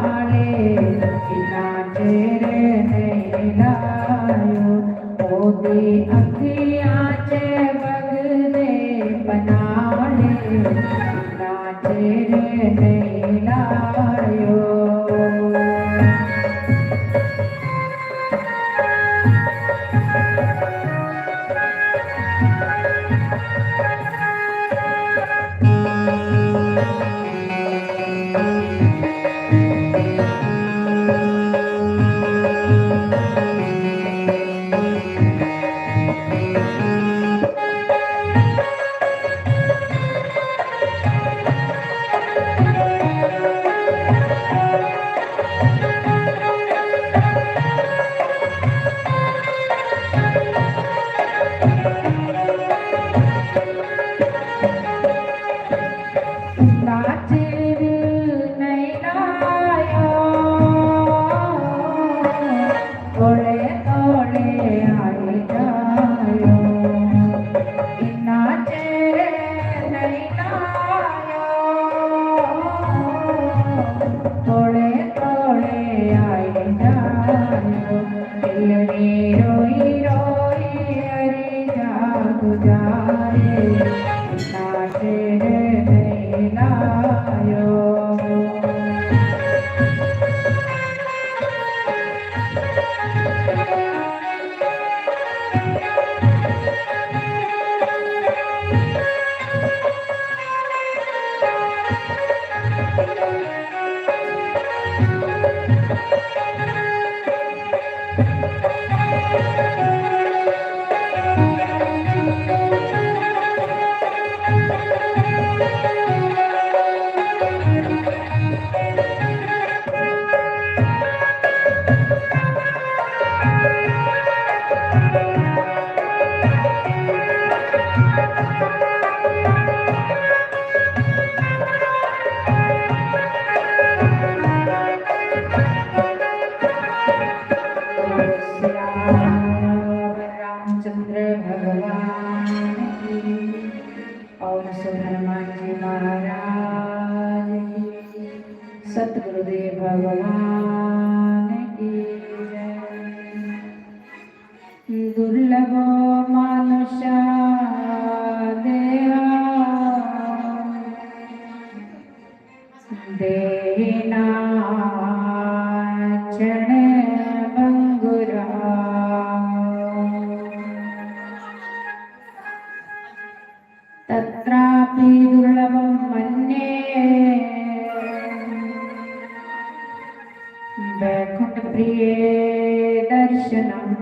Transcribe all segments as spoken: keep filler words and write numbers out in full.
नाले इन्ना चिर नहीं लायो, ओदी अखियां च बगदे बनाले, इन्ना चिर नहीं लायो। तोड़े तोड़े आई जायो, इन्ना चिर नहीं लायो। तोड़े तोड़े आई जायो, दिल ने रोई रोई अरे जा गुजारे, इन्ना चिर नहीं लायो। रामचंद्र भगवान की और श्री हनुमान जी महाराज की, सतगुरुदेव भगवान की जय। दुर्लभ मानुष देहा देहि नाचन बंगुरा। तत्रापि दुर्लभं मन्ये वैकुंठ प्रिये दर्शनम्।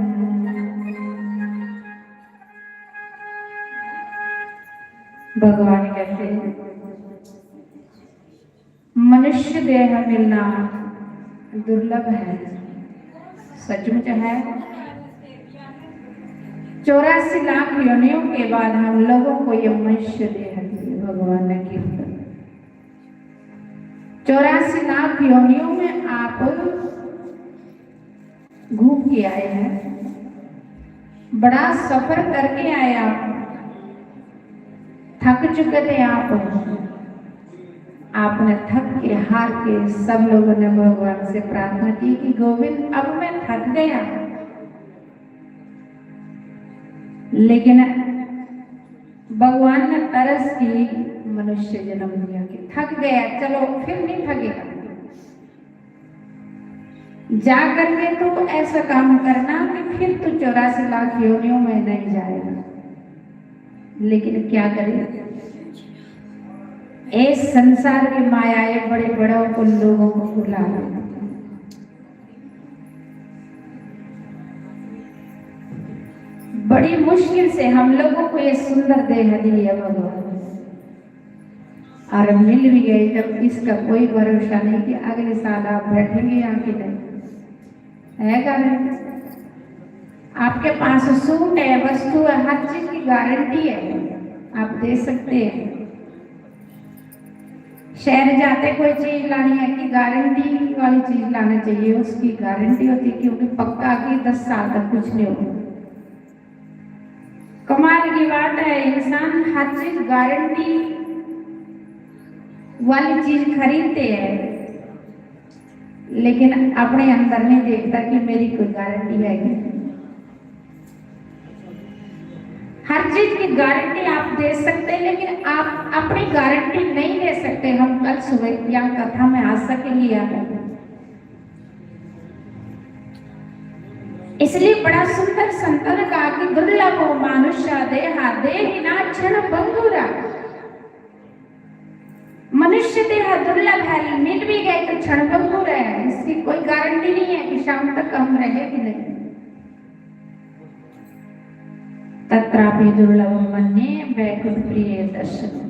भगवान कहते हैं, मनुष्य देह मिलना दुर्लभ है। सचमुच है। चौरासी लाख योनियों के बाद हम लोगों को ये मनुष्य देह दी भगवान ने गिफ्ट। चौरासी लाख योनियों में आप घूम के आए हैं, बड़ा सफर करके आए आप, थक चुके थे आप। आपने थक के, हार के, सब लोगों ने भगवान से प्रार्थना की कि गोविंद, अब मैं थक गया। लेकिन भगवान ने तरस की मनुष्य जन्म दिया कि थक गया, चलो फिर नहीं थकेगा। जा करके तू ऐसा काम करना कि फिर तू चौरासी लाख योनियों में नहीं जाएगा। लेकिन क्या करे, इस संसार की माया ये बड़े बड़ों को, लोगों को भुला देती है। बड़ी मुश्किल से हम लोगों को ये सुंदर देह दी है भगवान, और मिल भी गई तब इसका कोई भरोसा नहीं कि अगले साल आप बैठेंगे यहाँ कि नहीं। है गारंटी? आपके पास सूट है, वस्तु है, हर चीज की गारंटी है, आप दे सकते हैं। शहर जाते कोई चीज लानी है कि गारंटी वाली चीज लानी चाहिए, उसकी गारंटी होती है, क्योंकि पक्का कि दस साल तक कुछ नहीं होगा। कमाल की बात है, इंसान हर चीज गारंटी वाली चीज खरीदते हैं, लेकिन अपने अंदर नहीं देखता कि मेरी कोई गारंटी है कि नहीं। हर चीज की गारंटी आप दे सकते हैं, लेकिन आप अपनी गारंटी नहीं दे सकते हम कल सुबह या कथा में आ सकेंगे या नहीं। इसलिए बड़ा सुंदर संतन का कि दुर्लभ हो मानुष्य देहा, देहिना क्षण भंगुरा। मनुष्य देह दुर्लभ है, मिल भी गए तो क्षण भंगुर है, इसकी कोई गारंटी नहीं है कि शाम तक हम रहे कि नहीं। तत्रापि दुर्लभ मन्ये वैकुंठ प्रिय दर्शन।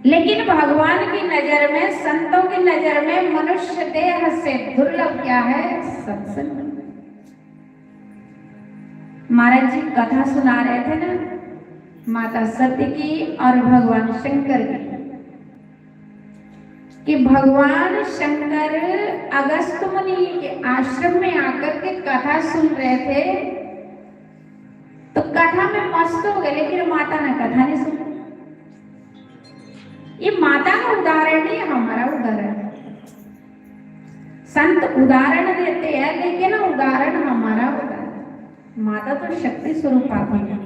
लेकिन भगवान की नजर में, संतों की नजर में मनुष्य देह से दुर्लभ क्या है? सत्संग। महाराज जी कथा सुना रहे थे ना, माता सती की और भगवान शंकर की, कि भगवान शंकर अगस्त मुनि के आश्रम में आकर के कथा सुन रहे थे, तो कथा में मस्त हो गए, लेकिन माता ने कथा नहीं सुनी। ये माता का उदाहरण नहीं, हमारा उदाहरण। संत उदाहरण देते हैं, लेकिन उदाहरण हमारा होता है। माता तो शक्ति स्वरूप आती है,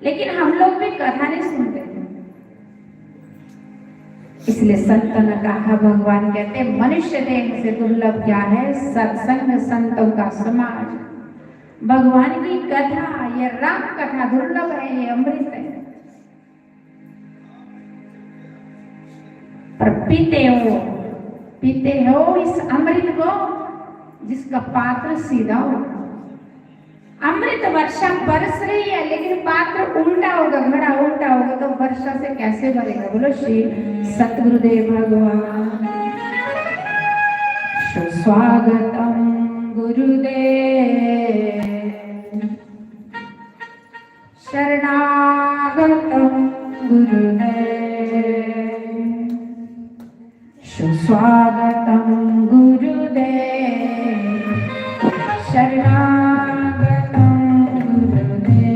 लेकिन हम लोग भी कथा नहीं सुनते। इसलिए संत ने कहा, भगवान कहते, मनुष्य देह से दुर्लभ क्या है? सत्संग, संतों का समाज। भगवान की कथा, ये राम कथा दुर्लभ है, ये अमृत है। पर पीते हो, पीते हो इस अमृत को जिसका पात्र सीधा हो। अमृत वर्षा बरस रही है, लेकिन पात्र उल्टा होगा, घड़ा उल्टा होगा, तो वर्षा से कैसे भरेगा? बोलो श्री सतगुरुदेव भगवान। सुस्वागतम गुरुदेव, शरणागतम गुरुदेव। सुस्वागतम गुरुदेव, शरणागतम गुरुदेव।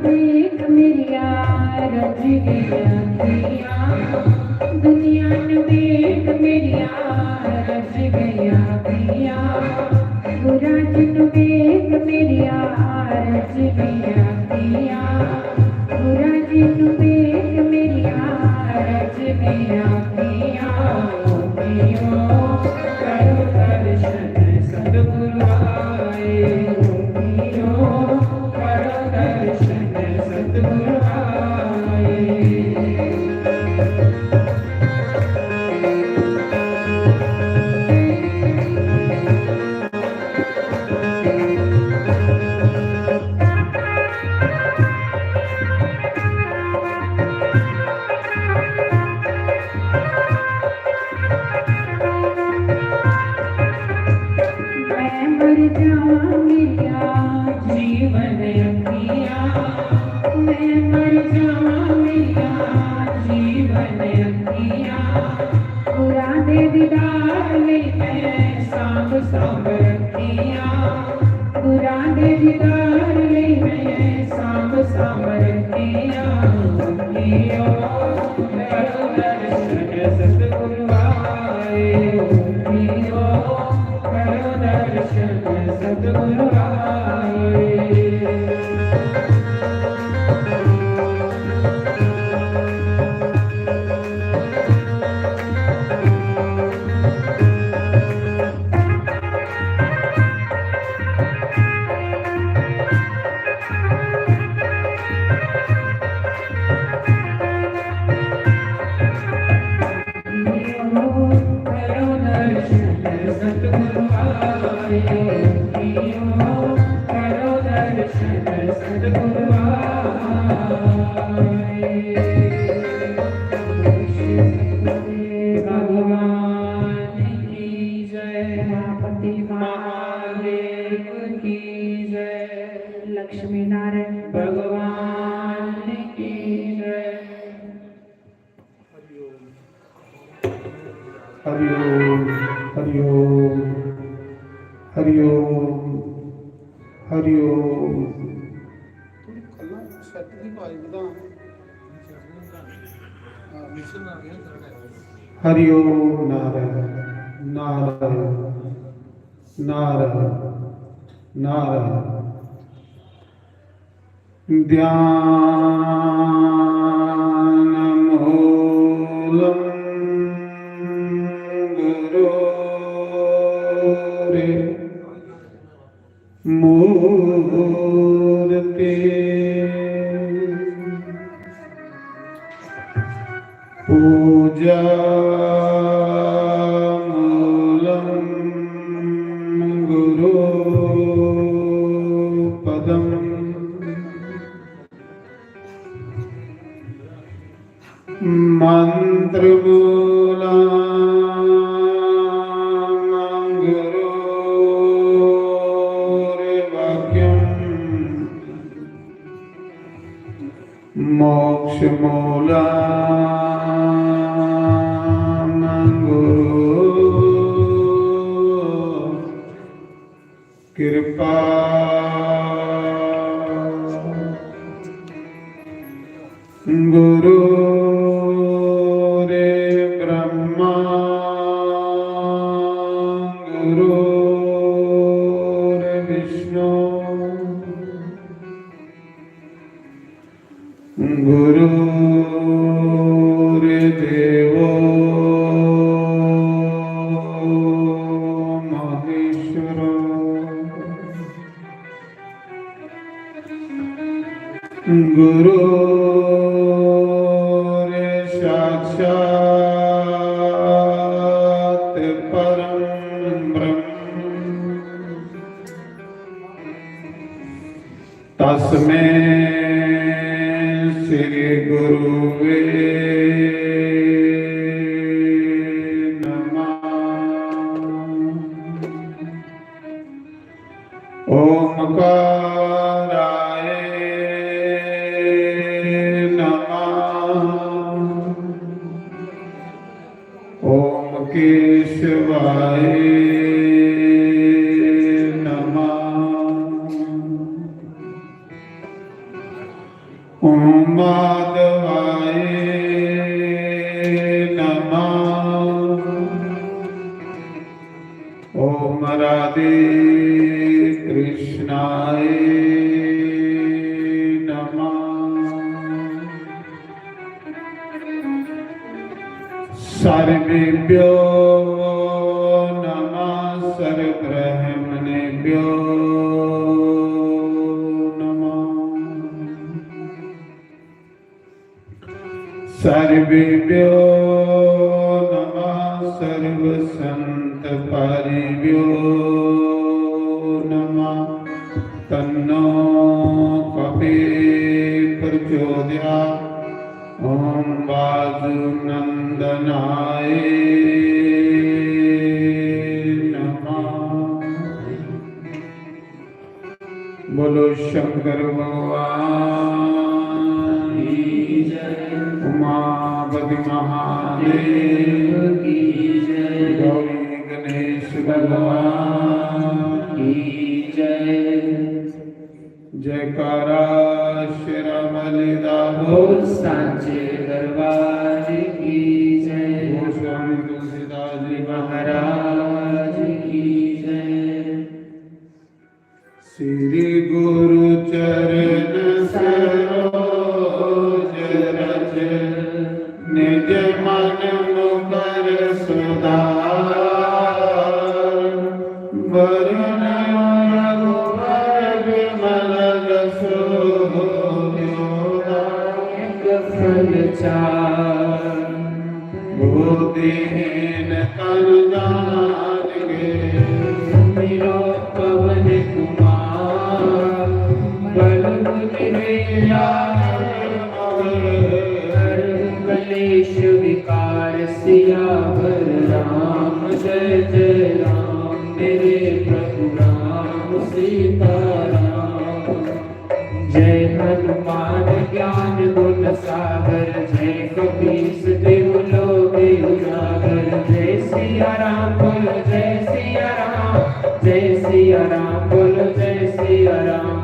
देख मेरिया रज गया पिया, दुनिया नू देख मेरिया रज गया पिया, बुरा जिन देख मेरिया रज गया पिया, बुरा जिन देख मेरिया रज गया पिया। पियो करो दर्शन सतगुरु आए, पियो करो दर्शन सतगुरु आए। मैं मर जावां मेरिया जीवन अखियां, मैं मर जावां मेरिया जीवन अखियां, बुरा दे दीदार ले मैं सांभ सांभ रखियां, बुरा दे दीदार ले मैं सांभ सांभ रखियां। जियो करो दर्शन सतगुरु आए, जियो करो दर्शन सतगुरु आए। भगवान की जय। गणपति महादेव की जय। लक्ष्मी नारायण भगवान की जय। हरि ओम, हरि ओम, हरि ओम, हरि ओम। हरि ओम नारायण, नारायण, नारायण, नारायण। ध्यानमूलं गुरोर्मूर्ति। पूजामूलं गुरोः पदम्। मन्त्रमूलं गुरोर्वाक्यम्। मोक्षमूलं गुरोः कृपा। गुरोर्ब्रह्मा गुरोर्विष्णु गुरोर्देवो महेश्वरो। गुरोर्साक्षात् परं ब्रह्म। तस्मै श्री गुरुवे नमः। ओंकाराय नमः। ओम केशवाय नमः। माधवाय नमः। ओम राधे कृष्णाय नमः। सर्वेभ्यो नमः, सर्वब्रह्मणेभ्यो नमः। सर्वेभ्यो नमः, सर्वसंतपारिभ्यो नमः। तन्नो कपि प्रचोदयात्। ओम वासुनंदनाय नमः। बोलो शंकर भगवान की जय, उमापति महादेव की जय, गौरी गणेश भगवान की जय। जयकारा शेरा वाले दा बोल। बोल सांचे दरबार की जय। बोल स्वामी तुलसीदास जी महाराज की जय। श्री गुरु चरण सरोज रज, निज मन मुकर सुधार। वरण रघुबर विमल जसु, जो दायक फल चार। बुद्धिहीन तन जान के, सुमिरो पवन कुमार। बल बुद्धि विद्या धर्म बल, हरहु कलेश विकार। सियावर राम जय जय राम, मेरे प्रभु राम सीताराम। जय हनुमान ज्ञान गुण सागर, जय कपीस तिहु लोक उजागर। जय सिया राम बोलो जय सिया राम, जय सिया राम बोलो जय सिया राम।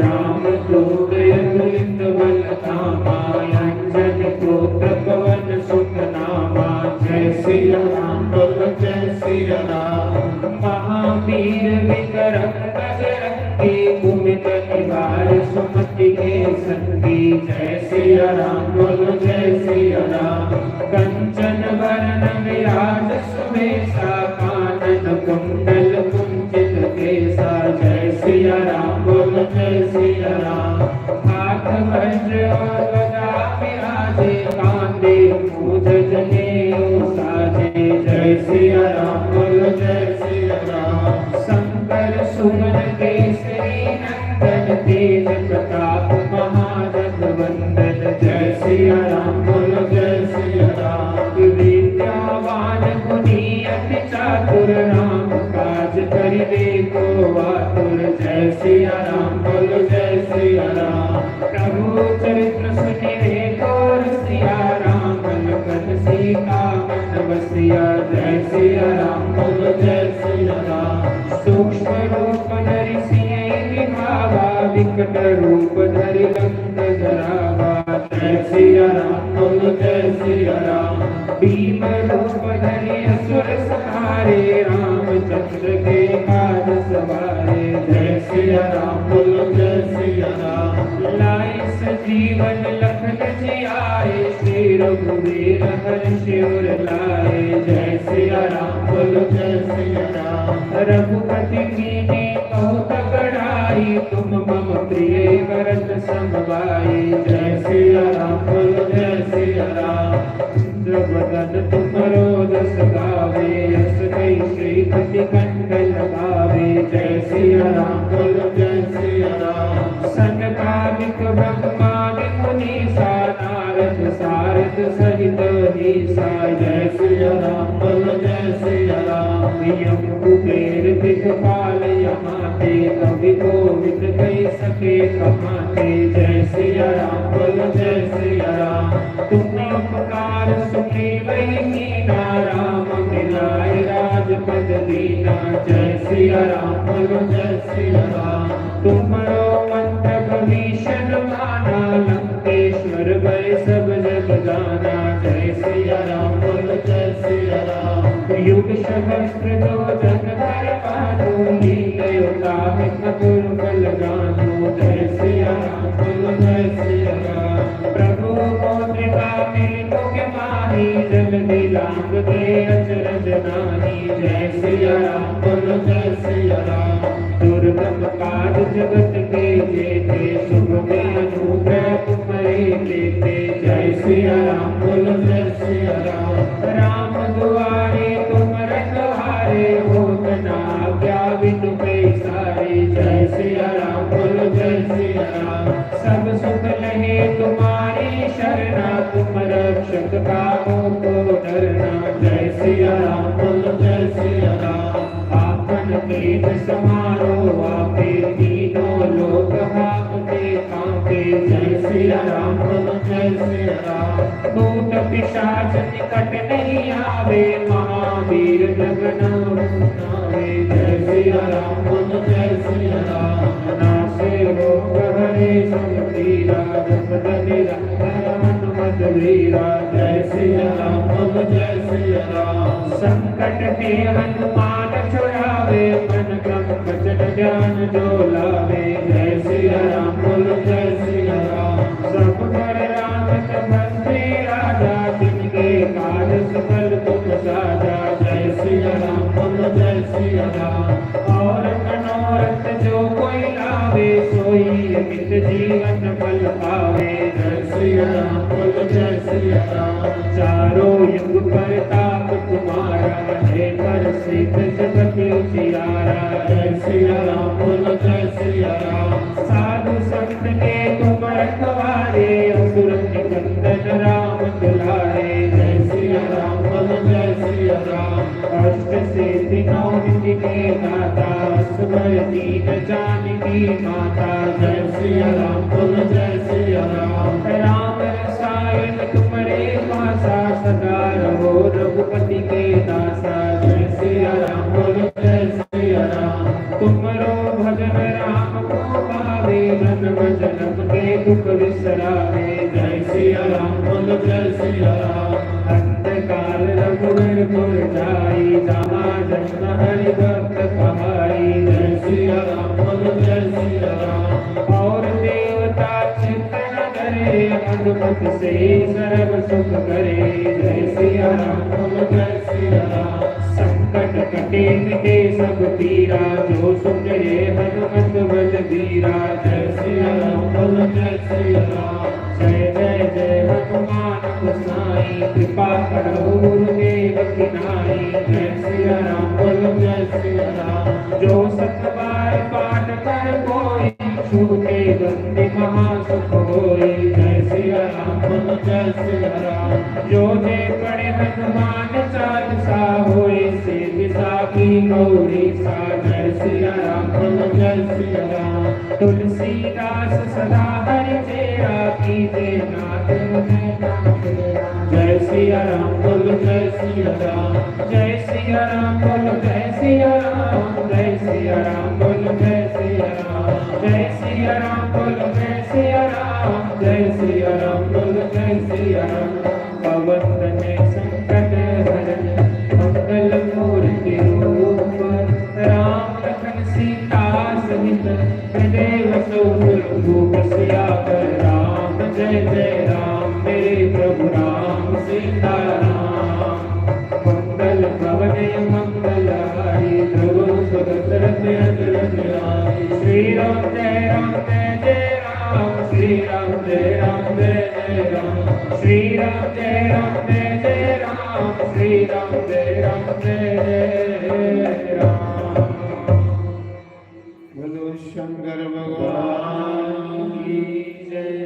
राम दूत अतुलित बल धामा, अंजनी पुत्र पवन सुत नामा। जय सिया राम बोलो जय सिया राम। महावीर विक्रम बजरंगी, कुमति निवार सुमति के संगी। जय सिया राम बोलो जय सिया राम। कंचन वरण विराज सुबेसा, कानन कुंडल कुंचित केसा। जय सिया राम बोलो जय सिया राम। हाथ वज्र और गदा विराजे, कांधे मूंज जनेऊ साजे। जय सिया राम बोलो जय सिया राम। शंकर सुवन केसरी नंदन, तेज प्रताप महाजग वंदन। जय सिया राम बोलो जय सिया राम। विद्यावान गुणी अति चातुर, राम काज करिबे को आतुर। जय सिया राम बोलो जय सिया राम। प्रभु चरित्र सुनिबे को रसिया, राम लखन सीता मन बसिया। जय सिया राम बोलो जय सिया राम। सूक्ष्म रूप धरि सियहि दिखावा, विकट रूप धरि लंक जरावा। जय सिया राम बोलो जय सिया राम। भीम रूप धरि असुर संहारे, रामचंद्र के काज सवारे। जय सिया राम बोलो जय सिया राम। लाए संजीवन लखन जियाए, श्री रघुवीर हर्षि उर लाए। जय सिया राम बोलो जय सिया राम। रघुपति कीन्ही बहुत बड़ाई, तुम मम प्रिय भरत सम भाई। जय सिया राम बोलो जय सिया राम। जब वदन तुम रो जस गावे, अस कहि श्रीपति कंठ लगावे। जय सिया राम बोलो जय सिया राम। सनकादिक ब्रह्मादि मुनीसा, नारद सारद सहित ईसा। जय सिया राम बोलो जय सिया राम। यम कुबेर दिखपाल यहाँ ते, कवि कोविद कहि सके कहाँ ते। जय सिया राम बोलो जय सिया राम। तुम उपकार सुग्रीव ही कीना, राम मिलाए राजपद दीना। जय सिया राम बोलो जय सिया राम। तुम्हरो मंत्र विभीषण माना, लंकेश्वर जो जन कर पालू, लीलयो ताहित दुर्बल जानू। जय सिया राम, बोलो जय सिया राम। प्रभु मुद्रिका मिल मुख माही, जल दिलांग दे अचरज नाही। जय सिया राम, बोलो जय सिया राम। दुर्गम काज जगत के जेते, सुख में अनुग्रह तुम्हरे देते। जय सिया राम, बोलो जय सिया राम। राम दुआरे तुम रखवारे, होत न आज्ञा बिनु पैसारे। जय सिया राम, बोलो जय सिया राम। सब सुख लहे तुम्हारी शरणा, तुम रक्षक काहू को डरना। जय सिया राम, बोलो जय सिया राम। आपन तेज समारो आपे, तीनों लोक हांकते कांपे। जय सिया राम, बोलो जय सिया राम। भूत पिशाच निकट नहीं आवे, महावीर जगत उठावे। जय सिया राम, बोलो जय सिया राम। नासे रोग हरे सब पीरा, जपत निरंतर हनुमत वीरा। जय सिया राम, बोलो जय सिया राम। संकट ते हनुमान छुड़ावे, मन क्रम वचन ध्यान जो लावे। जय सिया राम, बोलो जय सिया राम। सब पर राम तपस्वी राजा, तिनके काज सकल तुम साजा। जय सिया राम, बोलो जय सिया राम। और मनोरथ जो कोई लावे, सोई अमित जीवन फल पावे। जय सिया राम, बोलो जय सिया राम। चारों युग परताप तुम्हारा, है प्रसिद्ध जगत उजियारा। जय सिया राम, बोलो जय सिया राम। साधु संत के तुम रखवारे, असुर निकंदन राम दुलारे। जय सिया राम, बोलो जय सिया राम। अष्ट सिद्धि नौ निधि के दाता, असवर दीन जानकी माता। जय सिया राम, बोलो जय सिया राम। राम रसायन तुम्हरे पासा, सदा रहो रघुपति के दासा। जय सिया राम, बोलो जय सिया राम। तुम्हरो भजन राम को पावे, जन्म जन्म के दुख विसरावे। जय सिया राम, बोलो जय सिया राम। अंत काल रघुवर पुर जाई, जहाँ जन्म हरि भक्त कहाई। जय सिया राम, बोलो जय सिया राम। और देवता चित्त न डरे, हनुमत से सर्व सुख करे। जय सिया राम, बोलो जय सिया राम। संकट कटे मिटे सब पीरा, जो सुमिरे हनुमत बलबीरा। जय सिया राम, बोलो जय सिया राम। जय जय जय हनुमान गोसाई, कृपा करो गुरुदेव की नाई। जय सिया राम, बोलो जय सिया राम। जो शत बार पाठ कर कोई, छूटे बंदी महासुख होई। जय सिया राम, बोलो जय सिया राम। जो जे पढ़े हनुमान चालीसा, होई सिद्धि साखी गौरी सा। जय सिया राम, बोलो जय सिया राम। तुलसीदास सदा हरि चेरा, कीजे नाथ हृदय ना फेरा। जय सिया राम, बोलो जय सिया राम। जय सिया राम, बोलो जय सिया राम। जय सिया राम, बोलो जय सिया राम। जय सिया राम, बोलो जय सिया राम। जय सिया राम, बोलो जय सिया राम। पवन तनय संकट हरण, मंगल मूर्ति रूप। राम लखन सीता सहित, हृदय वसो सुरभूप सियावर राम। जय जय राम, मेरे प्रभु राम, सीता राम। मंगल भवन मंगलहारी, ध्रुव सुदशरथ अचरज राम। श्री राम जय राम जय जय राम, श्री राम जय राम जय जय राम। श्री राम जय राम जय जय राम, श्री राम जय राम जय जय राम। बोलो शंकर भगवान की जय।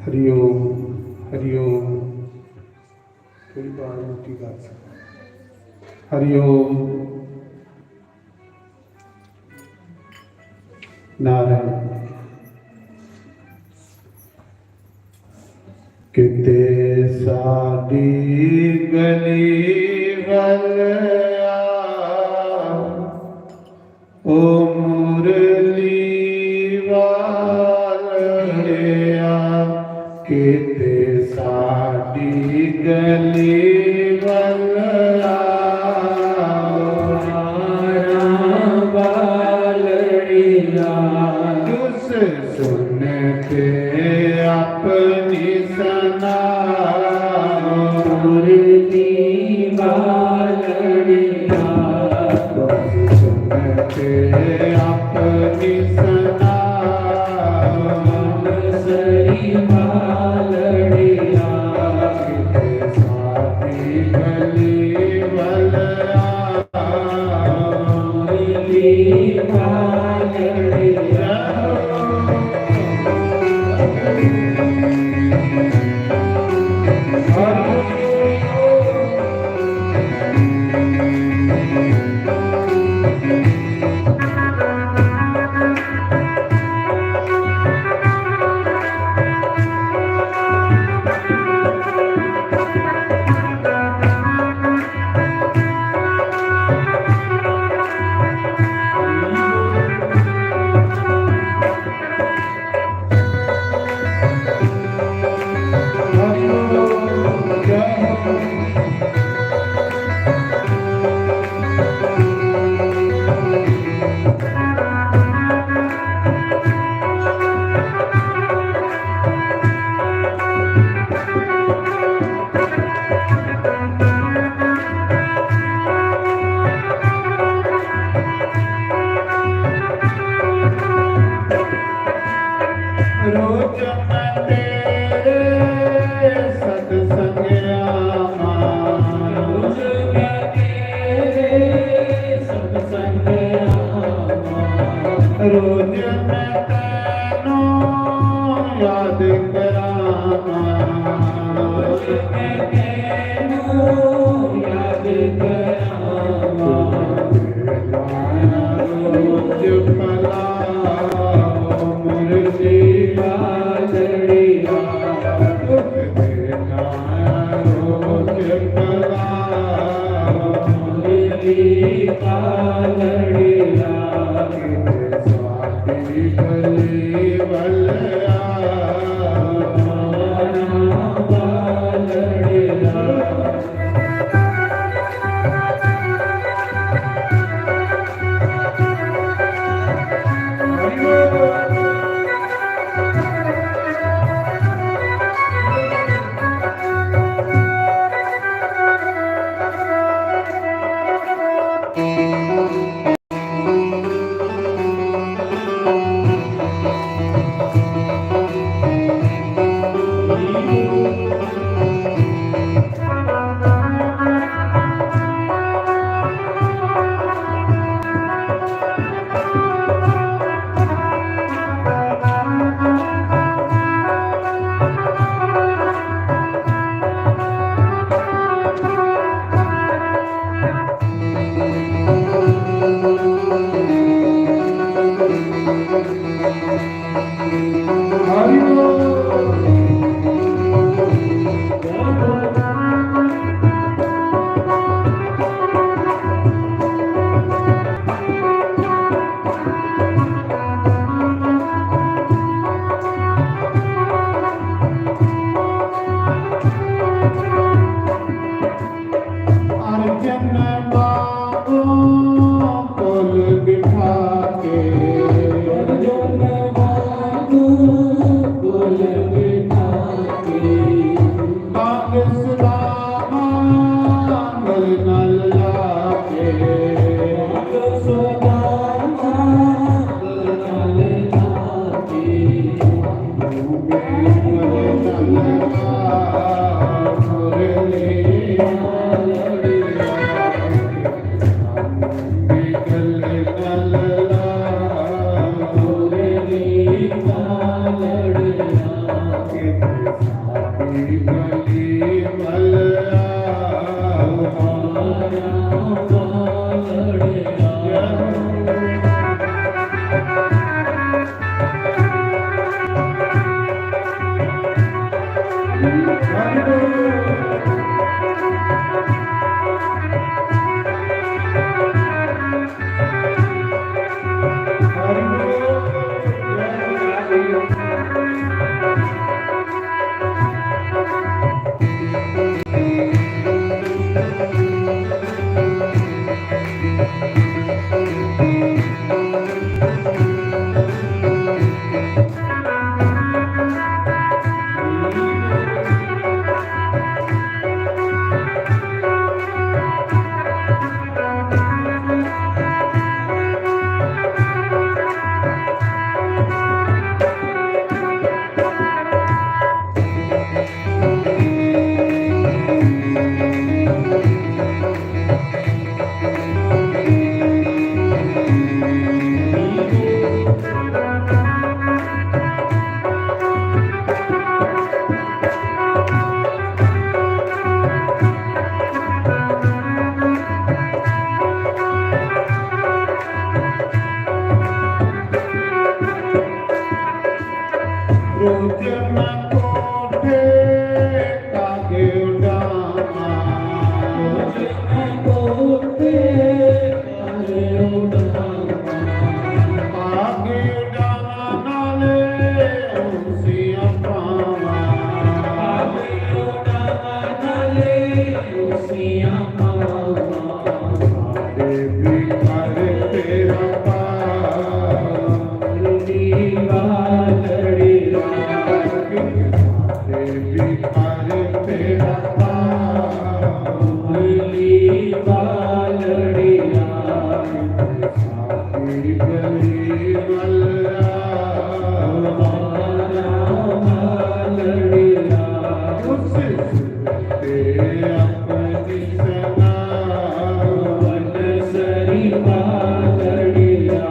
हरिओम, हरिओम। थोड़ी बाहर उठी बात। हरिओम। नारायण। किते साडी गली वालिया, ओ मुरली वालिया, किते साडी गली वालिया। तुस सुन के अपनी सनाओ। मुरली बालड़िया। तुस सुन के अपनी सनाओ। सरी बालड़िया। साथी गली वाला। रोज मैं तेरे सत्संग आवां। रोज मैं तेरे सत्संग आवां। रोज मैं तैनू याद करावां। रोज मैं तैनू याद करावां। रोज पलाओ मुरली बालड़िया। दुख देना रोज पलाओ मुरली बालड़िया। स्वाति गली वाला। बालड़िया। अर्जन बाबू कोल बिठा के, अर्जन बाबू कोल बिठा के, बाग सुदामा गल नाल लाके, बाग सुदामा गल नाल लाके। तुझ में कोठे कागे उड़ावां, तुझ में कोठे कागे उड़ावां, कागे उड़ावां नाले उड़सियां पावां, कागे उड़ावां नाले उड़सियां पावां। साढ़े भी घर तेरा पावली वालड़िया, साढ़े भी घर तेरा पावली वालड़िया। साढ़ी गली वाला वालड़िया, उस ते अपनी सना वनसरी वालड़िया।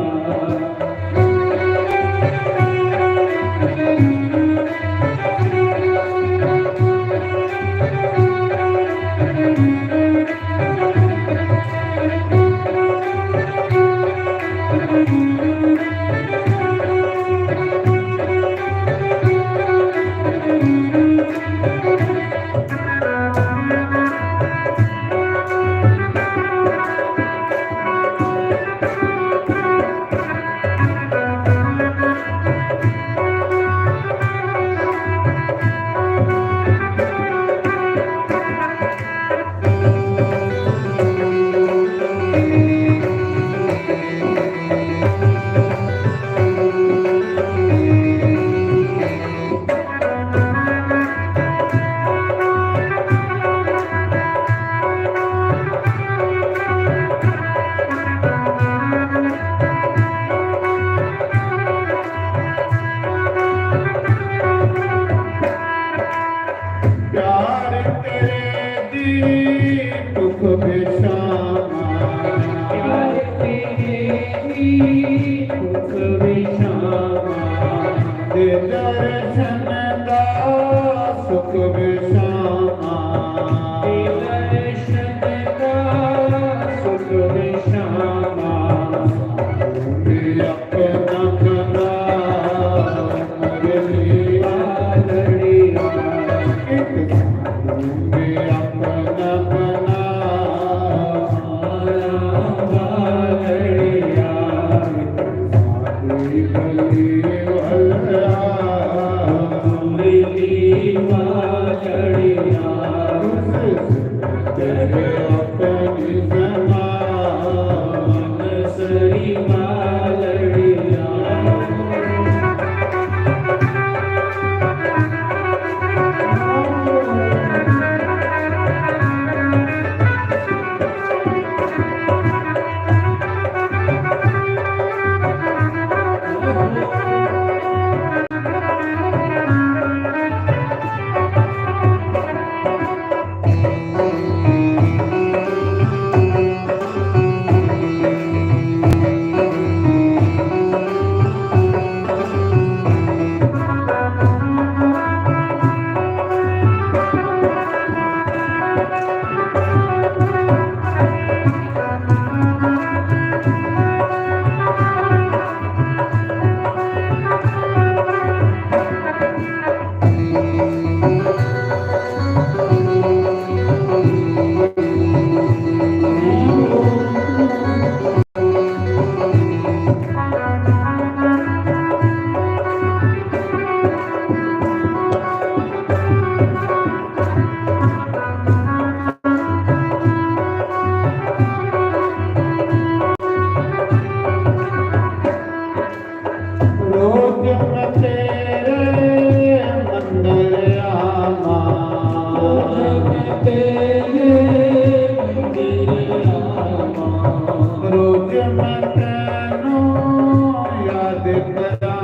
प्यार तेरे दी भुख विशामा, प्यार तेरे दी भुख विशामा, दे दर्शन दा सुख विशामा, दे दर्शन दा सुख विशामा। अपना बना मुरली वालड़िया, एक साधु में अपना बना माला वालड़िया, साधु गली वाला मुरली वालड़िया, तेरे अपनी बना सरी वालड़िया। रोज मैं तेरे मंदिर आवां, रोज मैं तेरे मंदिर आवां, रोज मैं तैनू याद करां।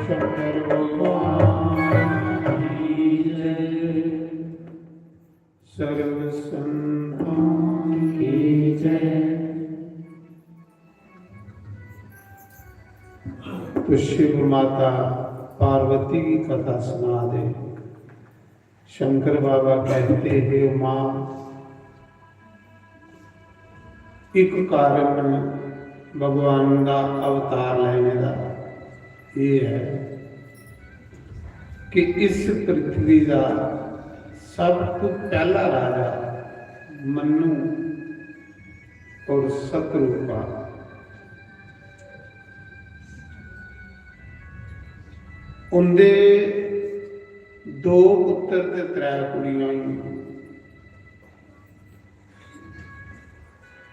शंकर भगवान की जय। सर्व संतान की जय। तो शिव माता पार्वती की कथा सुना दे। शंकर बाबा कहते, हे माँ, एक कारण भगवान का अवतार लेने का ये है कि इस पृथ्वी का सब तो पहला राजा मन्नू और सतरूपा, उंदे दो पुत्र ते त्रै कुड़ियां होइयां।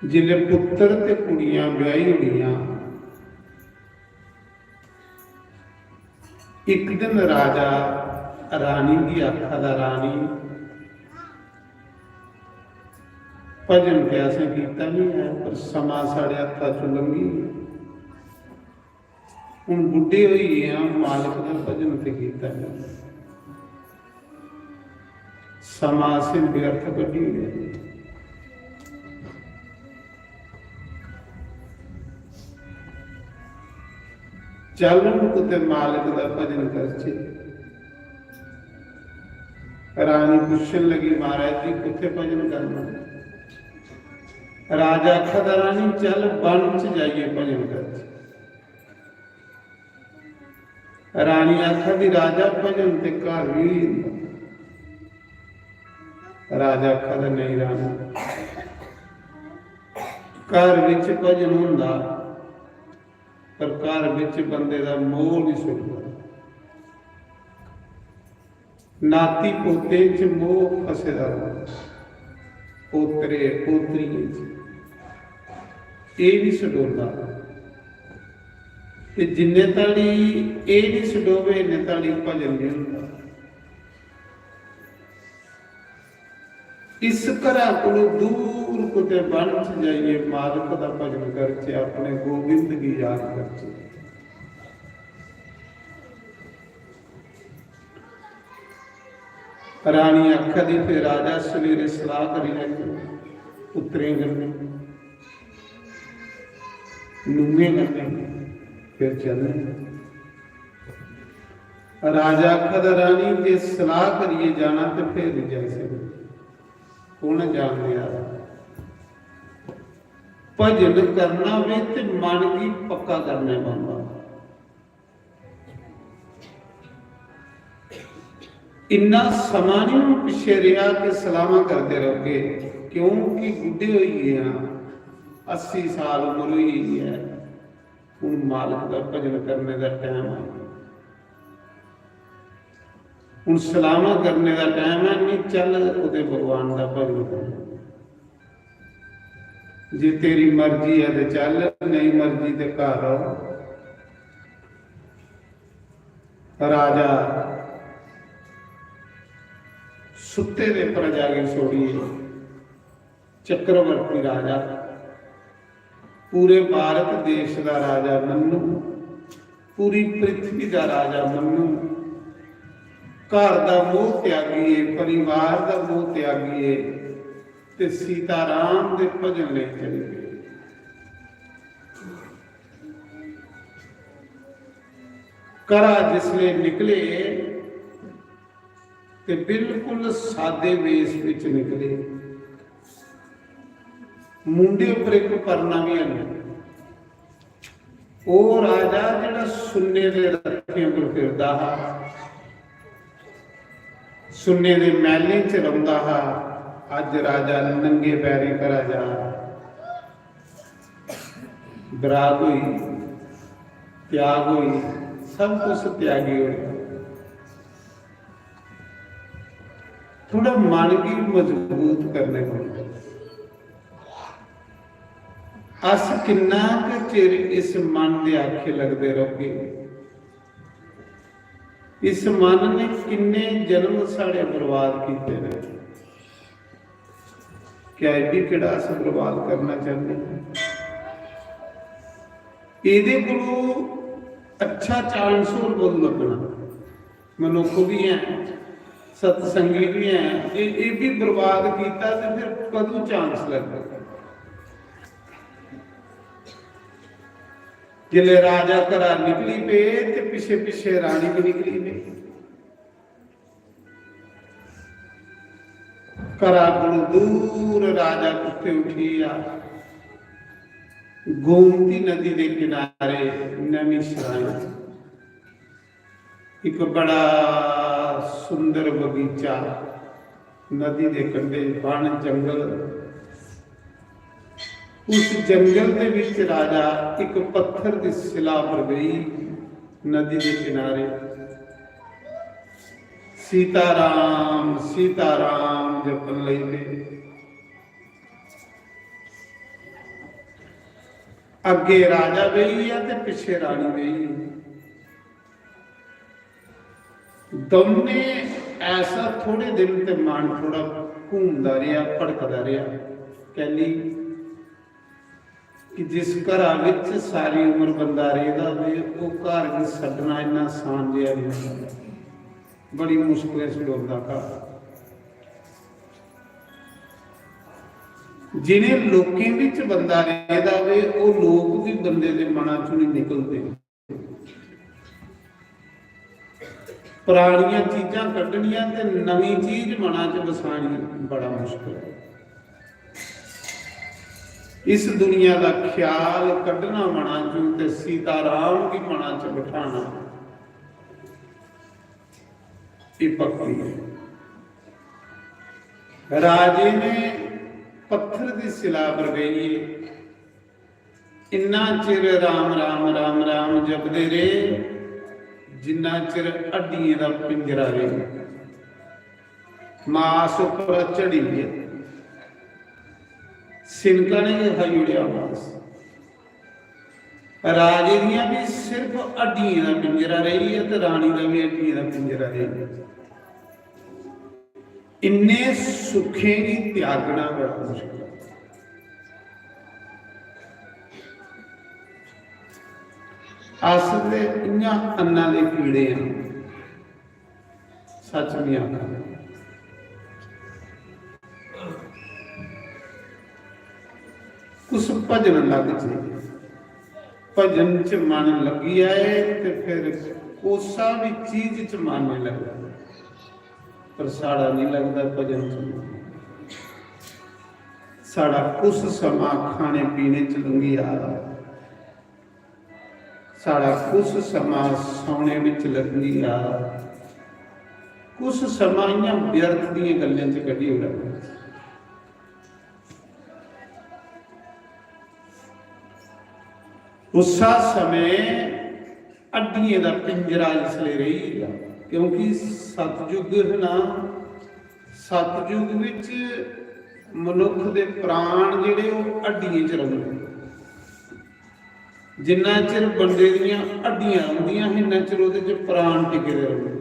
जिसलै पुत्र ते कुड़ियां ब्याही ओड़ियां, इक दिन राजा रानी गी आखा दा, रानी, भजन ते असें कीता नहीं है, पर समां साढ़े हत्था चों लंघी गेआ। हुण बुड्ढे होई गे आं, मालक दा भजन ते कीता नहीं। समां असें व्यर्थ कड्ढी ओड़ेआ। चल हुण कुतै मालक दा भजन करचै। रानी पुच्छन लगी, महाराज जी, कुत्थै भजन करना? राजा आखा दा, रानी, चल वन च जाइयै भजन करचै। रानी आखा दी, राजा, भजन ते घर बी होई जंदा। राजा आखा दा, नहीं रानी, घर बिच भजन होंदा, पर घर बिच बंदे दा मोह नहीं सुटदा। नाती पोते च मोह फसे दा रौंह्दा, पोतरे पोतरियें च एह् निं सडोंदा। ते जिन्ने धड़ी एह् निं सडोवे, इन्ने धड़ी भजन निं होंदा। इस घरा कोलू दूर कुतै वन च जाइयै मालक दा भजन करचै, अपने गोविंद गी याद करचै। रानी आखा दी, "फिर राजा सवेरे सलाह करी लैगे पुत्तरें कन्नै, नूहें कन्नै, फिर चलने।" राजा आखा दा, "रानी, जे सलाह करियै जाना ते फिर नहीं जाई सकदे।" कौन जानने आह्ला? भजन करना वे ते मन गी पक्का करना पौंदा। इन्ना समां नहीं हुण पिच्छे रेहा कि सलाहां करदे रौह्गे, क्योंकि बुड्ढे होई गे आं, अस्सी साल उम्र होई गेई ऐ। हुण मालक दा भजन करने दा टैम आई गेआ। हुण सलाहां करने दा टैम ऐ, नहीं चल कुतै भगवान दा भजन कर। जे तेरी मर्जी ऐ ते चल, नेईं मर्जी ते घर रौह्। राजा सुत्ते दे प्रजा गी छोड़ियै चक्रवर्ती राजा, पूरे भारत देश दा राजा मन्नू, पूरी पृथ्वी दा राजा मन्नू, घर दा मोह त्यागिए, परिवार दा मोह त्यागिए ते सीताराम दे भजन लेई चली पे। घरा जिसले निकले ते बिल्कुल सादे वेश विच निकले। मुंडे उपर इक परना भी है नहीं। ओह राजा जेहड़ा सुन्ने दे रथें उपर फिरदा हा, सुन्ने दे महलें च रौंदा हा, अज राजा नंगे पैरें घरा जा। विराग होई, त्याग होई, सब कुछ त्यागी होया। थोड़ा मन गी मजबूत करने पौंदा। अस किन्ना क चिर इस मन दे आखे लगदे रौहगे? इस मन ने किन्ने जन्म साढ़े बर्बाद कीते ने? क्या एह् बी केह्ड़ा अस बर्बाद करना चाहते हैं? एह्दे कोलू अच्छा चांस होर कदूं लग्गना? मनुक्ख बी ऐ, सतसंगी बी ऐ, एह्, एह् बी बर्बाद कीता ते फिर कदूं चांस लग्गग? जिसलै राजा घरा निकली पे ते पिच्छे पिच्छे रानी भी निकली पे। घरा कोलू दूर राजा कुत्थे उठी आ, गोमती नदी दे किनारे नैमिषारण्य, एक बड़ा सुंदर बगीचा, नदी दे कंढे बन जंगल। उस जंगल दे विच राजा एक पत्थर दी शिला पर बेही नदी दे किनारे सीताराम सीताराम जपन लगी पे। अगे राजा बेही आ ते पिछे रानी बेही। दौने ऐसा थोड़े दिन ते मन थोड़ा घूमदा रेहा, भटकदा रेहा। कैली कि जिस घरा विच सारी उम्र बंदा रेहदा होवे, ओह घर गी छड्डना इन्ना आसान जेहा नेईं होंदा। बड़ी मुश्कलें छडोंदा घर। जिनें लोकें विच बंदा रेहदा होवे, ओह लोक भी बंदे दे मना चों नहीं निकलदे। पुरानियां चीजां कड्ढनियां ते नमीं चीज मना च बसानी बड़ा मुश्कल है। इस दुनिया दा ख्याल कड्ढना मना चों ते सीताराम गी मना च बठाना, एह भक्ति है। राजे ने पत्थर दी शिला पर बेहियै इन्ना चिर राम राम राम राम जपदे रेह, जिन्ना चिर हड्डियें दा पिंजरा रेह, मास उप्पर चढ़ी गया, सिनका ने गै खाई ओड़ेआ मास। राजे दियां भी सिर्फ हड्डियें दा पिंजरा रेही है ते रानी दा भी हड्डियें दा पिंजरा रेही है। इन्ने सुखें गी त्यागना बड़ा मुश्किल है। अस ते इ'यां अन्ना दे कीड़े आं, सच नहीं आखा। कुछ भजन लग जाए, भजन च मन लग्गी जाए ते फिर कोसा भी चीज च मन नहीं लगदा। पर साढ़ा नहीं लगदा भजन च। साढ़ा कुछ समां खाने पीने च लंघी जा, साढ़ा कुछ समां सौने विच लंघी जा, कुछ समां इ'यां व्यर्थ दियें गल्लें च कड्ढी ओड़दा। उस्सा समें हड्डियें दा पिंजरा जिसलै रेही गेआ, क्योंकि सतयुग है ना, सतयुग विच मनुख दे प्राण जेह्ड़े ओह् हड्डियें च रौंह्दे। जिन्ना चिर बंदे दियां हड्डियां रौंह्दियां हियां, इन्ना चिर ओह्दे च प्राण टिके दे रौंह्दे।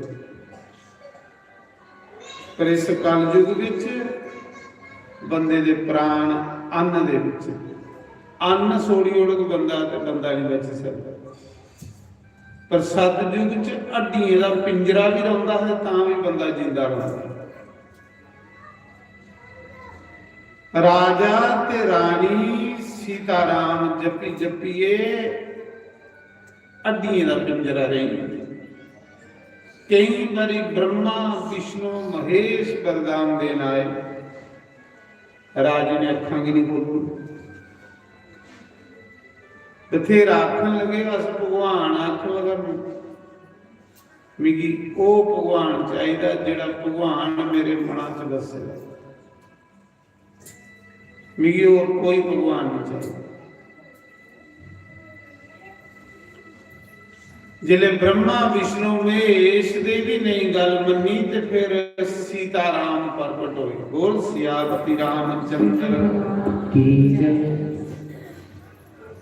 पर इस कलयुग विच बंदे दे प्राण अन्न दे विच, अन्न छोड़ी ओड़ग बंदा ते बंदा नहीं बची सकदा। पर सतयुग च हड्डियें दा पिंजरा बी रौंह्दा हा, तां बी बंदा जींदा रौंह्दा। राजा ते रानी सीताराम जप्पी जप्पियै हड्डियें दा पिंजरा रेही जंदे। केईं बारी ब्रह्मा, विष्णु, महेश वरदान देन आए, राजे ने अक्खां की नहीं खोली। बथेरा आखन लगे, "अस भगवान," आखन लगा, "मिगी ओह् भगवान चाहिदा जेह्ड़ा भगवान मेरे मना च बस्से दा। मिगी होर कोई भगवान नहीं चाहिदा।" जिसले ब्रह्मा, विष्णु, महेश दे भी नहीं गल मन्नी, ते फिर सीताराम प्रगट होए। बोल सियापति रामचंद्र की जय।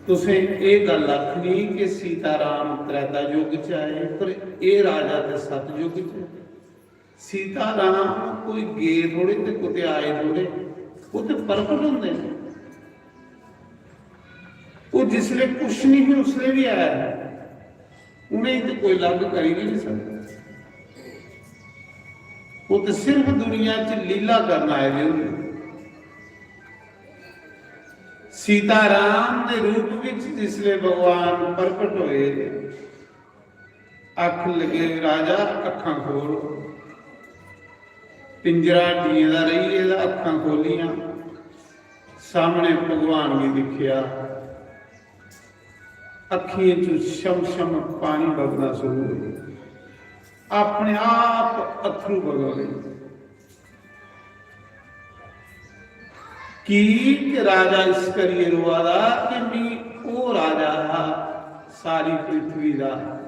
तुसें एह् गल्ल आखनी कि सीताराम त्रेता युग च आए, पर एह् राजा ते सतयुग च। सीताराम कोई गे थोड़े ते कुतै आए थोड़े, ओह् ते प्रगट होंदे न। ओह् जिसले कुछ नहीं ही, उसले भी आया। उ'नेंगी ते कोई अलग करी गै नहीं सकदा। ओह् ते सिर्फ दुनिया च लीला करन आए दे होंदे। सीताराम दे रूप विच जिसले भगवान प्रगट होए, आखन लगे, "राजा, अक्खां खोल।" पिंजरा हड्डियें दा रेही गेदा, अक्खां खोलियां, सामने भगवान गी दिक्खेआ, अक्खियें च छम छम पानी बगना शुरू होई गेआ, अपने आप अत्थरू बगन लगे। की कि राजा इस करियै रोआ दा कि मी ओह् राजा हा सारी पृथ्वी दा,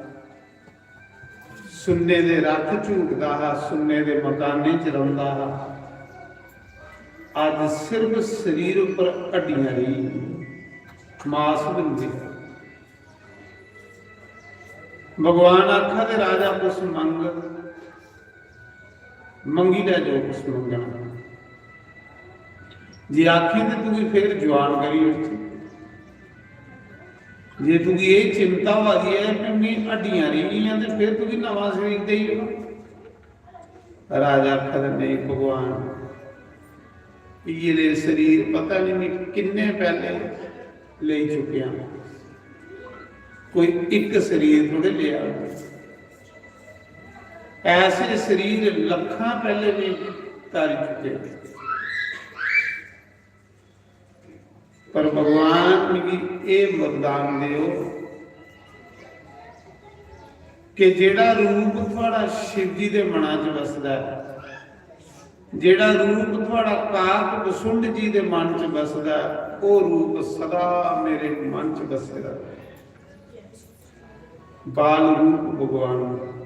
सुन्ने दे रथ झूटदा हा, सुन्ने दे मकानें च रौंह्दा हा। अज्ज सिर्फ शरीर उप्पर हड्डियां रेही, मास बी निं रेहा। भगवान आखा दे, "राजा, कुछ मंग, मंगी लै जो कुछ मंगना।" जे आखें ते तुगी फिर जवान करी ओड़चै। जे तुगी एह् चिंता होआ दी ऐ कि मी हड्डियां रेही गेइयां, ते फिर तुगी नमां शरीर देई ओड़ां। राजा आखा दा, "नहीं भगवान, इ'यै ले शरीर पता नहीं मैं किन्ने पैह्ले लेई चुकेआ, कोई इक शरीर थोड़े लेआ, ऐसे शरीर लक्खां पैह्ले मैं धारी चुके।" पर भगवान, मिगी एह् वरदान देओ कि जेह्ड़ा रूप थुआढ़ा शिव जी दे मना च बसदा ऐ, जेह्ड़ा रूप थुआढ़ा काक बसुंड जी दे मन च बसदा ऐ, ओह् रूप सदा मेरे मन च बसे दा। बाल रूप भगवान दा।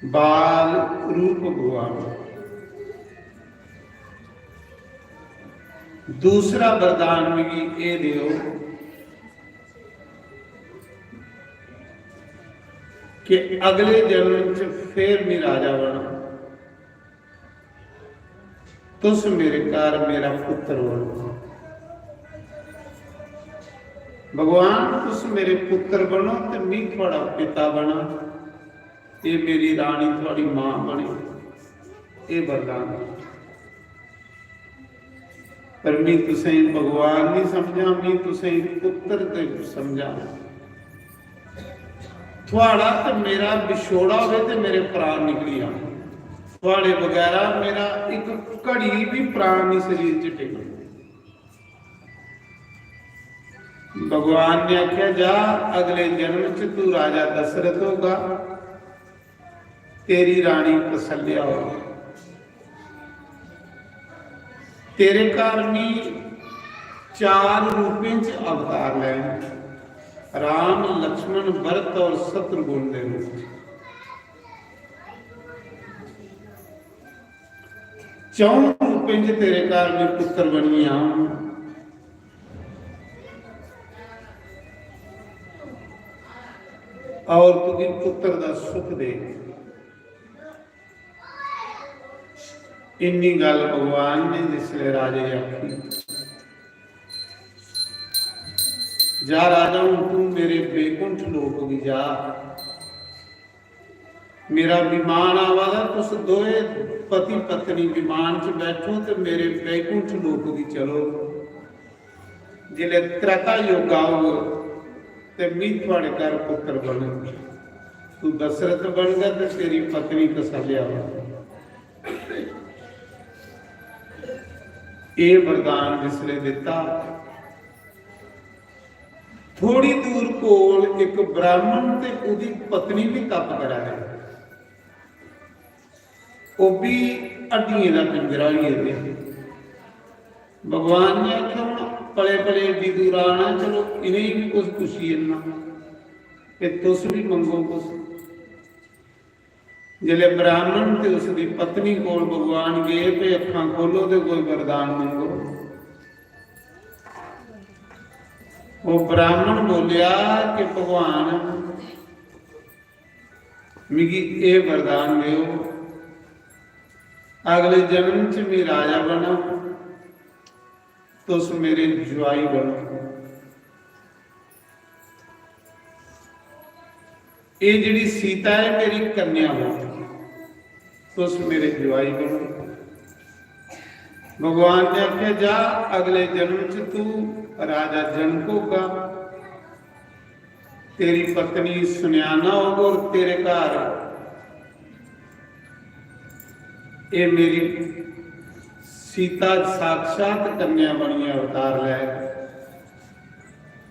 बाल रूप भगवान। दूसरा वरदान मिगी एह् देओ कि अगले जन्म च फिर मी राजा बना, तुस मेरे घर मेरा पुत्र बनो। भगवान, तुस मेरे पुत्र बनो ते मी थुआढ़ा पिता बना। एह् मेरी रानी थुआढ़ी मां बने, एह् वरदान। पर मी तुसेंगी भगवान नहीं समझा, मी तुसेंगी पुत्र ते समझा। थुआढ़ा ते मेरा विछोड़ा होवे ते मेरे प्राण निकली जान। थुआढ़े बगैरा मेरा इक घड़ी भी प्राण नहीं शरीर च टिकना। भगवान ने आख्या, "जा, अगले जन्म च तू राजा दशरथ होगा, तेरी रानी कौशल्या होगी। तेरे घर मी चार रूपें च अवतार लैन, राम, लक्ष्मण, भरत और शत्रुघ्न दे रूप च। चौं रूपें च तेरे घर मी पुत्र बनियै आऊं और तुगी पुत्र दा सुख दे।" इन्नी गल्ल भगवान ने जिसले राजे गी आखी, जा राजा, हून तू मेरे बैकुंठ लोक गी जा। मेरा विमान आवा दा, तुस दोए पति पत्नी विमान च बैठो ते मेरे बैकुंठ लोक गी चलो। जिसलै त्रेता युग औग ते मी थुआड़े घर पुत्र बनग, तू दशरथ बनगा ते तेरी पत्नी कौसल्या बनग। एह वरदान जिसलै दित्ता, थोड़ी दूर कोल इक ब्राह्मण ते ओहदी पत्नी भी तप करा दे, ओह भी हड्डियें दा पिंजरा होई गेदे। भगवान ने आखेआ, "हून पले पले एड्डी दूर आना, चलो इ'नेंगी बी कुछ पुच्छी जन्ना, ते तुस बी मंगो कुछ।" जिसलै ब्राह्मण ते उसदी पत्नी कोल भगवान गे, "भई अक्खां खोलो ते कोई वरदान मंगो।" ओह ब्राह्मण बोलेआ कि, "भगवान, मिगी एह वरदान देओ, अगले जन्म च मी राजा बना, तुस मेरे जुआई बनो। एह जेहड़ी सीता है, मेरी कन्या हो, तुस मेरे जुआई बनो।" भगवान ने आखेआ, "जा, अगले जन्म च तू राजा जनक होगा, तेरी पत्नी सुनैना होग और तेरे घर एह मेरी सीता साक्षात कन्या बनियै अवतार लै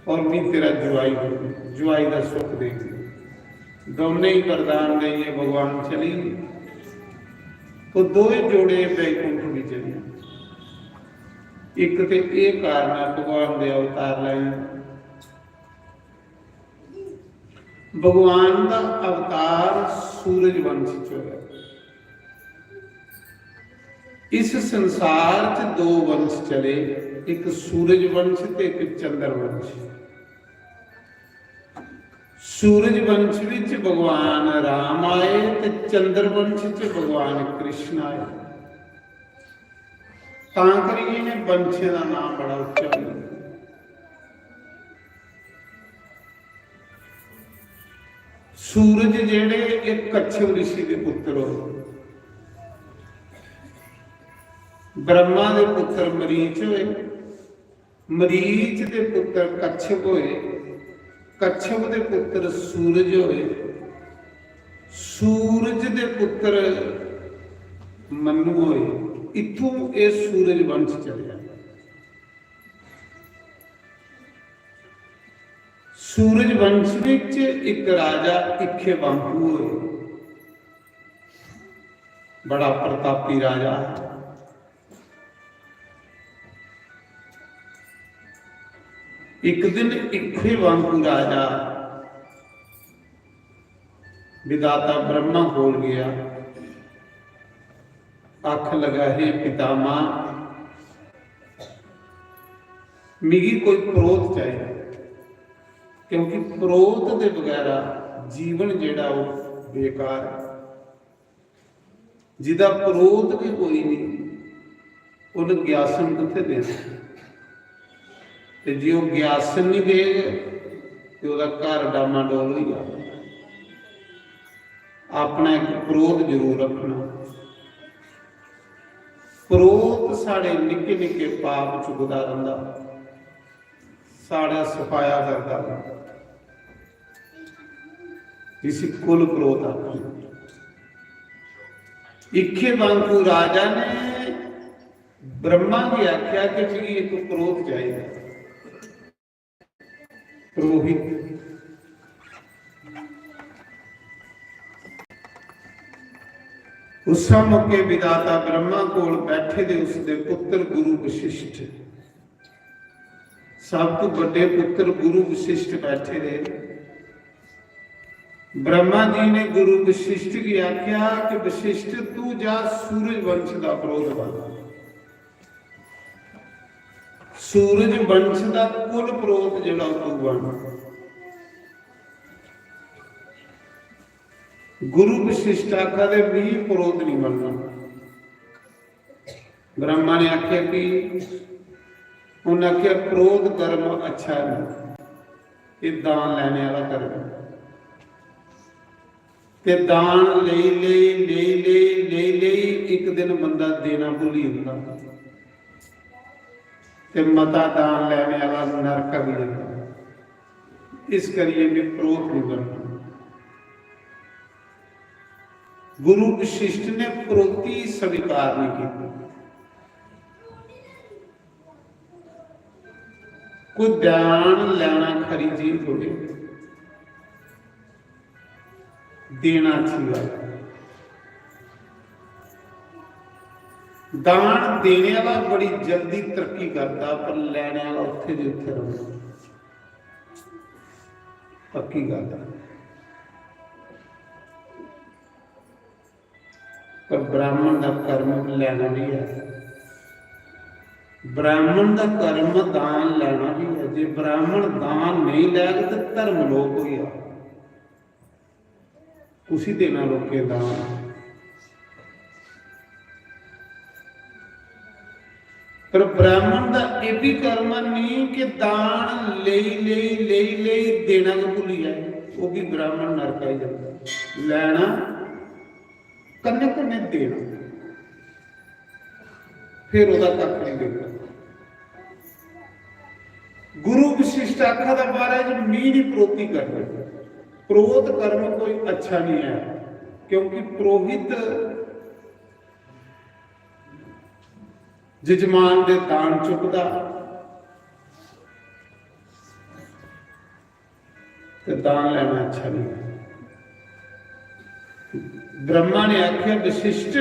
और मी तेरा जुआई बनूं, जुआई दा सुख देगी।" दोनों ही वरदान देइयै भगवान चली गे। तो दोए जोड़े बैकुंठ भी चली गे। इक ते एह कारण है भगवान दे अवतार लैने। भगवान दा अवतार सूरज वंश च होया। इस संसार च दो वंश चले, इक सूरज वंश ते इक चंद्र वंश। सूरज वंश विच भगवान राम आए ते चंद्र वंश च भगवान कृष्ण आए। तां करियै इ'नें वंशें दा नाम बड़ा उच्चा होई गेआ। सूरज जेहड़े, एह कच्छप ऋषि दे पुत्र होए। ब्रह्मा दे पुत्र मरीच होए, मरीच दे पुत्र कच्छप होए, कच्छप दे पुत्र सूरज होए, सूरज दे पुत्र मनु होए। इत्थों एह सूरज वंश चलेआ। सूरज वंश विच इक राजा इक्ष्वाकु होए, बड़ा प्रतापी राजा। इक दिन इक्ष्वाकु राजा विधाता ब्रह्मा कोल गया, आखन लगा, "हे पितामह, मिगी कोई प्रोत चाहिदा, क्योंकि प्रोत दे बगैरा जीवन जेहड़ा ओह बेकार है।" जिदा प्रोत भी कोई नहीं, उन ग्यासन कुत्थे देना? ते जे ओह ग्यासन नहीं देग, ते ओहदा घर डामाडोल होई जाग। अपना इक प्रोत जरूर रखना। प्रोत साढ़े निक्के निक्के पाप चुकदा रैंहदा, साढ़ा सफाया करदा रैंहदा, जिसी कुल प्रोत आखदे। इक्ष्वाकु राजा ने ब्रह्मा गी आख्या कि मिगी इक प्रोत चाहिदा, पुरोहित। उस मौके विधाता ब्रह्मा कोल बैठे दे उसदे पुत्र गुरु वशिष्ठ, सब तो बड़े पुत्र गुरु वशिष्ठ बैठे दे। ब्रह्मा जी ने गुरु वशिष्ठ गी आख्या कि वशिष्ठ, तू जा सूरज वंश दा पुरोहित बन। सूरज वंश दा कुल पुरोहित जेड़ा तू बन। गुरु वशिष्ठ आखा दे, "मी पुरोहित नहीं बनना।" ब्रह्मा ने आख्या कि, उन्हें आख्या, "क्रोध कर्म अच्छा नहीं।" एह् दान लैने आह्ला कर्म। ते दान लेई लेई लेई लेई लेई लेई इक दिन बंदा देना भुल्ली जंदा। ते मता दान लैने आह्ला नरक बी जंदा। इस करियै में परोह्त निं बनना। गुरु वशिष्ठ ने परोह्ती स्वीकार नहीं की। कोई दान लैना खरी चीज थोड़ी, देना अच्छी गल्ल। दान देने वाला बड़ी जल्दी तरक्की करता, पर लैने वाला उत्थे दे उत्थे रौंह्दा। पक्की गल्ल ऐ। पर ब्राह्मण दा कर्म लैना भी ऐ। ब्राह्मण दा कर्म दान लैना भी ऐ। जे ब्राह्मण दान नहीं लैग ते धर्म लोप होई जा। कुसी देना लोकें दान? पर ब्राह्मण दा एह् भी कर्म नहीं कि दान लेई लेई लेई लेई देना गै भुल्ली जाए। ओह् भी ब्राह्मण नरक आई जंदा। लैना कन्नै कन्नै देना, फिर ओह्दा कक्ख नहीं बिगड़दा। गुरु वशिष्ठ आखा दा बारे च मी नहीं परोह्ती करनी। परोह्त कर्म कोई अच्छा नहीं है, क्योंकि पुरोहित जजमान दे दान चुकदा ते दान लैना अच्छा नहीं। ब्रह्मा ने आख्या, "वशिष्ठ,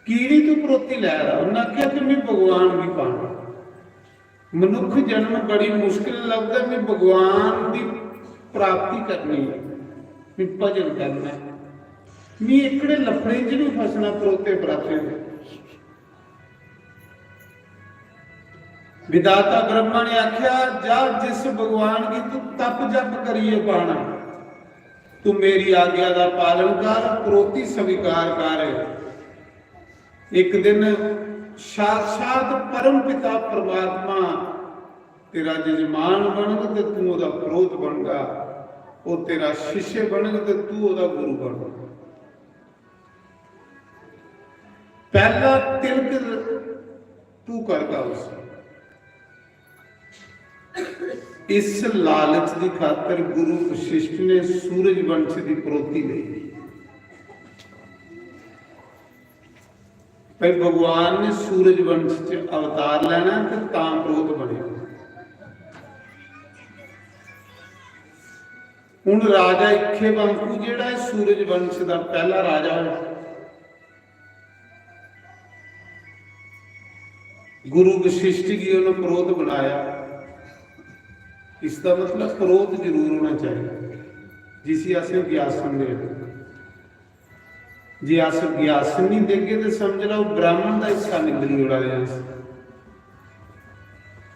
की नहीं तू परोह्ती लै दा?" उन्नै आख्या कि "मैं भगवान गी पाना।" मनुख जन्म बड़ी मुश्किल लभदा, "मैं भगवान दी प्राप्ति करनी है, मैं भजन करना है, मैं एह्कड़े लफड़ें च नहीं फसना परोह्ते पराते दे।" विधाता ब्रह्मा ने आख्या, "जा, जिस भगवान गी तू तप जप करियै पाना, तू मेरी आज्ञा दा पालन कर, परोह्ती स्वीकार कर। एक दिन साक्षात परम पिता परमात्मा तेरा जजमान बनग ते तू ओह्दा परोह्त बनगा, ओह् तेरा शिष्य बनग ते तू ओह्दा गुरु बनगा। पहला तिलक तू करगा उस।" इस लालच दी खातर गुरु वशिष्ठ ने सूरज वंश दी परोह्ती लेई। भाई, भगवान ने सूरज वंश च अवतार लैना ते तां परोह्त बने। हुन राजा इक्खेवांकु जेह्ड़ा ऐ, सूरज वंश दा पैह्ला राजा ऐ, गुरु वशिष्ठ गी उन्हें परोह्त बनाया। इसदा मतलब परोह्त जरूर होना चाहिए, जिसी असें ज्ञासन दे। जे अस ज्ञासन नहीं देगे ते समझ लैओ ब्राह्मण दा हिस्सा निगली ओड़ा दे अस।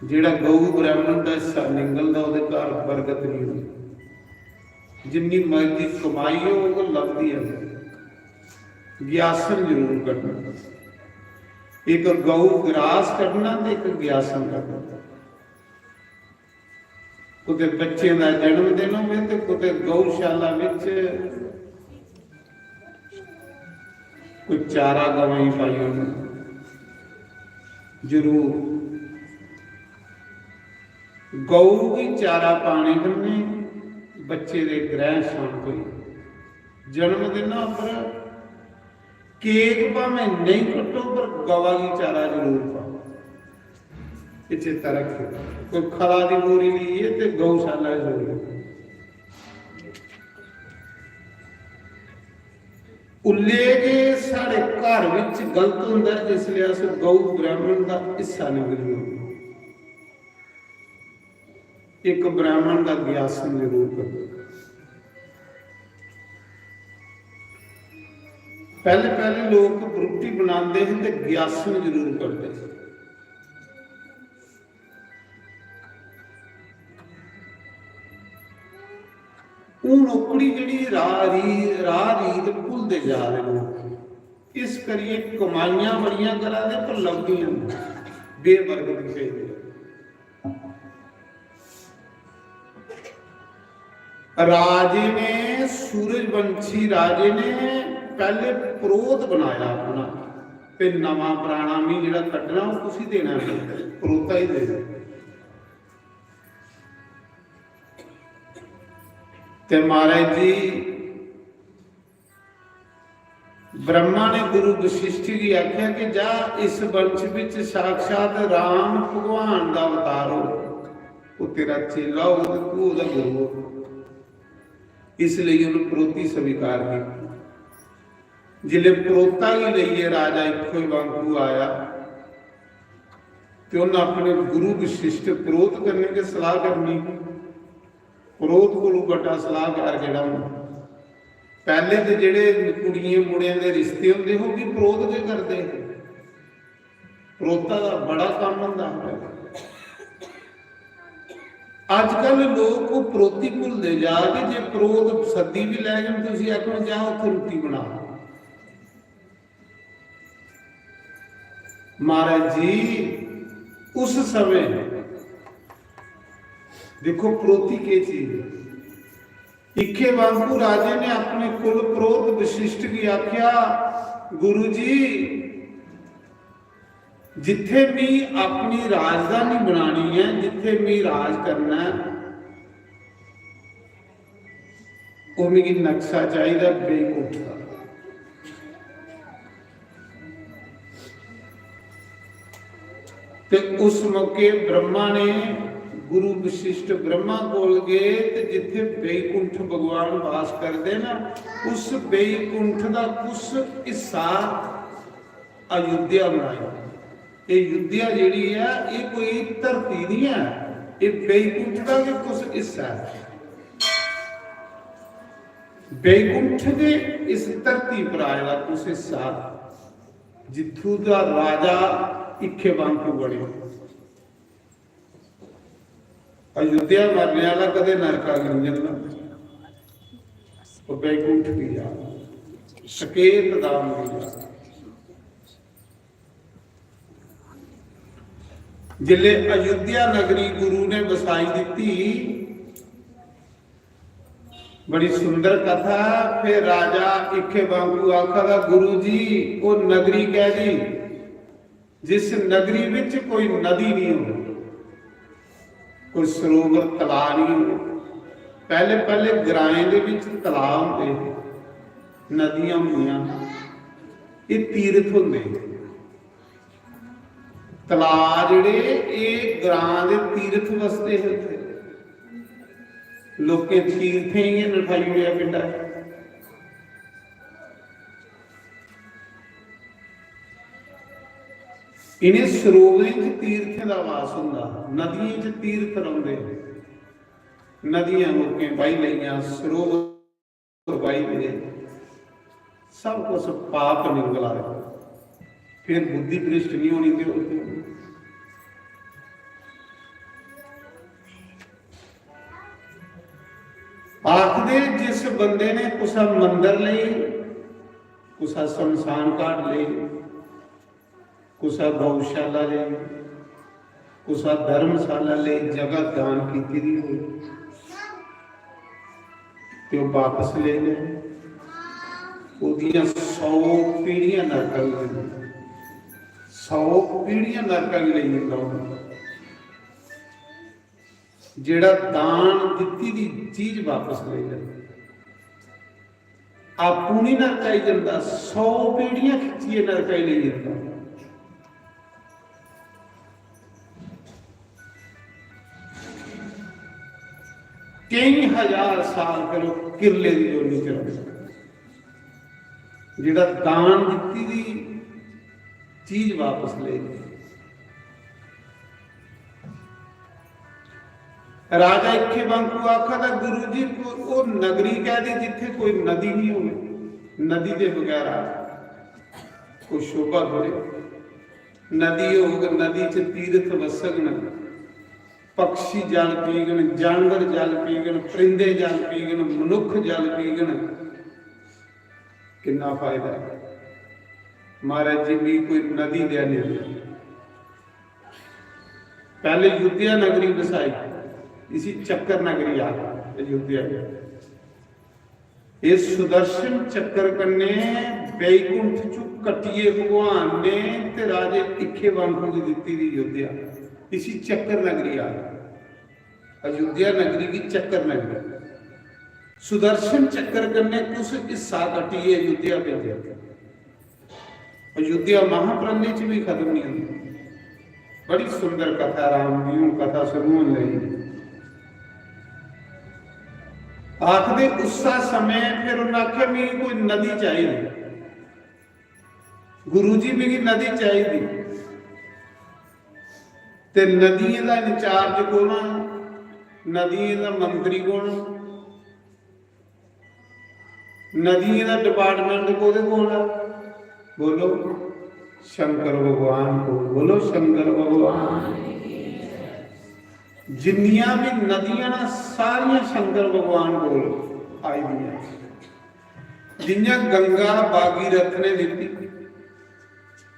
जेह्ड़ा गौ ब्राह्मण दा हिस्सा निगलदा, ओह्दे घर बरकत नहीं होंदी। जिन्नी मर्जी कमाई होग, लभदी है। ज्ञासन जरूर कड्ढना। इक गौ ग्रास कड्ढना ते इक ज्ञासन कड्ढना। कुतै बच्चें दा जन्मदिन होवे ते कुतै गौशाला विच कोई चारा गवां गी पाई ओड़ना। जरूर गौ गी चारा पाने कन्नै बच्चे दे ग्रह शांत होई जन्मदिन उप्पर केक भामें नेईं कट्टो, पर गवा गी चारा जरूर पाओ। एह् चेता रक्खेओ, कोई खला दी बोरी लेइयै ते गौशाला च छोड़ी ओड़ो। उल्ले गै साढ़े घर विच गलत होंदा ऐ, जिसलै अस गौ ब्राह्मण दा हिस्सा निगली ओड़ने। इक ब्राह्मण दा ग्यासन जरूर करो। पैह्ले पैह्ले लोक रुट्टी बनांदे हे ते ग्यासन जरूर करदे हे। हून ओकड़ी जेह्ड़ी राह री-, राह रीत भुलदे जा दे लोक। इस करियै कमाइयां बड़ियां करा दे, पर लभदियां नेईं। बेबरकत पेई दी। राजे ने, सूरजवंशी राजे ने पैह्ले परोह्त बनाया अपना, ते नमां पराना मी जेह्ड़ा कड्ढना, ओह् कुसी देना ऐ? परोह्ता ही देना। ते महाराज जी, ब्रह्मा ने गुरु वशिष्ठ गी आखेआ कि जा, इस वंश विच साक्षात राम भगवान दा अवतार हो, ओह् तेरा चेला होग ते तू ओह्दा गुरु हो। इसलेई उन्हें परोह्ती स्वीकार की। जिसले परोह्ता गी लेइयै राजा इक्खोबांकू आया ते उन्हें अपने गुरु वशिष्ठ परोह्त कन्नै गै सलाह करनी। परोह्त कोलू बड्डा सलाहकार जेह्ड़ा होंदा, पैह्ले ते जेह्ड़े कुड़ियें मुड़ें दे रिश्ते होंदे हे, ओह् बी परोह्त गै करदे हे। परोह्ता दा बड़ा कम्म होंदा हा। अजकल लोक ओह् परोह्ती भुलदे जा दे। जे परोह्त सद्दी बी लैगन, तुसी आखो, "जा, उत्थै रुट्टी बना।" महाराज जी, उस समय दिक्खो, परोह्ती केह् चीज ऐ। इक्खोबांकू राजे ने अपने कुल परोह्त वशिष्ठ गी आखेआ, "गुरु जी, जित्थे मी अपनी राजधानी बनानी ऐ, जित्थे मी राज करना ऐ, ओह् मिगी नक्शा चाहिदा बैकुंठ दा।" ते उस मौके ब्रह्मा ने, गुरु वशिष्ठ ब्रह्मा कोल गए ते जित्थे बैकुंठ भगवान वास करदे ना, उस बैकुंठ दा कुछ हिस्सा अयोध्या बनाई। एह् अयोध्या जेह्ड़ी ऐ, एह् कोई धरती निं ऐ, एह् बैकुंठ दा गै कुछ हिस्सा ऐ। बैकुंठ दे इस धरती पर आए दा कुछ हिस्सा, जित्थू दा राजा इक्खोबांकू बने। अयोध्या मरने आह्ला कदें नरका गी निं जंदा, ओह् बैकुंठ गी जा, सकेत धाम गी जा। जिसले अयोध्या नगरी गुरु ने बसाई दित्ती, बड़ी सुंदर कथा। फिर राजा इक्खोबांकू आखा दा, "गुरु जी, ओह् नगरी कैह्दी, जिस नगरी विच कोई नदी नहीं हो, कोई सरोवर, तलाऽ नहीं हो?" पैह्ले, पैह्ले ग्राएं दे विच तलाऽ होंदे हे, नदियां होंदियां, एह् तीर्थ होंदे हे। तलाऽ जेह्ड़े, एह् ग्रां दे तीर्थ बसदे हे उत्थै। लोकें तीर्थें गी गै नठाई ओड़ेआ पिंडा। इ'नें सरोवरें च तीर्थें दा वास होंदा हा, नदियें च तीर्थ रौंह्दे हे। नदियां लोकें बाही लेइयां, सरोवर बाही दे, सब कुछ पाप निकला दे। फिर बुद्धि भ्रष्ट नहीं होनी ते होर केह् होना? आखदे, जिस बंदे ने कुसै मंदर लेई, कुसै शमशान घाट लेई, कुसै गौशाला लेई, कुसै धर्मशाला लेई जगह दान कीती दी होए ते ओह् बापस लेई लै, ओह्दियां सौ पीढ़ियां नरका गी लेई जंदा, सौ पीढ़ियां नरका गी लेई जंदा ओह्। जेह्ड़ा दान दित्ती दी चीज बापस लेई जंदा, आपूं निं नरकाई जंदा, सौ पीढ़ियां खिच्चियै नरकाई लेई जंदा। केई हजार साल फिर ओह् किरले दी जोनी च रौंह्दा। जेह्ड़ा दान दित्ती दी चीज वापस लेई लेई। राजा इक्खोबांकू आखा दा, "गुरु जी, को-, ओह् नगरी कैह्दी जित्थै कोई नदी निं होवे, नदी दे बगैरा कोई शोभा थोड़े। नदी होग, नदी च तीर्थ वसगन, पक्षी जल पीगन, जानवर जल पीगन, परिंदे जल पीगन, मनुक्ख जल पीगन, किन्ना फायदा ऐ।" महाराज जी, मी कोई नदी देआ, नहीं। पैह्ले अयोध्या नगरी बसाई, इसी चक्कर नगरी आखदे अयोध्या गी। इस सुदर्शन चक्कर कन्नै बैकुंठ चु कट्टियै भगवान ने ते राजे इक्खे बांकू गी दित्ती दी अयोध्या। इसी चक्कर नगरी आखदे। अयोध्या नगरी गी चक्कर नगरी। सुदर्शन चक्कर कन्नै कुस हिस्सा कट्टियै अयोध्या भेजेआ। अयोध्या महाप्रलय च भी खत्म नहीं होंदी। बड़ी सुंदर कथा राम दी। हूं कथा शुरू होने लगी। आखदे उस्सा समय फिर उन्हें आख्या, "मिगी कोई नदी चाहिए, गुरु जी, मिगी नदी चाहिए।" ते नदियें दा इंचार्ज कौन है? नदियें दा मंत्री कौन है? नदियें दा डिपार्टमेंट कोह्दे कोल ऐ? बोलो, शंकर भगवान कोल। बोलो, शंकर भगवान। जिन्नियां भी नदियां ना, सारियां शंकर भगवान कोल आई दियां। जियां गंगा भागीरथ ने दित्ती,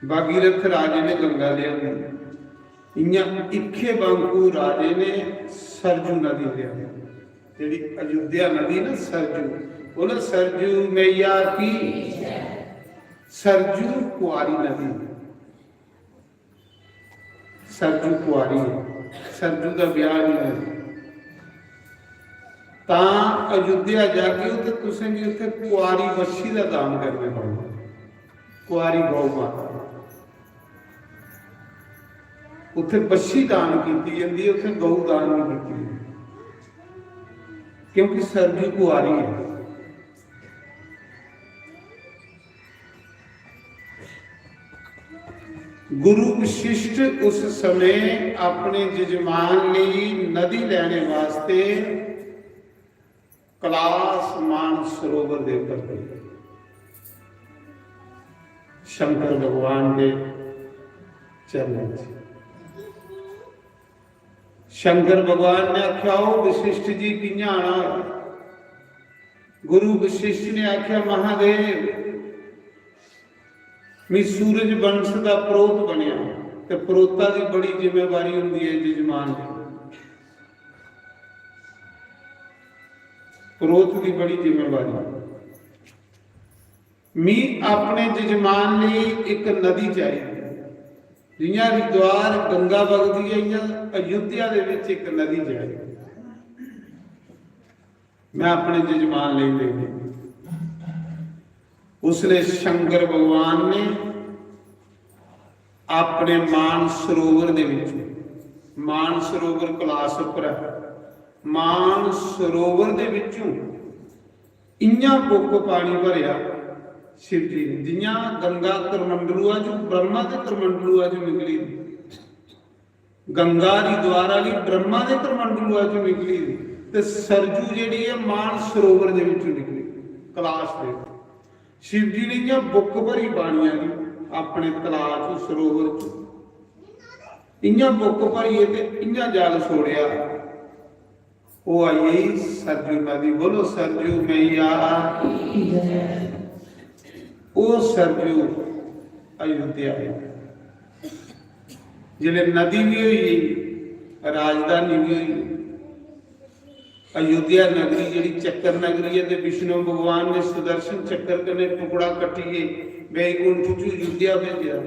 भागीरथ राजे ने गंगा लियांदी, इयां इक्खे बांकू राजे ने सरजू नदी लियांदी। जेह्ड़ी अयोध्या नदी ना सरजू, बोलो सरजू मैया की। सरजू कुआरी नदी, सरजू कुआरी है, सरजू दा ब्याह नहीं होया। तां अयोध्या जागे ते तुसेंगी उत्थे कुआरी बच्छी दा दान करने पौंदा। कुआरी गौ माता, उत्थे बच्छी दान कीती जंदी है, उत्थे गौ दान नहीं कीती जंदी, क्योंकि सरजू कुआरी है। गुरु वशिष्ठ उस समय अपने जजमान लेई नदी लेने वास्ते कलास मान सरोवर दे उप्पर गए। शंकर भगवान दे चरणें च। शंकर भगवान ने आख्या, "ओ वशिष्ठ जी, कि'यां आना होया?" गुरु वशिष्ठ ने आख्या, "महादेव, मी सूरज वंश दा प्रोत बनेआ।" ते प्रोता दी बड़ी जिम्मेवारी होंदी है जजमान दी। प्रोत दी बड़ी जिम्मेवारी। "मी अपने जजमान लेई इक नदी चाहिदी।" जियां हरिद्वार गंगा बगदी है, इयां अयोध्या दे विच इक नदी चाहिदी। मैं अपने जजमान लेई लेनी। उसले शंकर भगवान ने अपने मान सरोवर दे विचों, मान सरोवर कलास उप्पर है, मान सरोवर दे विचों इयां बुक्क पानी भरेआ शिव जी ने, जियां गंगा करमंडलुआ चों, ब्रह्मा दे करमंडलुआ चों निकली दी। गंगा हरिद्वार आह्ली ब्रह्मा दे करमंडलुआ चों निकली दी, ते सरजू जेह्ड़ी ऐ मान सरोवर दे विचों निकली, कलाश दे। शिव जी ने इयां बुक्क भरी पानिया दी अपने तलाऽ च, सरोवर च, इयां बुक्क भरियै ते इयां जल छोड़ेआ। ओह् आई गेई सरजू नदी। बोलो सरजू मैया। ओह् सरजू अयोध्या आई। जिसलै नदी भी होई गेई, राजधानी भी होई गेई, अयोध्या नगरी जेह्ड़ी चक्कर नगरी ऐ, ते विष्णु भगवान ने सुदर्शन चक्कर कन्नै टुकड़ा कट्टियै बैकुंठ च अयोध्या भेजेआ।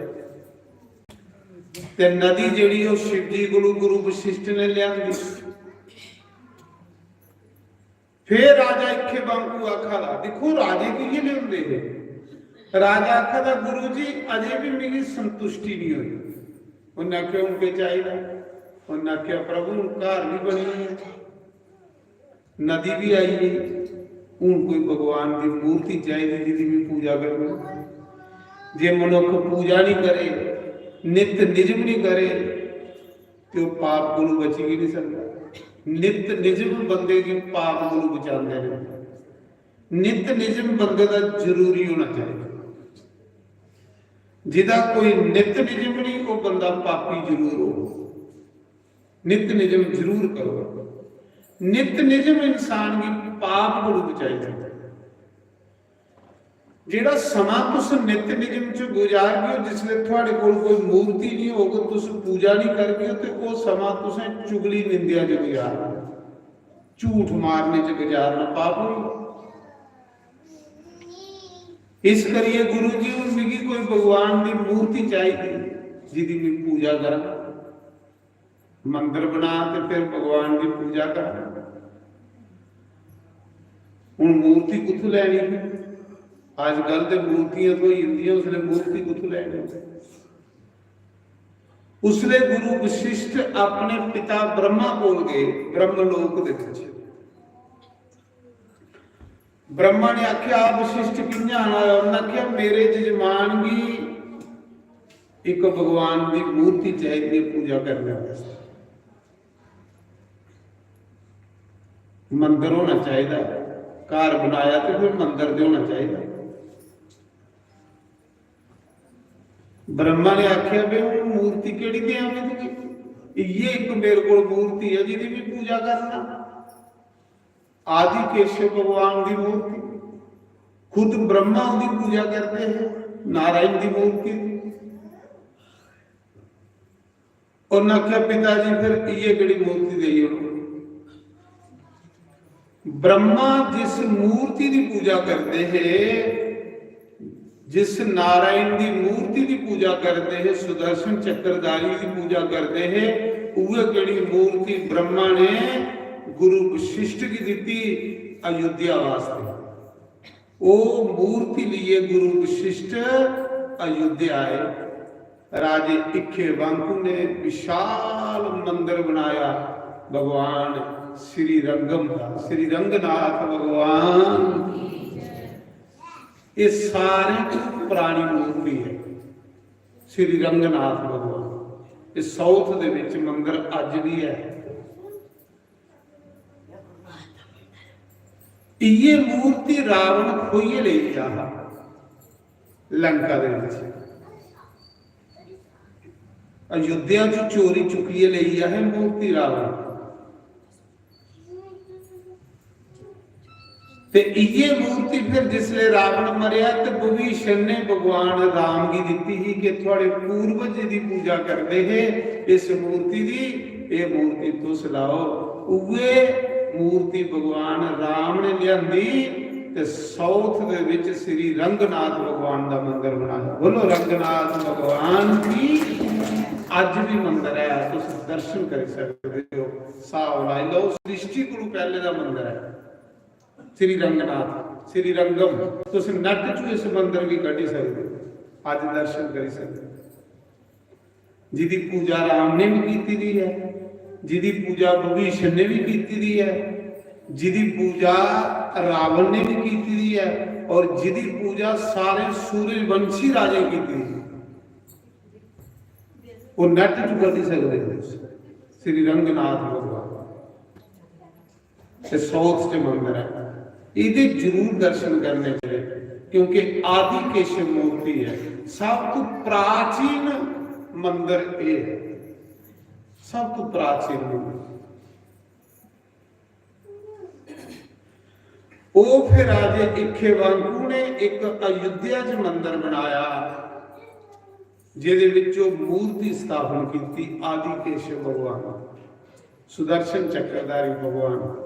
ते नदी जेह्ड़ी ओह् शिव जी कोलू गुरु वशिष्ठ ने लियांदी। फिर राजा इक्खे बांकू आखा दा, दिक्खो राजे कि'यां लियोंदे हे। राजा आखा दा, "गुरु जी, अजे भी मिगी संतुष्टि नहीं होई।" उन्नै आखेआ, "हून केह् चाहिदा?" उन्नै आखेआ, "प्रभु, हून घर भी बनी गेआ, नदी भी आई गई, हून कोई भगवान दी मूर्ति चाहिदी जिंदी मैं पूजा करूं।" जे मनुख पूजा नहीं करे, नित निजम नहीं करे, ते ओह् पाप कोलू बची गै नहीं सकदा। नित निजम बंदे गी पाप कोलू बचांदे ने। नित निजम बंदे दा जरूरी होना चाहिए। जिदा कोई नित निजम नहीं, ओह् बंदा पापी जरूर हो। नित निजम जरूर करो। नित निजम इंसान गी पाप कोलू बचाई सकदा। जेह्ड़ा समां तुस नित निजम च गुजारगे ओ, जिसलै थुआड़े कोल कोई मूर्ति निं होग, तुस पूजा निं करगे ओ, ते ओह् समां तुसें चुगली निंदेआ च गुजारना, झूठ मारने च गुजारना पाप होई। इस करियै गुरु जी, हून मिगी कोई भगवान दी मूर्ति चाहिदी, जिदी मैं पूजा करां। मंदर बना ते फिर भगवान दी पूजा करां। हून मूर्ति कुत्थों लैनी? अजकल ते मूर्तियां थ्होई जंदियां, उसलै मूर्ति कुत्थों लैनी? उसलै गुरु वशिष्ठ अपने पिता ब्रह्मा कोल गए, ब्रह्मलोक दे विच। ब्रह्मा ने आख्या, "आप वशिष्ठ कि'यां आना?" उन्हें आख्या, "मेरे जजमान गी इक भगवान दी मूर्ति चाहिदी है पूजा करने वास्ते। मंदर होना चाहिदा, घर बनाया ते फिर मंदर ते होना चाहिदा।" ब्रह्मा ने आख्या, "बे, हून मूर्ति केड़ी देआं मैं तुगी? इ'यै इक मेरे कोल मूर्ति है जिदी भी पूजा करना।" आदि केशव भगवान दी मूर्ति, खुद ब्रह्मा उंदी पूजा करते हैं, नारायण दी मूर्ति। उन्हें आख्या, "पिता जी, फिर इ'यै केड़ी मूर्ति देई ओड़ो?" ब्रह्मा जिस मूर्ति दी पूजा करते हैं, जिस नारायण दी मूर्ति दी पूजा करते हैं, सुदर्शन चक्रधारी दी पूजा करते हैं, उहे केड़ी मूर्ति ब्रह्मा ने गुरु वशिष्ठ की दी अयोध्या वास्ते। ओ मूर्ति लिए गुरु वशिष्ठ अयोध्या आए। राजे इक्ष्वाकु ने विशाल मंदिर बनाया भगवान श्री रंगम का, श्री रंगनाथ भगवान। ये सारे तो पुरानी मूर्ति है श्री रंगनाथ भगवान। ये साउथ दे विच मंदिर अज भी है। इये मूर्ति रावण खोइये लेई गया हा लंका दे विच। अयोध्या च चोरी चुकिये लेई गया है मूर्ति रावण। ते इये मूर्ति फिर जिसले रावण मरया ते विभीषण ने भगवान राम गी दिती ही कि थुआड़े पूर्वज दी पूजा करदे हे इस मूर्ति दी, ये मूर्ति तुस लाओ। उए मूर्ति भगवान राम ने लियांदी ते साउथ दे विच श्री रंगनाथ भगवान दा मंदिर बनाया। बोलो रंगनाथ भगवान की। अज भी मंदिर है, तुस दर्शन करी सकदे हो। साहब लाई लो, सृष्टि कोलू पहले दा मंदिर है श्री रंगनाथ, श्री रंगम। तुस नेट चू इस मंदिर गी कड्ढी सकदे हो, अज दर्शन करी सकदे हो। जिदी पूजा राम ने भी कीती दी है, जिदी पूजा विभीषण ने भी कीती दी है, जिदी पूजा रावण ने भी कीती दी है और जिदी पूजा सारे सूर्यवंशी राजे कीती दी है। वो नेट चू कड्ढी सकदे हो तुस। श्री रंगनाथ भगवान। ते साउथ च मंदिर है, एह्दे जरूर दर्शन करने चाहिए, क्योंकि आदि केशव मूर्ति है, सब तो प्राचीन मंदिर एह् है, सब तो प्राचीन मंदिर। ओ फिर राजे इक्ष्वाकु ने एक अयोध्या च मंदिर बनाया, जेह्दे विच ओह् मूर्ति स्थापन कीती आदि केशव भगवान, सुदर्शन चक्रधारी भगवान।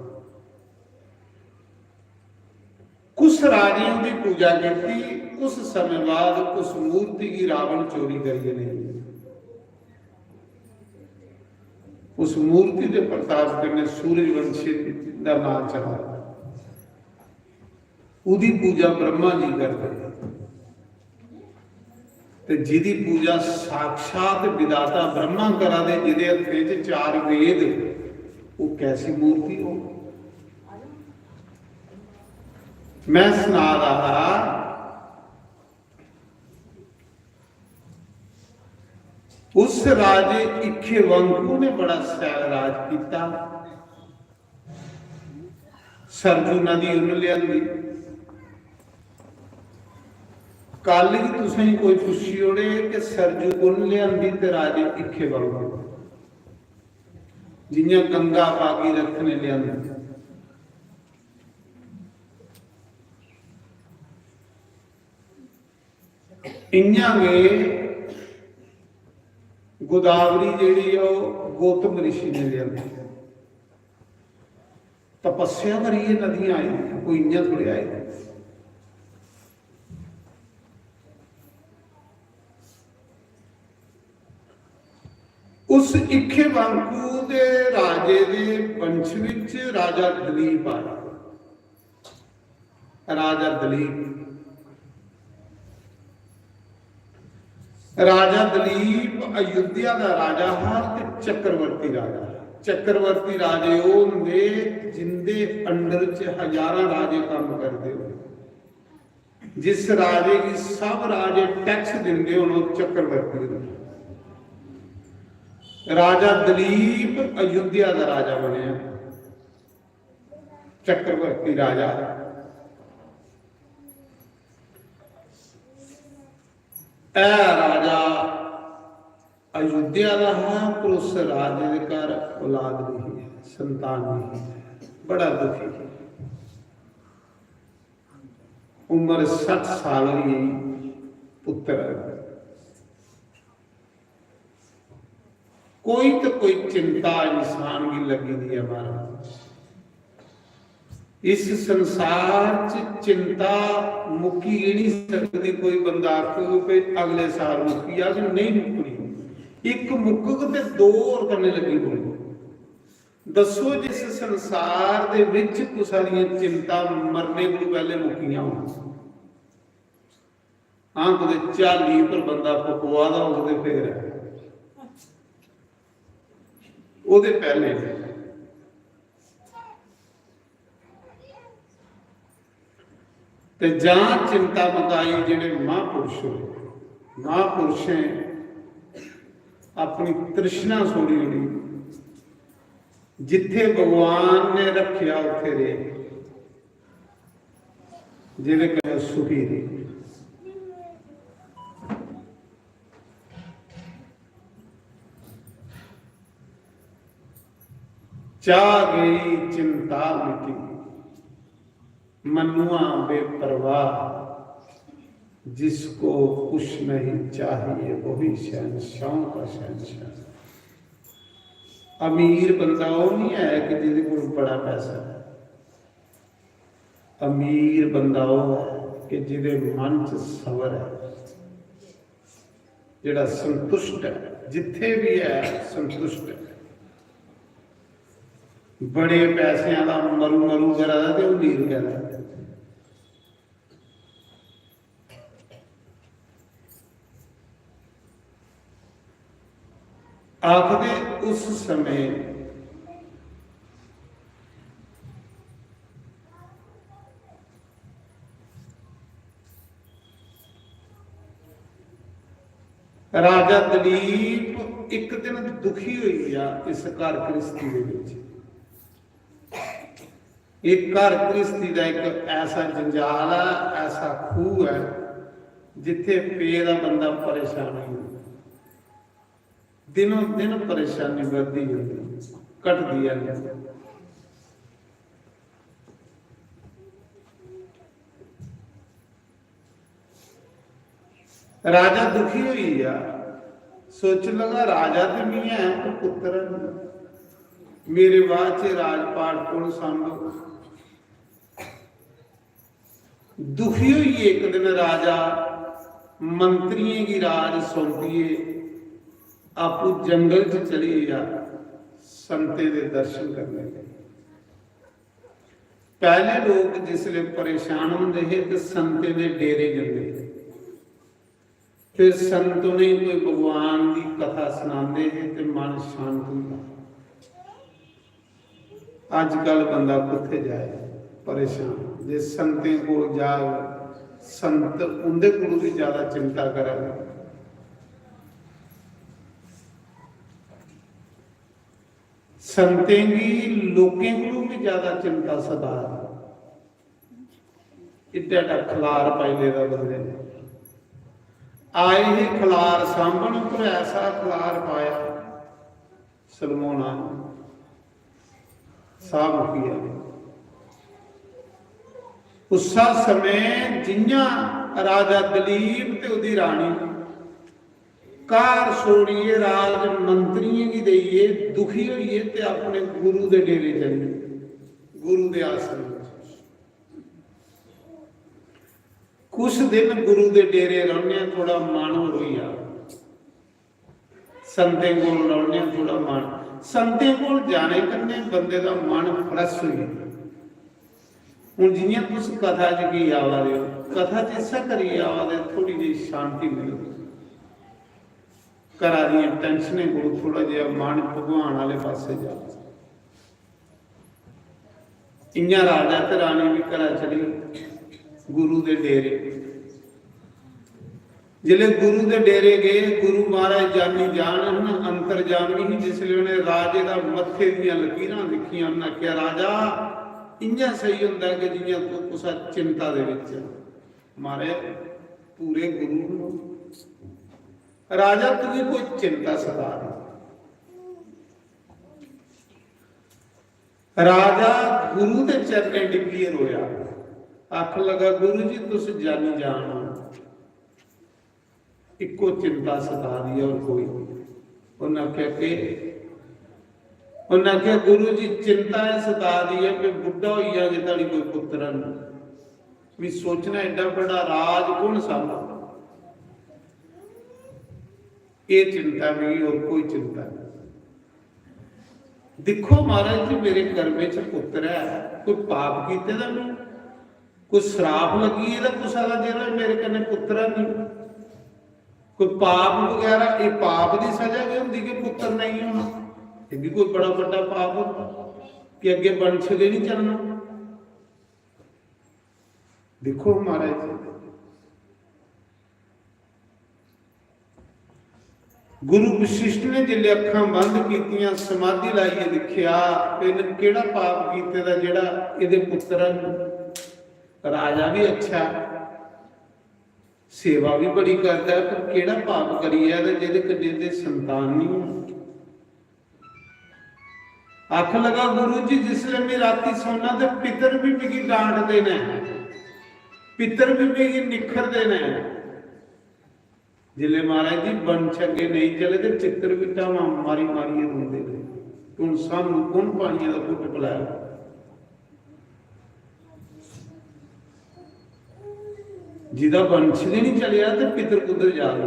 कुछ राजे उंदी पूजा कीती, कुछ समय बाद उस मूर्ति गी रावण चोरी करियै लेई गेआ। उस मूर्ति दे प्रताप कन्नै सूर्यवंशी दा नां चला। ओह्दी पूजा ब्रह्मा जी करदे। ते जिदी पूजा साक्षात विधाता ब्रह्मा करा दे, जिदे हत्थे च चार वेद, वो कैसी मूर्ति हो? मैं सना रहा, उस राजे इक्ष्वाकु ने बड़ा शैल राज किया। सरजू नदी उन्न लेआंदी। कल ही तुसें कोई पुच्छी ओड़े कि सरजू कुन्न लेआंदी ते राजे इक्ष्वाकु, जियां गंगा भागीरथ ने लेआंदी। इयां गै गोदावरी जेह्ड़ी ऐ, ओह् गौतम ऋषि ने लेआंदी। तपस्या करियै नदियां आई दियां, कोई इयां थोड़े आए। उस इक्खेवांकु दे राजे दे वंश विच राजा दलीप आया। राजा दलीप, राजा दलीप अयोध्या दा राजा हा ते चक्रवर्ती राजा हा। चक्रवर्ती राजे ओह होंदे जिंदे under च हजारां राजे कम्म करदे होन। जिस राजे गी सब राजे टैक्स दिंदे होन, ओह चक्रवर्ती होंदा। राजा दलीप अयोध्या दा राजा बनेआ, चक्रवर्ती राजा। ऐ राजा अयोध्या दा हा, पर उस राजे दे घर औलाद नहीं है, संतान नहीं है, बड़ा दुखी है। उम्र सठ साल होई गई, पुत्र है। कोई तो कोई चिंता इंसान गी लगी दी है महाराज। इस संसार च चिंता मुक्की गै नहीं सकदी। कोई बंदा आखग कि अगले साल मुक्की जाग, नहीं मुक्कनी। इक मुक्कग ते दो होर कन्नै लगी पौनी। दस्सो, जिस संसार दे विच कुसै दियां चिंता मरने कोलू पैह्ले मुक्कियां होन। हां, कुतै झाली पर बंदा पकवा दा होग ते फिर ऐ। ओह्दे पैह्ले ते जां चिंता मकाई जेह्ड़े महापुरुष होए, महापुरुषें अपनी तृष्णा छोड़ी ओड़ी, जित्थे भगवान ने रखेआ उत्थे रेह्, जेह्दे कन्नै सुखी रेह्। चाह गई चिंता मिटी, मनुआ बेपरवाह, जिसको कुछ नहीं चाहिए वही शहंशाहों का शहंशाह। अमीर बंदा ओह् नहीं है कि जिसदे कोल बड़ा पैसा है। अमीर बंदा ओह् है कि जिसदे मन च सबर है, जेह्ड़ा संतुष्ट है, जित्थे भी है संतुष्ट है। बड़े पैसें आह्ला मरू मरू करा दा ते ओह् नीर करा दा। आखदे उस समय राजा दलीप इक दिन दुखी होई गया इस घर घ्रिस्ती दे विच। एक घर घ्रिस्ती दा एक ऐसा जंजाल है, ऐसा खूह है, जित्थे पेदा बंदा परेशान होई जंदा। दिनों दिन परेशानी बढ़दी जंदी, घटदी है नहीं। राजा दुखी होई गेआ, सोचन लगा, "राजा ते मी ऐ, पर पुत्तर है नहीं। मेरे बाद च राजपाट कौन सांभग?" दुखी होइयै इक दिन राजा मंत्रियें गी राज सौंपियै आपूं जंगल च चली गेआ संतें दे दर्शन करने लेई। पैह्ले लोक जिसलै परेशान होंदे हे ते संतें दे डेरे जंदे हे। फिर संत उ'नेंगी कोई भगवान दी कथा सनांदे हे ते मन शांत होंदा। अजकल बंदा कुत्थे जाए, परेशान। जे संतें कोल जाग, संत उंदे कोलू भी ज्यादा चिंता करन। संतें गी लोकें कोलू भी ज्यादा चिंता सता दी। इड्डा इड्डा खलार पाई लेदा बंदे ने। आए हे खलार सांभन, पर ऐसा खलार पाया सलमोना ने, साह मुक्की गेआ। उस्सा समें जियां राजा दलीप ते ओह्दी रानी घर छोड़ियै राज मंत्रियें गी देइयै दुखी होइयै ते अपने गुरु दे डेरे चली गे, गुरु दे आश्रम च। कुछ दिन गुरु दे डेरे रौह्ने, थोड़ा मन होर होई जा। संतें कोल रौह्ने आं, थोह्ड़ा मन, संतें कोल जाने कन्नै बंदे दा मन फ्रैश होई जंदा। हून जि'यां तुस कथा च की आवा दे ओ, कथा च इस्सै करियै आवा दे, थोह्ड़ी जेही शांति मिलग। घरा दियें टैंशनें कोल थोह्ड़ा जेहा मन भगवान आह्ले पासै जा। इ'यां राजा ते रानी बी घरा चली गुरु दे डेरे। जिसलै गुरु दे डेरे गे, गुरु महाराज जानी जान न, अंतर्जामी ही। जिसलै उ'नें राजे दा मत्थे दियां लकीरां दिक्खियां, उ'नें आखेआ, "राजा, इ'यां सेही होंदा ऐ कि जि'यां तूं कुसै चिंता दे बिच ऐ।" महाराज, पूरे गुरु न। "राजा, तुगी कोई चिंता सता दी।" राजा गुरु दे चरणें डिग्गियै रोया, आखन लगा, "गुरु जी, तुस जानी जान हो, इक्को चिंता सता दी ऐ, होर कोई निं।" उन्नै आखेआ, "केह्?" उन्नै आखेआ, "गुरु जी, चिंता एह् सता दी ऐ कि बुड्ढा होई जा, अजें धोड़ी कोई पुत्तर हैन्नी। मी सोचना, एड्डा बड्डा राज कु'न सांभग? एह् चिंता मिगी, होर कोई चिंता नेईं।" दिक्खो महाराज जी, मेरे कर्मे च पुत्तर ऐ, कोई पाप कीते दा में, कोई श्राप लग्गी गेदा कुसै दा जेह्ड़ा मेरे कन्नै पुत्तर है नेईं, कोई पाप बगैरा, एह् पाप दी सजा गै होंदी कि पुत्तर नेईं होना, एह् बी कोई बड़ा बड्डा पाप होंदा कि अग्गें वंश गै निं चलना। दिक्खो महाराज जी, गुरु वशिष्ठ ने जिसलै अक्खां बंद कीतियां, समाधि लाइयै दिक्खेआ, इन्न केह्ड़ा पाप कीते दा जेह्ड़ा एह्दे पुत्तर न? राजा बी अच्छा, सेवा बी बड़ी करदा ऐ, पर केह्ड़ा पाप करियै ते जेह्दे कन्नै एह्दे संतान निं होन? आखन लगा, "गुरु जी, जिसलै में रातीं सौना ते पितर बी मिगी डांटदे न, पितर बी मिगी निक्खरदे न।" जिसलै महाराज जी वंश अग्गें नेईं चले ते चित्तर बी ढावां मारी मारियै रोंदे न। हून सानूं कु'न पानियै दा घुट्ट पलाया? जिदा वंश गै निं चलेआ ते पितर कुद्धर जाग?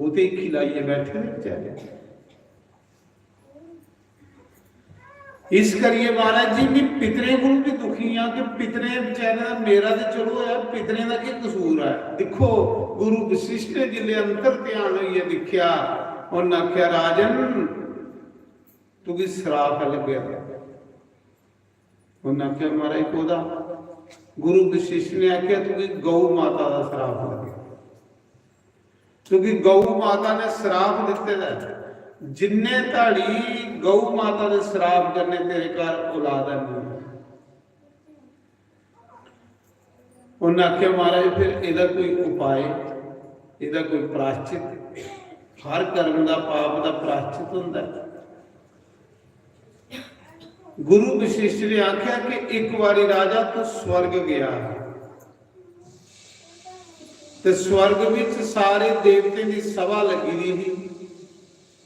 ओह् ते हीखी लाइयै बैठे दे बेचारे। इस करियै महाराज जी, में पितरें कोल बी दुखी आं कि पितरें बेचारें दा, मेरा ते चलो होआ, पितरें दा केह् कसूर ऐ? दिक्खो, गुरु वशिष्ठ ने जिसलै अंतर ध्यान होइयै दिक्खेआ, उन्न आखेआ, "राजन, तुगी श्राप ऐ लग्गे दा।" उन्न आखेआ, "महाराज, कोह्दा?" गुरु वशिष्ठ ने आखेआ, "तुगी गौ माता दा श्राप लग्गे।" क्योंकि गौ माता ने श्राप दित्ते दा ऐ, जिन्ने धड़ी गौ माता दे श्राप कन्नै तेरे घर औलाद है नहीं। उन्नै आखेआ, "महाराज, फिर एह्दा कोई उपाय, एह्दा कोई प्राश्चित? हर कर्म दा, पाप दा प्राश्चित होंदा है।" गुरु वशिष्ठ ने आखेआ कि एक बारी राजा तू स्वर्ग गया, ते स्वर्ग विच सारे देवतें दी सभा लगी दी ही।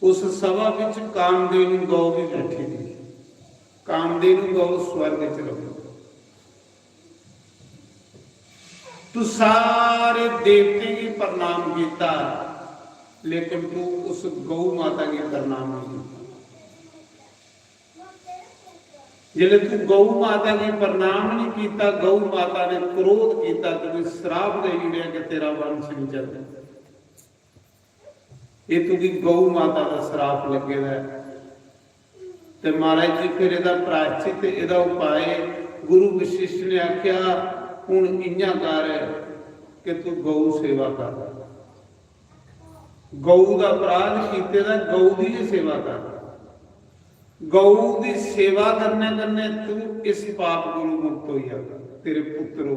उस सभा विच कामधेनु गौ भी बैठी दी। कामधेनु गौ स्वर्ग च रही। तू सारे देवतें गी प्रणाम किया, लेकिन तू उस गौ माता गी प्रणाम नहीं किया। जिसलै तू गौ माता गी प्रणाम नहीं किया, गौ माता ने क्रोध किया, तुगी श्राप दे ओड़ेआ कि तेरा वंश नहीं चलना। ये तुगी गौ माता का श्राप लगे दा है। ते महाराज जी, फिर एदा प्रायश्चित, एदा उपाय, गुरु वशिष्ठ ने आख्या, "हुण इयां कर कि तू गौ सेवा कर, गौ दा अपराध कीते दा, गौ दी गै सेवा कर। गौ दी सेवा करने कन्ने तू इस पाप कोलों मुक्त होई जागा। तेरे पुत्र हो,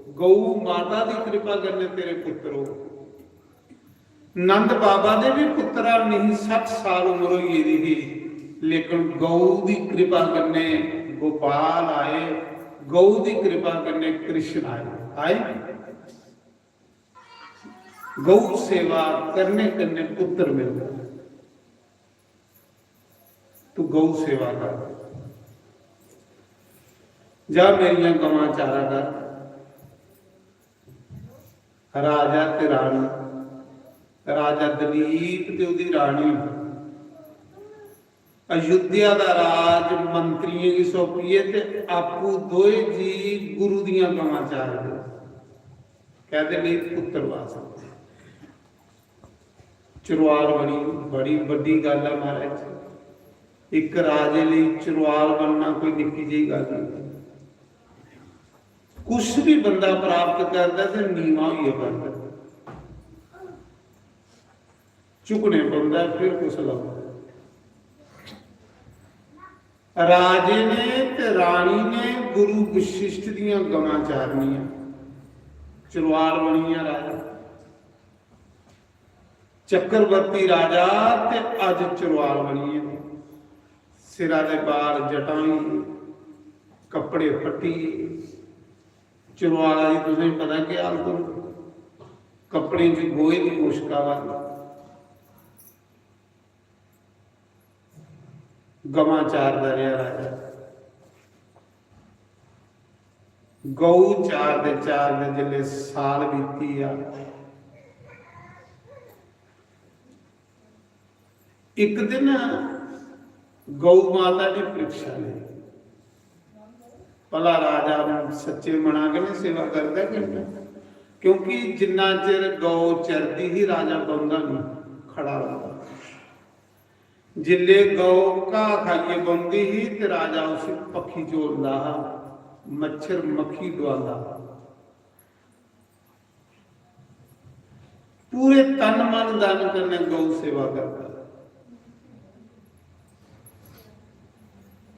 गौ माता दी कृपा कन्ने तेरे पुत्र हो।" नंद बाबा दे भी पुत्तरा नहीं, सट्ठ साल उम्र होई गेदी ही, लेकिन गौ दी कृपा कन्ने गोपाल आए, गौ दी कृपा कन्ने कृष्ण आए। आए? गौ सेवा करने कन्ने पुत्र मिलता। तू गौ सेवा कर, जा मेरियां गवां चारा कर। राजा ते रानी राजा दलीप ते ओह्दी रानी अयोध्या दा राज मंत्रियें गी सौंपियै ते आपूं दोए जी गुरु दियां गवां चारदे। कैह्दे लेई? पुत्तर वास्तै। चरवाल बनी, बड़ी बड्डी गल्ल ऐ महाराज। इक राजे लेई चरवाल बनना कोई निक्की जेही गल्ल नेईं। कुछ भी बंदा प्राप्त करदा ते नीवा होइयै करदा, झुकने पौंदा ऐ, फिर कुछ लभदा। राजे ने ते रानी ने गुरु वशिष्ठ दियां गवां चारनियां, चरवाल बनियां राजा। चक्रवर्ती राजा ते अज्ज चरवाल बनियै, सिरा दे बाल जटां होई, कपड़े फट्टी, चरवाला दी तुसें पता केह् हालत होंदी? कपड़ें च गोहे दी मुश्क आवा दी। गवां चारदा रेहा राजा। गौ चारदे चारदे जिसलै साल बीती गेआ, इक दिन गौ माता ने परीक्षा लेई, भला राजा सच्चे मना कन्नै सेवा करदा कि नेईं? क्योंकि जिन्ना चिर गौ चरदी ही, राजा बौंह्दा नेईं, खड़ा रौंह्दा। जिसलै गौ घाऽ खाइयै बौंह्दी ही ते राजा उसी पक्खी झोलदा हा, मच्छर मक्खी डुआंदा हा। पूरे तन मन धन कन्नै गौ सेवा करदा।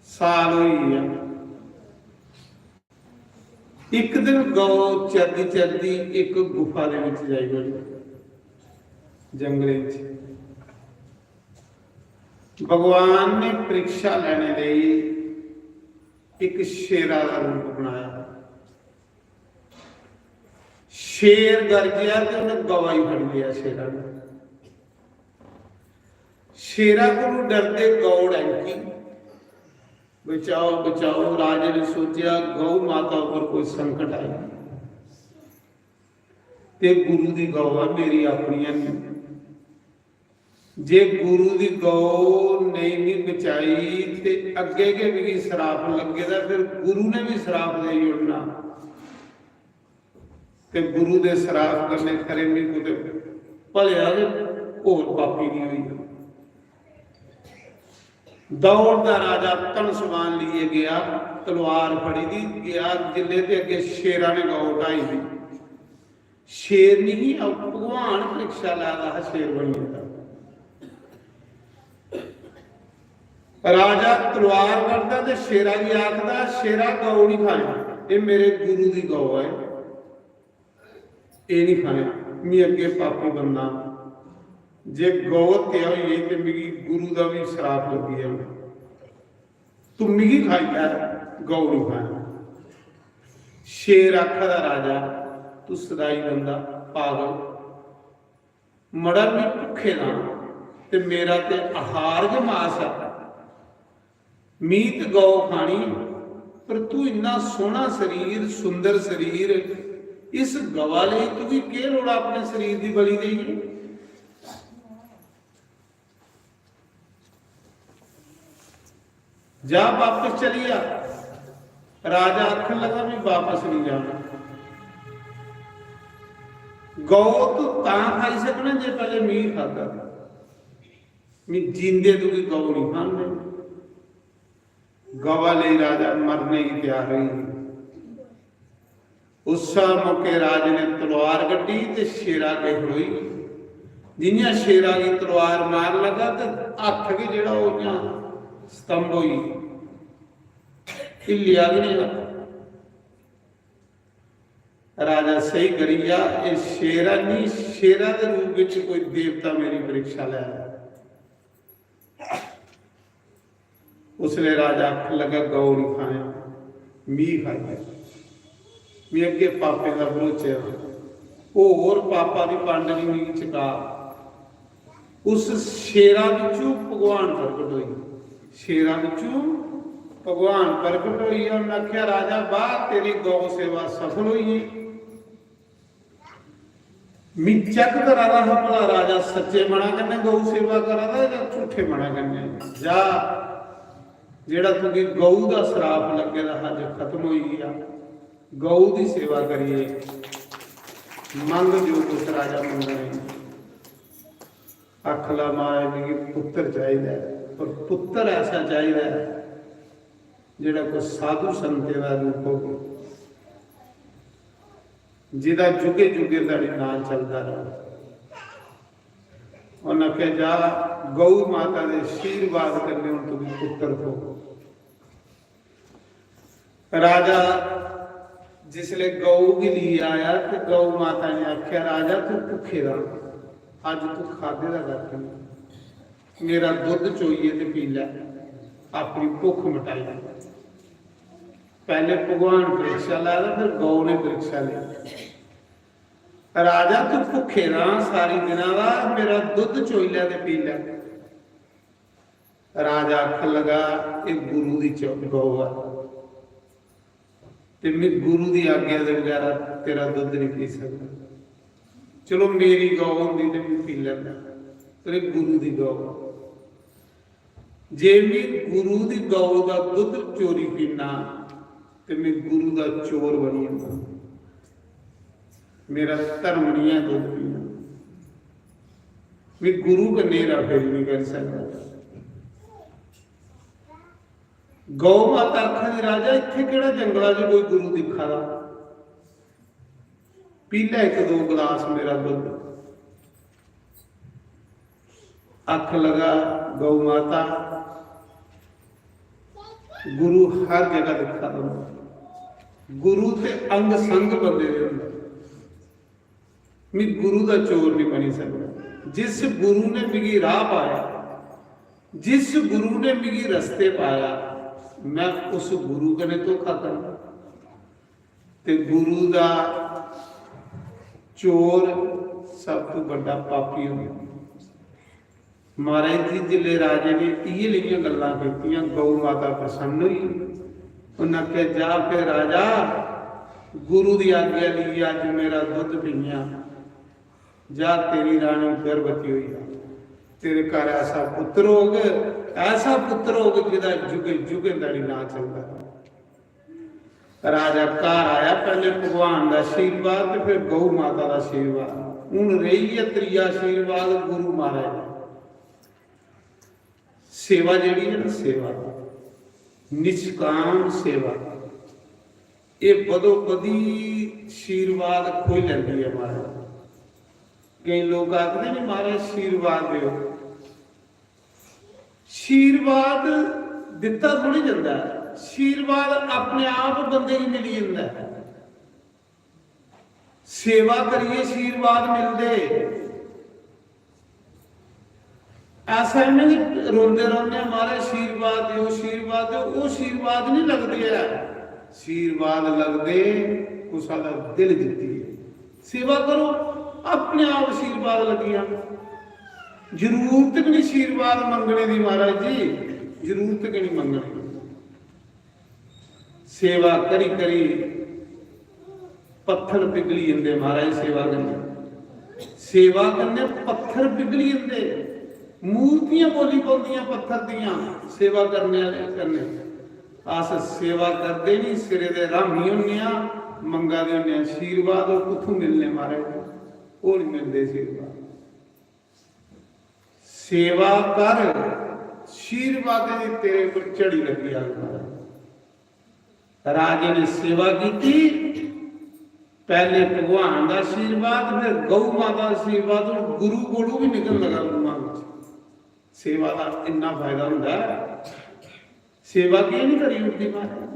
साल होई गेआ। इक दिन गौ चरदी चरदी इक गुफा दे विच जाई बड़ी, जंगले च। भगवान ने परीक्षा लैने लेई इक शेरा दा रूप बनाया। शेर गरजेआ ते उन्हें गवा गी फड़ी लेआ शेरा ने। शेरा कोलू डरदे गौ डैंकी, "बचाओ, बचाओ।" राजे ने सोचेआ, "गौ माता उप्पर कोई संकट आई ते गुरु दी गौ ऐ, मेरी अपनी है नहीं। जे गुरु दी गौ नेईं मी बचाई ते अग्गें गै मिगी सराप लग्गे दा, फिर गुरु ने बी सराप देई ओड़ना।" ते गुरु दे सराप कन्नै खरे मी कुतै भलेआं गै होर पापी निं होई जा। दौड़दा राजा धन समान लेइयै गेआ, तलवार फड़ी दी गेआ, जिल्ले ते अग्गें शेरा ने गौ ढाई ही। शेर निं ही, भगवान परीक्षा लै दा हा, शेर बनी गेदा। राजा तलवार कढदा ते शेरा गी आखदा, "शेरा, गौ निं खानी, एह् मेरे गुरु दी गौ ऐ, एह् निं खानी, मी अग्गें पापी बनना। जे गौ हत्या होई गेई ते मिगी गुरु दा बी सराप लग्गी जाना। तू मिगी खाई लै, गौ निं खानी।" शेर आखा दा, "राजा, तू सदाई बंदा, पागल, मड़ा, मी भुक्खे दा ते मेरा ते आहार गै मास ऐ। मी ते गौ खानी, पर तू इन्ना सोह्ना शरीर, सुंदर शरीर, इस गवा लेई तुगी केह् लोड़ अपने शरीर दी बलि देइयै? जा, वापस चली जा।" राजा आखन लगा, "मैं वापस नहीं जाना। गौ तू तां खाई सकना जे पहले मी खादा। मैं जींदे तुगी गौ नहीं खान देनी।" गवा लेई राजा मरने गी त्यार होई गे। उस्सै मौके राजे ने तलवार कड्ढी ते शेरा अग्गें खड़ोई। जि'यां शेरा गी तलवार मार लगा ते हत्थ गै जेह्ड़ा ओह् इ'यां स्तंभ होई गेआ, हिल्लेआ गै नेईं। राजा स्हेई करी गेआ, एह् शेरा निं, शेरा दे रूप बिच कोई देवता मेरी परीक्षा लै। उसलै राजा आखन लगा, "गौ निं खायां, मी खाई लै। मी अग्गें पापें दा भरोचे दा, होर पापा दी पंड निं मिगी चका।" उस शेरा बिच्चों भगवान प्रगट होई, शेरा बिच्चों भगवान प्रगट होई। उन्नै आखेआ, "राजा, वाह, तेरी गौ सेवा सफल होई गेई।" मी चेक करा दा हा भला राजा सच्चे मना कन्नै गौ सेवा करा दा जां झूठे मना कन्नै। जा, जेह्ड़ा तुगी गौ दा सराप लग्गे दा हा, जो खत्म होई गेआ। गौ दी सेवा करिए मंग जो कुछ राजा मंगने। आखला, माए, मिगी पुत्तर चाहिदा ऐ, पर पुत्तर ऐसा चाहिदा ऐ जेह्ड़ा कोई साधु संतें दा रूप होवे, जेह्दा जुगे जुगे धड़ी नांऽ चलदा र'वै। उ'न्न आखेआ, जा, गौ माता दे आशीर्वाद कन्नै हून तुगी पुत्तर थ्होग। राजा जिसलै गौ गी लेई आया ते गौ माता ने आखेआ, राजा, तू भुक्खे दा, अज्ज तू खाद्धे दा कक्ख निं, मेरा दुद्ध चोइयै ते पी लै, अपनी भुक्ख मटाई लै। पैह्ले भगवान परीक्षा लै दा, फिर गौ ने परीक्षा लेई। राजा, तू भुक्खे दा सारी दिना दा, मेरा दुद्ध चोई लै ते पी लै। राजा आखन लगा, "एह् गुरु दी चौ-, गौ ऐ, ते में गुरु दी आज्ञा दे बगैरा तेरा दुद्ध नहीं पी सकदा। चलो, मेरी गौ होंदी ते में पी लैंदा, पर एह् गुरु दी गौ ऐ। जे में गुरु दी गौ दा दुद्ध चोरी पीना, ते में गुरु दा चोर बनी जंदा। मेरा धर्म नहीं है दुद्ध पीना। में गुरु कन्नै हेरा फेरी नहीं करी सकदा।" गौ माता आखा दी, "राजा, इत्थै केह्ड़ा जंगला च कोई गुरु दिक्खा दा? पी लै इक दो गलास मेरा दुद्ध।" आखन लगा, "गौ माता, गुरु हर जगह दिक्खा दा होंदा। गुरु ते अंग संग बंदे दे होंदे। में गुरु दा चोर नहीं बनी सकदा। जिस गुरु ने मिगी राह पाया, जिस गुरु ने मिगी रस्ते पाया, मैं उस गुरु कन्नै धोखा करना?" ते गुरु दा चोर सब तों बड्डा पापी होंदा। महाराज जी, जिसलै राजे ने इ'यै लेइयां गल्लां कीतियां, गौ माता प्रसन्न होई। उन्नै आखेआ, "जा फिर राजा, गुरु दी आज्ञा लेइयै अज्ज मेरा दुद्ध पीया, जा, तेरी रानी गर्भवती होई जा, तेरे घर ऐसा पुत्र होग, ऐसा पुत्र होग, जेह्दा जुगें जुगें धड़ी नांऽ चलदा र'वै।" राजा घर आया, पैह्ले भगवान दा आशीर्वाद ते फिर गौ माता दा आशीर्वाद। हून रेही गेआ त्रीया आशीर्वाद गुरु महाराज दा। सेवा जेह्ड़ी है ना, सेवा, निष्काम सेवा, एह् बदो बदी आशीर्वाद खोई लैंदी ऐ महाराज। केईं लोक आखदे ने, "महाराज, आशीर्वाद देओ।" आशीर्वाद दित्ता थोड़ी जंदा ऐ, आशीर्वाद अपने आप बंदे गी मिली जंदा ऐ। सेवा करियै आशीर्वाद मिलदे। ऐसा इ'यां गै रोंदे रौंह्दे, "महाराज, आशीर्वाद देओ, आशीर्वाद देओ", ओह् आशीर्वाद निं लगदे ऐ। आशीर्वाद लगदे कुसै दा दिल जित्तियै। सेवा करो, अपने आप आशीर्वाद लग्गी जाना। जरूरत गै निं आशीर्वाद मंगने दी, महाराज जी, जरूरत गै निं मंगने दी। सेवा करी करी पत्थर पिघली जंदे महाराज, सेवा कन्नै, सेवा कन्नै पत्थर पिघली जंदे। मूर्तियां बोली पौंदियां पत्थर दियां सेवा करने आह्ले कन्नै। अस सेवा करदे निं, सिरे दे रामी होन्ने आं, मंगा दे होन्ने आं आशीर्वाद, ओह् कुत्थूं मिलने महाराज? ओह् निं मिलदे आशीर्वाद। सेवा कर, आशीर्वादें दी तेरे उप्पर झड़ी लग्गी जाग महाराज। राजे ने सेवा कीती, पैह्ले भगवान दा आशीर्वाद, फिर गौ माता दा आशीर्वाद, हून गुरु कोलू बी निकलन लगा मूहां बिच। सेवा दा इन्ना फायदा होंदा ऐ, सेवा की निं करी ओड़दी महाराज?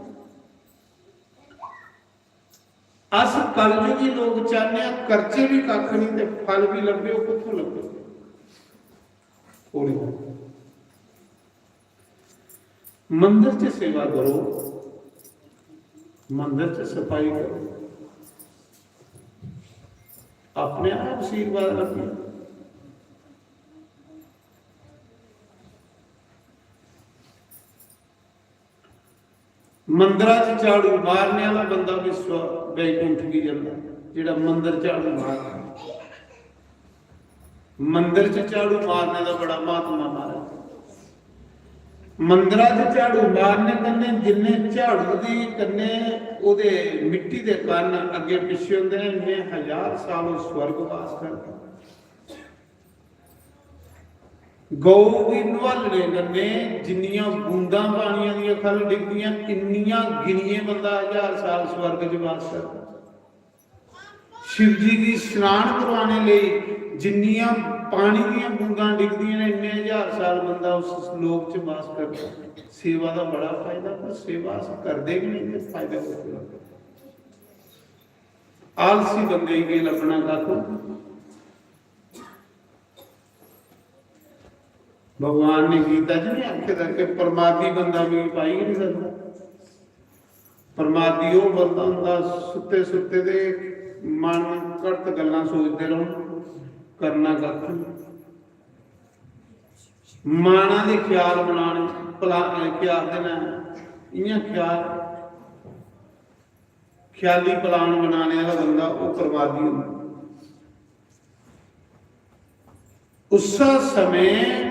अस कलयुगी लोक चाह्न्ने आं, करचै बी कक्ख निं ते फल बी लब्भे, ओह् कुत्थों लब्भे? थोह्ड़े। मंदर च सेवा करो, मंदर च सफाई करो, अपने आप आशीर्वाद लब्भी। मंदरा च झाड़ू मारने आह्ला बंदा बी स्व-, बैकुंठ गी जंदा, जेह्ड़ा मंदर झाड़ू मारदा। मंदर च झाड़ू मारने दा बड़ा महात्मा महाराज। मंदरा च झाड़ू मारने कन्नै, जिन्ने झाड़ू दी कन्नै ओह्दे मिट्टी दे कण अग्गें पिच्छें होंदे न, इन्ने हजार साल ओह् स्वर्गवास करदा। गौ गी नुहालने कन्नै जिन्नियां बूंदां पानियां दियां ख'ल्ल डिगदियां, इन्नियां गिनियै बंदा हजार साल स्वर्ग च वास करदा। शिव जी गी स्नान करवाने लेई जिन्नियां पानी दियां बूंदां डिगदियां न, इन्ने हजार साल बंदा उस लोक च वास करदा। सेवा दा बड़ा फायदा, पर सेवा अस करदे गै नेईं ते फायदा कुत्थै होंदा? आलसी बंदे गी केह् लब्भना कक्ख? भगवान ने गीता च नहीं आखे दा कि परमादी बंदा मिगी पाई गै नहीं सकदा। परमादी ओह् बंदा होंदा, सुत्ते सुत्ते दे मन घड़त गल्लां सोचदे रौह्न, करना कक्ख नहीं। माना दे ख्याल बनाने, भला, केह् आखदे न, इ'यां ख्याल, ख्याली plan बनाने आह्ला बंदा, ओह् परमादी होंदा। उस्सै समें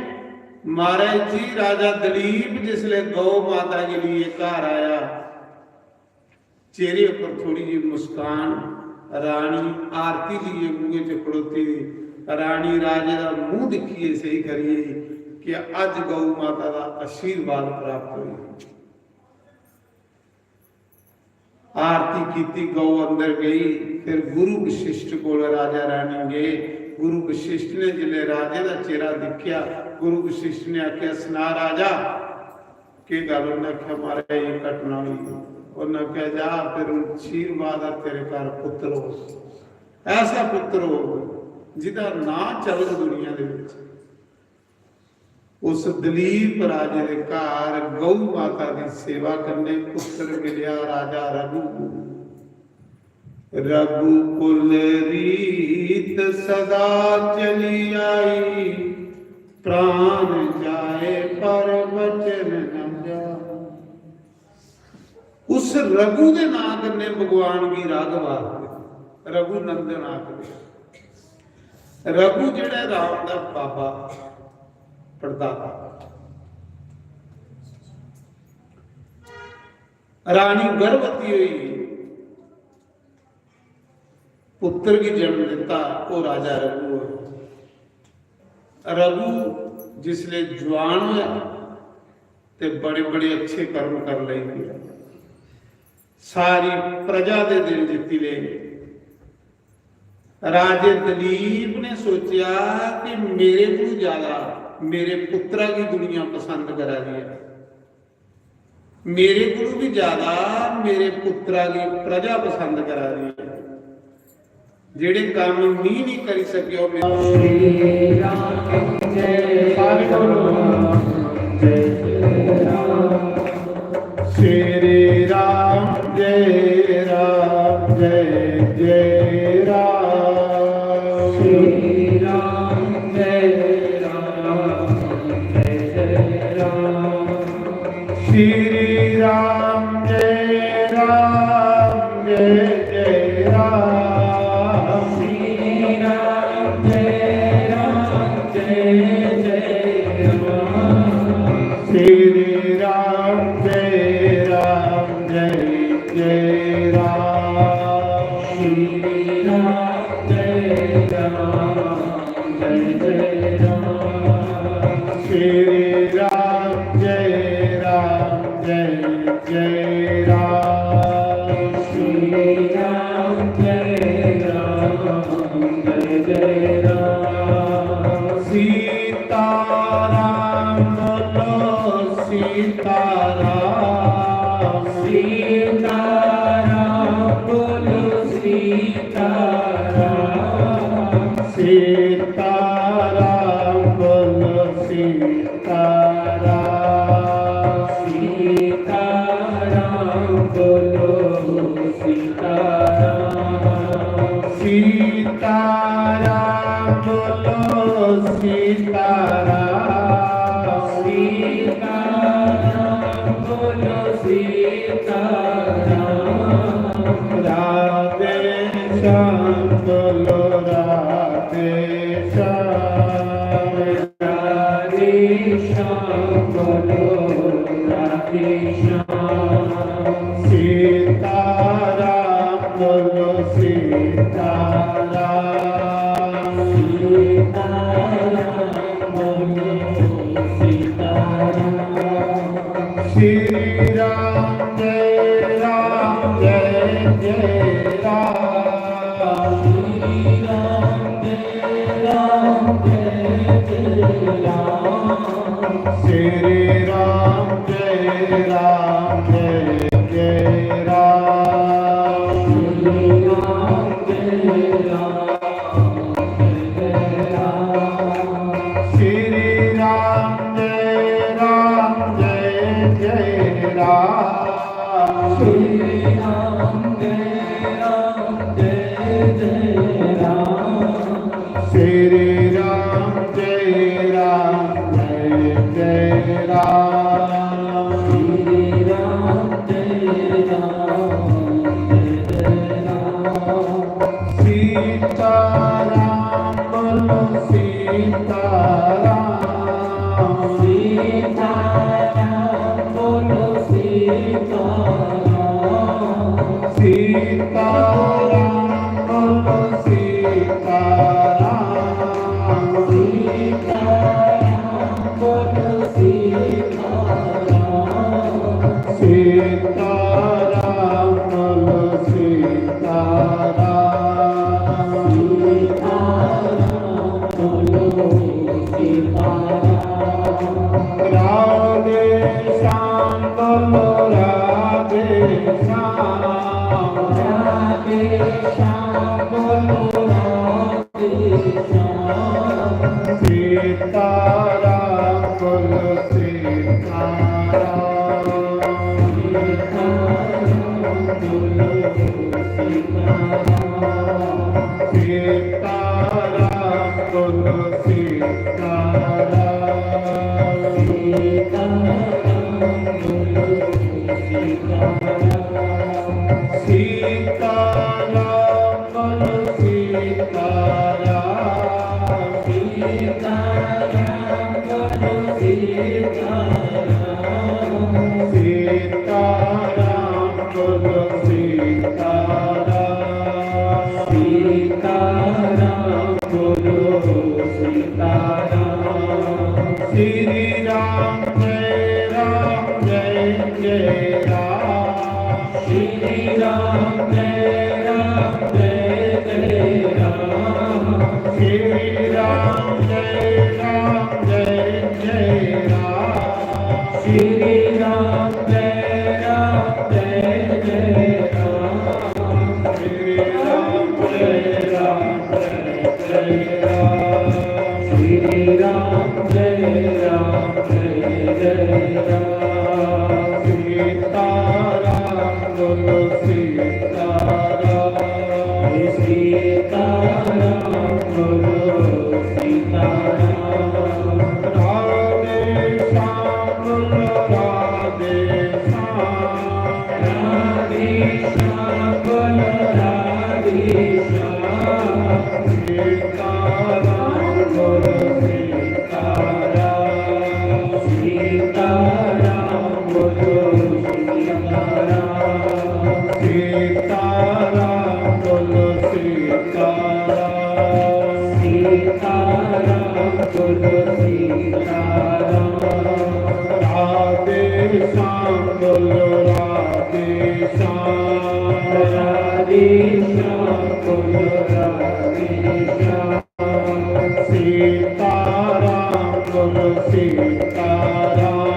महाराज जी, राजा दलीप जिसले गौ माता गी लेइयै घर आया, चेहरे उप्पर थोड़ी जी मुस्कान, रानी आरती लेइयै बूहे च खड़ोती दी, रानी राजे दा मूंह दिक्खियै सेही करियै कि अज्ज गौ माता दा आशीर्वाद प्राप्त होई। आरती कीती, गौ अंदर गई। फिर गुरु वशिष्ठ कोल राजा रानी गए। गुरु वशिष्ठ ने जिसले राजे दा चेहरा दिक्खेआ, गुरु वशिष्ठ ने आखेआ, "सना राजा, केह् गल्ल?" उन्नै आखेआ, "महाराज, एह् घटना होई।" उन्नै आखेआ, "जा, फिर हून आशीर्वाद ऐ, तेरे घर पुत्र हो, ऐसा पुत्र हो जिदा नां चलग दुनिया दे विच।" उस दलीप राजे दे घर गौ माता दी सेवा कन्नै पुत्र मिलेआ राजा रघु। रघुकुल रीत सदा चली आई, प्राण जाए पर वचन न जाए। उस रघु दे नां कन्नै भगवान गी राघव आखदे, रघुनंदन आखदे। रघु जेह्ड़ा राम दा बाबा, पड़दादा। रानी गर्भवती होई, पुत्र गी जन्म दित्ता, ओह् राजा रघु होए। रघु जिसले जुआन होया ते बड़े-बड़े अच्छे कर्म कर लई। सारी प्रजा दे दिल जित्ती ले। राजे दलीप ने सोचेआ कि मेरे कोलू ज्यादा मेरे पुत्रा गी दुनिया पसंद करा दी ऐ, मेरे कोलू भी ज्यादा मेरे पुत्रा गी प्रजा पसंद करा दी ऐ। जेह्ड़े कम्म मी नहीं करी सकेओ, मेरे श्री राम जय, सारे बोलो। जय श्री राम। श्री राम जय राम जय जय राम। श्री राम जय राम जय जय राम। श्री राम जय राम जय जय राम। श्री राम जय राम जय जय राम। श्री राम जय राम जय जय राम। श्री राम जय राम जय जय राम। श्री राम जय राम जय जय राम। श्री राम जय राम जय जय राम। सीताराम बोलो सीताराम। सीताराम बोलो सीताराम। सीताराम बोलो सीताराम। सीताराम बोलो सीताराम। सीताराम बोलो सीताराम। सीताराम बोलो सीताराम। राधे श्याम बोलो राधे श्याम। राधे श्याम बोलो राधे श्याम। सीताराम बोलो सीताराम। सीताराम बोलो सीताराम। श्री राम जय राम जय जय राम। श्री राम जय राम जय जय राम। श्री राम जय राम जय जय राम। श्री राम जय राम जय जय राम। श्री राम जय राम जय जय राम। श्री राम जय राम जय जय राम। श्री राम जय राम जय जय राम। श्री राम जय राम जय जय राम। सीताराम बोलो सीताराम। सीताराम बोलो सीताराम। सीताराम बोलो सीताराम। सीताराम बोलो सीताराम। सीताराम बोलो सीताराम। सीताराम बोलो सीताराम। राधे श्याम बोलो राधे श्याम। राधे श्याम बोलो राधे श्याम। सीताराम बोलो सीताराम। सीताराम बोलो सीताराम। सीताराम बोलो सीताराम। सीताराम बोलो सीताराम। सीताराम बोलो सीताराम। सीताराम बोलो सीताराम। सीताराम बोलो सीताराम। सीताराम बोलो सीताराम। श्री राम जय राम जय जय राम। श्री राम जय राम जय जय राम। श्री राम जय राम जय जय राम। श्री राम जय राम जय जय राम। श्री राम जय राम जय जय राम। श्री राम जय राम जय जय राम। सीताराम बोलो सीताराम। सीताराम बोलो सीताराम। राधे श्याम बोलो राधे श्याम। राधे श्याम बोलो राधे श्याम। सीताराम बोलो सीताराम। सीताराम बोलो सीताराम। सीताराम बोलो सीताराम। सीताराम बोलो सीताराम। राधे श्याम बोलो राधे श्याम। राधे श्याम बोलो राधे श्याम। सीताराम बोलो सीताराम।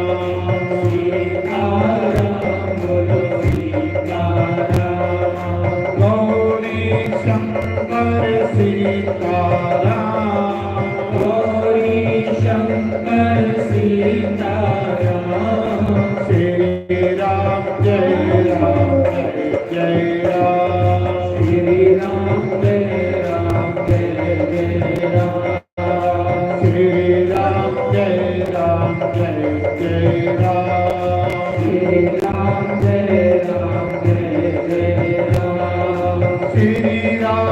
सीताराम बोलो सीताराम। गौरी शंकर सीताराम। गौरी शंकर सीताराम। श्री राम जय राम जय जय राम। श्री राम जय राम जय जय राम। श्री राम जय राम जय जय राम। श्री राम जय राम जय जय राम। श्री राम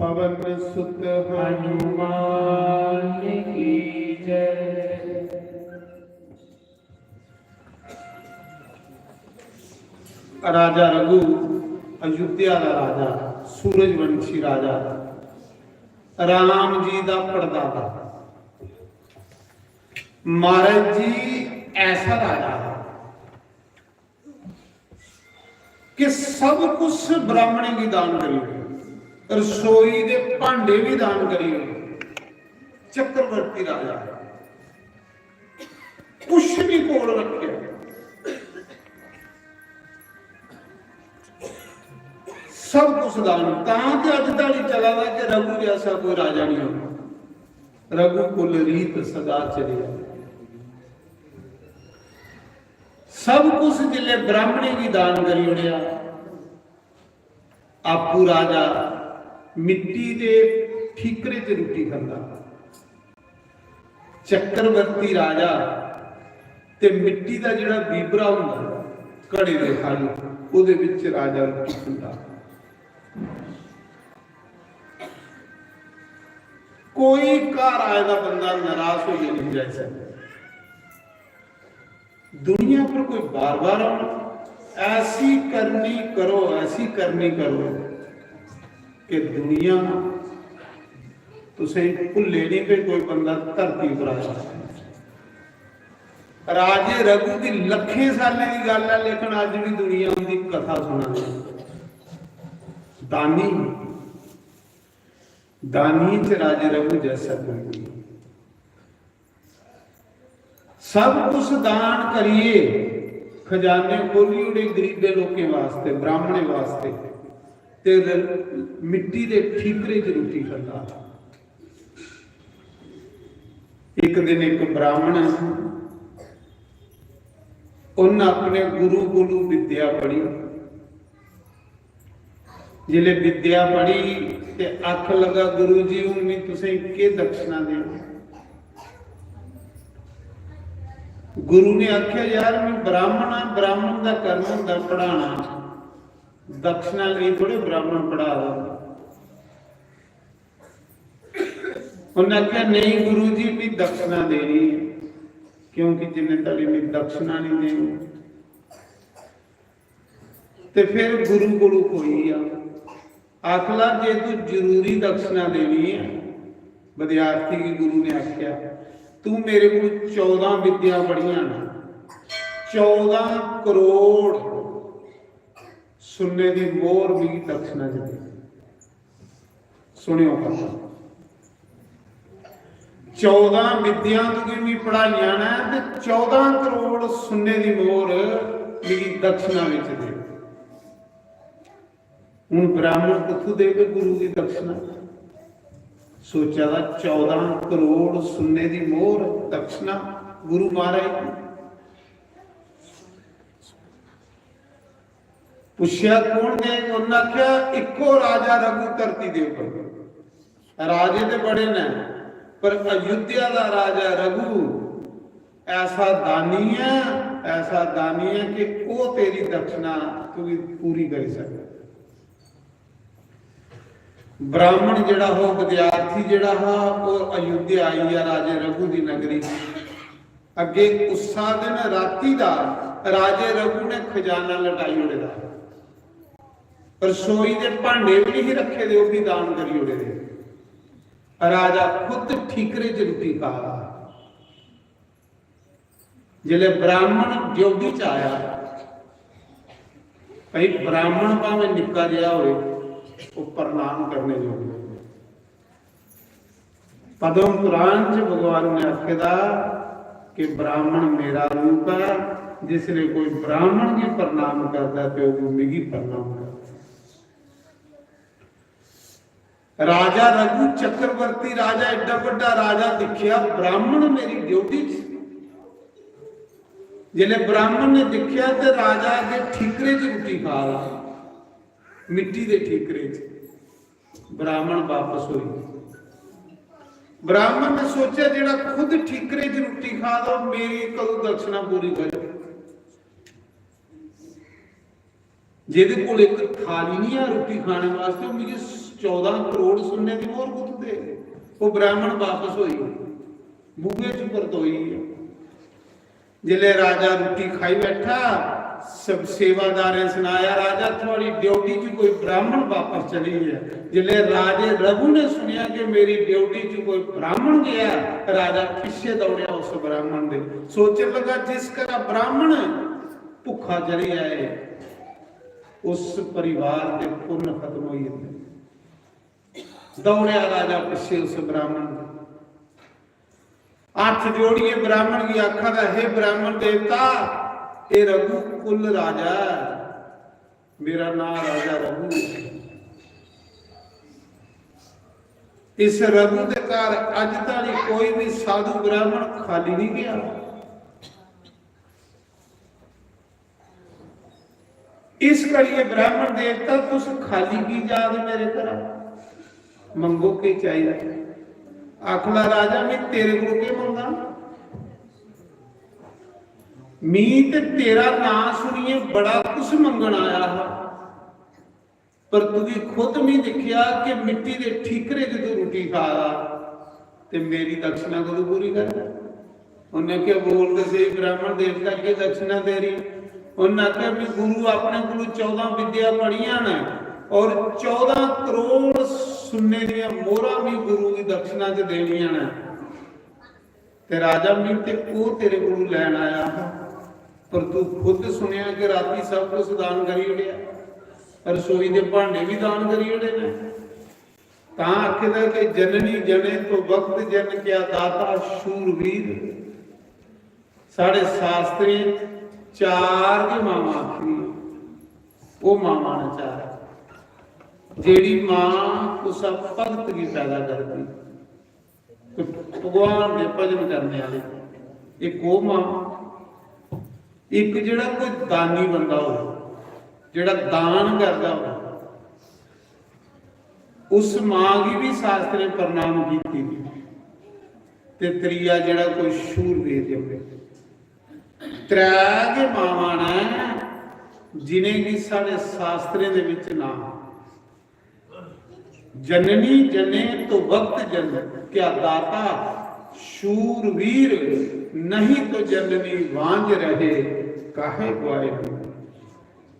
पवन सुत हनुमान की जय। राजा रघु, अयोध्या का राजा, सूरजवंशी राजा, राम जी का परदादा। महाराज जी, ऐसा राजा कि सब कुछ ब्राह्मणी की दान करी ओड़े, रसोई दे भांडे भी दान करी ओड़े। चक्रवर्ती राजा, कुछ भी कोल रखे, सब कुछ दान। तां ते अज धड़ी चला दा कि रघु जैसा कोई राजा नहीं होना। रघुकुल रीत सदा चली आई। सब कुछ जिले ब्राह्मणी की दान करी ओड़िया। आपू राजा मिट्टी दे ठीकरे च रुट्टी खांदा। चक्रवर्ती राजा ते मिट्टी दा जेड़ा बीबरा हुंदा, घड़े दे खाली, ओदे विच राजा रुट्टी खंदा। कोई घर आए दा बंदा नाराज होइयै नहीं जाई सकदा। दुनिया पर कोई बार बार आना, ऐसी करनी करो, ऐसी करनी करो कि दुनिया तुसें भुल्ले नहीं कि कोई बंदा धरती पर आया। राजे रघु की लखें सालें की गल है, लेकिन अज भी दुनिया उनकी कथा सुना। दानी, दानी च राजे रघु जैसा कोई नहीं। सब कुछ दान करिए, खजाने खोली उड़े गरीबे लोकें वास्ते, ब्राह्मणे वास्ते, ते र-, मिट्टी दे ठीकरे च रुट्टी खंदा। एक दिन एक ब्राह्मण, उन अपने गुरु कोलू विद्या पढ़ी। जिसले विद्या पढ़ी ते आखन लगा, "गुरु जी, हून मैं तुसें केह् दक्षिणा दें?" गुरु ने आख्या, "यार, मैं ब्राह्मण हां, ब्राह्मण दा कर्म होंदा पढ़ाना, दक्षिणा लेई थोड़े ब्राह्मण पढ़ा दा।" उन्हें आख्या, "नहीं गुरु जी, मैं दक्षिणा देनी है, क्योंकि जिन्ने तक मैं दक्षिणा नहीं देनी।" ते फिर गुरु कोलू खोई गया। आखला, "जे तू जरूरी दक्षिणा देनी है," विद्यार्थी की गुरु ने आख्या, "तू मेरे को चौदह विद्या पढ़िया ना, चौदह करोड़ सुन्ने दी मोहर मिगी दक्षिणा च दे।" सुनियो कथा, चौदह विद्या तुगी मी पढ़ाइयां न ते चौदह करोड़ सुन्ने दी मोहर मिगी दक्षिणा विच दे। हुन ब्राह्मण कुत्थू देवे गुरु दी दक्षिणा? सोचा दा, चौदह करोड़ सुन्ने दी मोहर दक्षिणा गुरु महाराज दी। पुछया, "कौन देग?" उन्हें आख्या, "इक्को राजा रघु धरती दे उपर।" राजे ते बड़े ने, पर अयोध्या दा राजा रघु ऐसा दानी है, ऐसा दानी है कि वो तेरी दक्षिणा तुगी पूरी करी सकदा। ब्राह्मण जेड़ा हो, विद्यार्थी जेड़ा हा, वो अयोध्या आई गया राजे रघु दी नगरी। अगे उस्सा दिन राती दा राजे रघु ने खजाना लटाई ओड़े दा। रसोई दे भांडे भी नहीं रखे दे, वो भी दान करी ओड़े दे। राजा खुद ठीकरे च रुट्टी खा रहा। जिसले ब्राह्मण जोगी च आया, भाई, ब्राह्मण भावें निक्का जेहा होए, वो प्रणाम करने जोग। पद्म पुराण च भगवान ने आखे दा कि ब्राह्मण मेरा रूप है, जिसले कोई ब्राह्मण गी प्रणाम करदा ते ओह मिगी प्रणाम करदा। राजा रघु चक्रवर्ती राजा, एड्डा बड्डा राजा, दिक्खेआ ब्राह्मण मेरी ड्योढ़ी च। जिसलै ब्राह्मण ने दिक्खेआ ते राजा अग्गें ठीकरे च रुट्टी खा दा, मिट्टी दे ठीकरे च। ब्राह्मण बापस होई। ब्राह्मण ने सोचेआ, जेह्ड़ा खुद ठीकरे च रुट्टी खा दा, ओह् मेरी कदूं दक्षिणा पूरी करग? जेह्दे कोल इक थाली निं ऐ रुट्टी खाने वास्तै, ओह् मिगी चौदां करोड़ सुन्ने दी मोहर कुत्थूं देग? ओह् ब्राह्मण बापस होई, बूहे च परतोई गेआ। जिसलै राजा रुट्टी खाई बैठा, सब सेवादारें सनाया, "राजा, थुआड़ी ड्योढ़ी च कोई ब्राह्मण बापस चली गेआ।" जिसलै राजे रघु ने सुनेआ कि मेरी ड्योढ़ी च कोई ब्राह्मण गेआ, राजा पिच्छे दौड़ेआ उस ब्राह्मण दे। सोचन लगा, जिस घरा ब्राह्मण भुक्खा चली जाए, उस परिवार दे पुन्न खत्म होई जंदे। दौड़ेआ राजा पिच्छे उस ब्राह्मण दे। हत्थ जोड़ियै ब्राह्मण गी आखा दा, "हे ब्राह्मण देवता, एह् रघु कुल राजा ऐ, मेरा नांऽ राजा रघु ऐ। इस रघु दे घर अज्ज धोड़ी कोई बी साधु ब्राह्मण खाली निं गेआ। इस करियै ब्राह्मण देवता, तुस खाली की जा दे मेरे घरा? मंगो केह् चाहिदा?" आखदा, "राजा, में तेरे कोल केह् मंगां? मी ते तेरा नांऽ सुनियै बड़ा कुछ मंगन आया हा, पर तुगी खुद मी दिक्खेआ कि मिट्टी दे ठीकरे च तू रुट्टी खा दा, ते मेरी दक्षिणा कदूं पूरी करगा?" उन्नै आखेआ, "बोल ते स्हेई ब्राह्मण देवता, केह् दक्षिणा तेरी?" उन्नै आखेआ, "मैं गुरु अपने कोलू चौदां विद्या पढ़ियां न और चौदां करोड़ सुन्ने दियां मोहरां भी गुरु गी दक्षिणा च देनियां न। ते राजा, मैं ते ओह् तेरे कोलू लैन आया हा, पर तू खुद सुनेआ कि राती सब कुछ दान करी ओड़ेआ, रसोई दे भांडे भी दान करी ओड़े न।" तां आखे दा कि जननी जने तो वक्त जन, क्या दाता शूरवीर। साढ़े शास्त्रें चार गै मावां आखियां, ओह् मावां न चार। जेह्ड़ी मां कुसै भगत गी पैदा करदी, ते भगवान दे भजन करने आह्ले, इक ओह् मां, इक जेह्ड़ा कोई दानी बंदा हो, जेह्ड़ा दान करदा हो, उस मां गी भी शास्त्रें प्रणाम कीती। ते त्रीया जेह्ड़ा कोई शूरवीर होवे। त्रै गै मावां न जिनेंगी साढ़े शास्त्रें दे बिच नाम, जननी जने तो वक्त जन, क्या दाता शूरवीर, नहीं तो जननी वांझ रहे, काहे ग्वाए हो।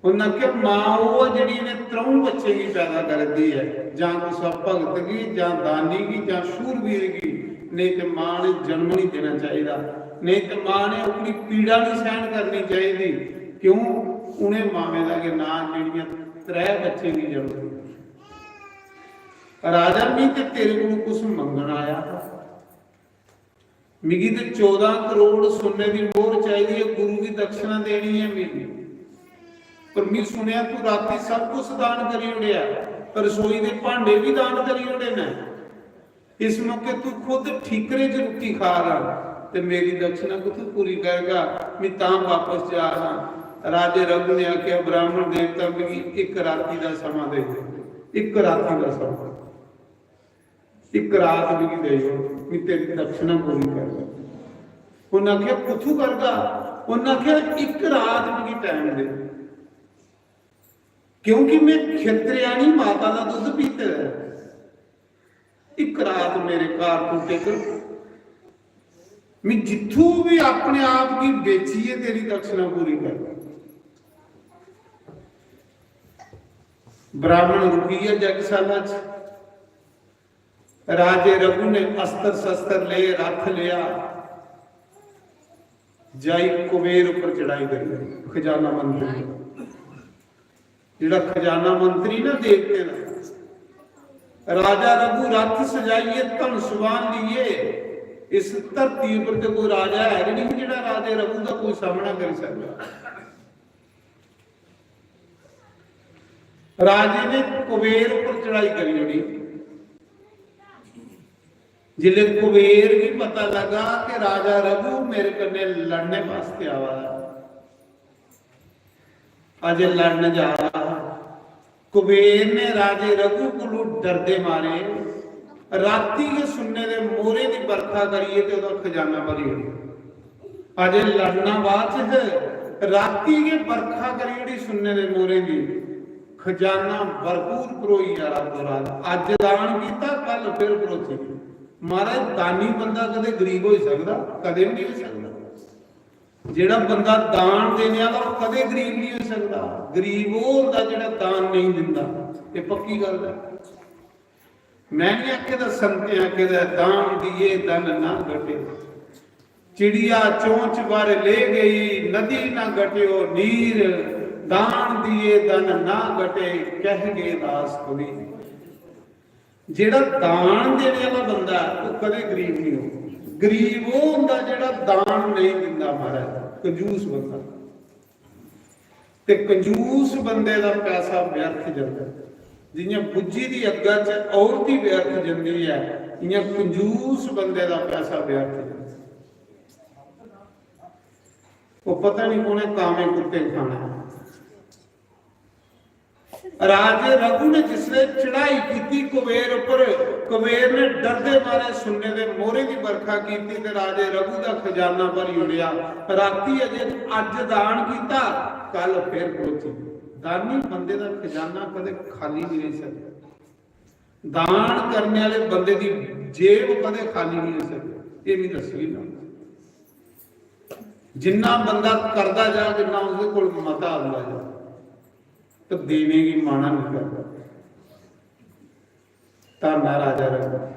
उन्नै आखेआ, मां ओह् ऐ जेह्ड़ी इ'नें त्र'ऊं बच्चें गी पैदा करदी ऐ, जां कुसै भगत गी, जां दानी गी, जां शूरवीर गी। नेईं ते मां ने जन्म निं देना चाहिदा, नेईं ते मां ने ओह्कड़ी पीड़ा निं सैह्न करनी चाहिदी। क्यों? उ'नें मावें दा गै नांऽ जेह्ड़ियां त्रै बच्चें गी जन्म दिंदियां। राजा, मी ते तेरे कोल कुछ मंगन आया हा। मिगी ते चौदां करोड़ सुन्ने दी मोहर चाहिदी ऐ, गुरु गी दक्षिणा देनी ऐ मिगी। पर मी सुनेआ तू राती सब कुछ दान करी ओड़ेआ, रसोई दे भांडे भी दान करी ओड़े न। इस मौके तू खुद ठीकरे च रुट्टी खा रहा, ते मेरी दक्षिणा कुत्थों पूरी करगा? मैं तां वापस जा रहा। राजे रघु ने आखेआ, "ब्राह्मण देवता, मिगी इक राती दा समां दे दे, इक राती दा समां।" इक रात मिगी देई ओड़, मैं तेरी दक्षिणा पूरी करगा। उन्नै आखेआ, "कुत्थू करगा?" उन्नै आखेआ, "इक रात मिगी टैम दे, क्योंकि मैं खेत्तरेआनी माता दा दुद्ध पीते दा ऐ। इक रात मेरे घर तू टिक, मैं जित्थू भी अपने आप गी बेचियै तेरी दक्षिणा पूरी करगा।" ब्राह्मण रुकी गेआ जगशाला च। राजे रघु ने अस्त्र शस्त्र ले, रथ लिया, जाई कुबेर उप्पर चढ़ाई करी, खजाना मंत्री। जेह्ड़ा खजाना मंत्री ना देवतें दा, राजा रघु रथ सजाइयै, धन समान लिए, इस धरती उप्पर ते कोई राजा है गै नहीं जेह्ड़ा राजे रघु दा कोई सामना करी सकदा। राजे ने कुबेर उप्पर चढ़ाई करी ओड़ी। जिसले कुबेर गी पता लगा कि राजा रघु मेरे कन्नै लड़ने वास्ते आवा दा, अजय लड़न जा रहा हा। कुबेर ने राजे रघु कोलू डरदे मारे राती गै सुन्ने दे मोहरे दी बरखा करियै ते ओहदा खजाना भरी ओड़ेआ। अजय लड़ना बाद च है, राती गै बरखा करी ओड़ी सुन्ने दे मोहरे दी, खजाना भरपूर भरोई गेआ रातों रात। अज्ज दान कीता, कल फिर भरोची। महाराज, दानी बंदा कदे गरीब होई सकदा? कदे भी नहीं होई सकदा। जेड़ा बंदा दान देने वाला, ओह कदे गरीब नहीं होई सकदा। गरीब ओह होंदा जेड़ा दान नहीं दिंदा। ये पक्की गल है। मैं नहीं आखे दा, संतें आखे दा, "दान दिए धन ना घटे, चिड़िया चोंच भर ले गई, नदी ना घट्यो नीर, दान दिए धन ना घटे, कह गए दास कबीर।" जेड़ा दान देने वाला बंदा है, ओह कदे गरीब नहीं हो। गरीब ओह होंदा जेड़ा दान नहीं दिंदा, महाराज, कंजूस बंदा। ते कंजूस बंदे दा पैसा व्यर्थ जंदा। जियां बुज्झी दी अग्गा च औरती व्यर्थ जंदी है, इयां कंजूस बंदे दा पैसा व्यर्थ जंदा। ओह पता नहीं कोने कामे कुत्ते खाना है। राजे रघु ने जिसले चढ़ाई कीती कुबेर उपर, कुबेर ने डरदे मारे सुन्ने दे मोहरे दी बरखा कीती ते राजे रघु दा खजाना भरी उड़ेआ। राती अजे अज्ज दान कीता, कल फिर भरोची। दानी बंदे दा खजाना कदे खाली नहीं रह सकदा। दान करने वाले बंदे दी जेब कदे खाली नहीं हो सकती। ये भी दसवी ना, जिन्ना बंदा करदा जाग, इन्ना उसदे कोल मता आंदा जाग, तो देने की माना नहीं करदा। धन है राजा रघु।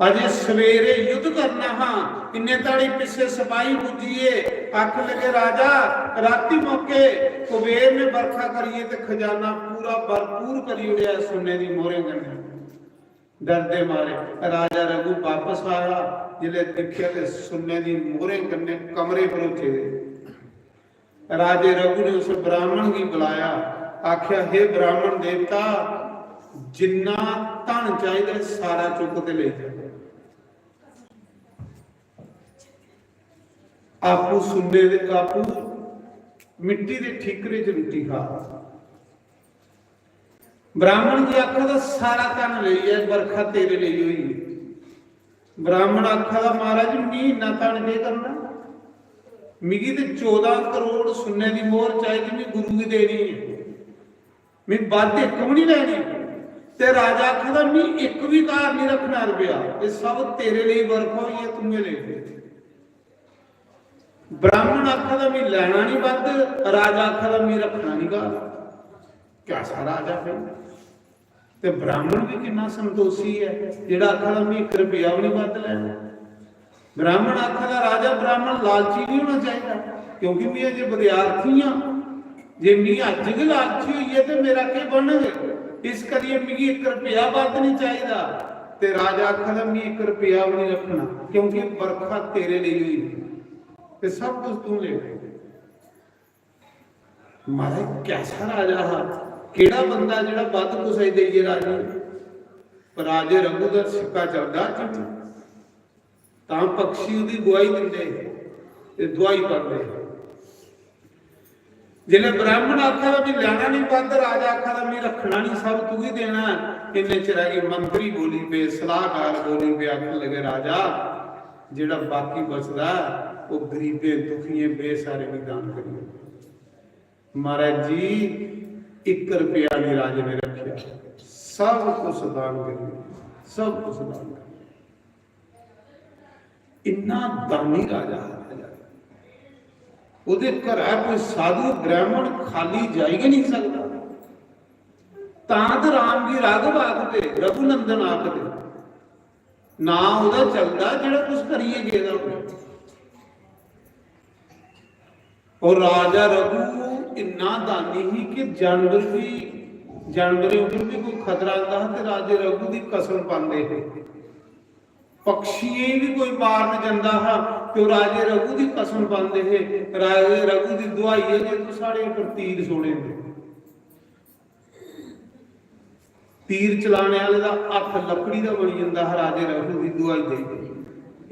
अजे सवेरे युद्ध करना हा, इन्ने ताड़ी पिछे सिपाही पुज्जिए, आख लगे, "राजा, राती मौके कुबेर ने बरखा करिए ते खजाना पूरा भरपूर करी उड़ेआ सुन्ने दी मोहरें कन्नै।" डरदे मारे राजा रघु वापस आया, जिसलै दिक्खेआ ते सुन्ने दी मोहरें कन्नै कमरे भरोचे दे। राजे रघु ने उस ब्राह्मण गी बुलाया, आख्या, "हे ब्राह्मण देवता, जिन्ना धन चाहिदा, सारा चुक ते लेई जा।" आपू सुन्ने दे, आपू मिट्टी दे ठीकरे च रुट्टी खा। ब्राह्मण गी आखा दा, "सारा धन लेई जाए, बरखा तेरे लेई होई।" ब्राह्मण आखा दा, "महाराज, मी इन्ना धन केह् करना? मिगी ते चौदां करोड़ सुन्ने दी मोहर चाहिदी, मी गुरु गी देनी ऐ, मी बद्ध इक बी निं लैनी।" ते राजा आखा दा, "मी इक बी घर निं रक्खना रपेआ, एह् सब तेरे लेई बरखा होई ऐ, तूं गै लेई दे।" ब्राह्मण आखा दा, "मी लैना निं बद्ध," राजा आखा दा, "मी रक्खना निं घर।" कैसा राजा फिर? ते ब्राह्मण भी कितना संतोषी है, जेड़ा आखा दा, "मी इक रपेआ भी नहीं बद्ध लैना।" ब्राह्मण आखा दा, "राजा, ब्राह्मण लालची नहीं होना चाहिए, क्योंकि मैं अजे विद्यार्थी हां। जे मी अज्ज गै लालची होई गे ते मेरा केह् बनग? इस करियै मिगी इक रपेआ बद्ध नहीं चाहिदा।" ते राजा आखा दा, "मी इक रपेआ भी नहीं रखना, क्योंकि बरखा तेरे लेई होई दी, ते सब कुछ तू ले।" महाराज, कैसा राजा हा, केड़ा बंदा जेड़ा बद्ध कुसै गी देइयै राजी? पर राजे रघु दा सिक्का चलदा अज्ज बी। तां पक्षी ओह्दी गुआही दिंदे हे ते दुआही पढ़दे हे। जिसलै ब्राह्मण आखा दा, "मी लैना निं बद्ध," राजा आखा दा, "मी रक्खना निं, सब तुगी देना ऐ।" इन्ने चिरै गी मंत्री बोली पे, सलाहकार बोली पे, आखन लगे, "राजा, जेड़ा बाकी बचदा ऐ, ओह् गरीबें, दुखियें, बेसहारें गी दान करियो।" महाराज जी, इक रपेआ नहीं राजे ने रखेआ, सब कुछ दान करियो, सब कुछ दान करियो। इन्ना दानी राजा हा राजा। ओह्दे घरा कोई साधु ब्राह्मण खाली जाई गै नहीं सकदा। तां ते राम गी राघव आखदे, रघुनंदन आखदे। नां ओह्दा चलदा जेह्ड़ा कुछ करियै गेदा होऐ। और राजा रघु इन्ना दानी ही कि जानवर भी, जानवरें उप्पर भी कोई खतरा आंदा हा ते राजे रघु दी कसम पांदे हे। पक्षियें गी भी कोई मारन जंदा हा ते ओह् राजे रघु दी कसम पांदे हे, "राजे रघु दी दुहाई ऐ जे तू साढ़े उप्पर तीर छोड़े दे।" तीर चलाने आह्ले दा हत्थ लकड़ी दा बनी जंदा हा राजे रघु दी दुआई देई देई।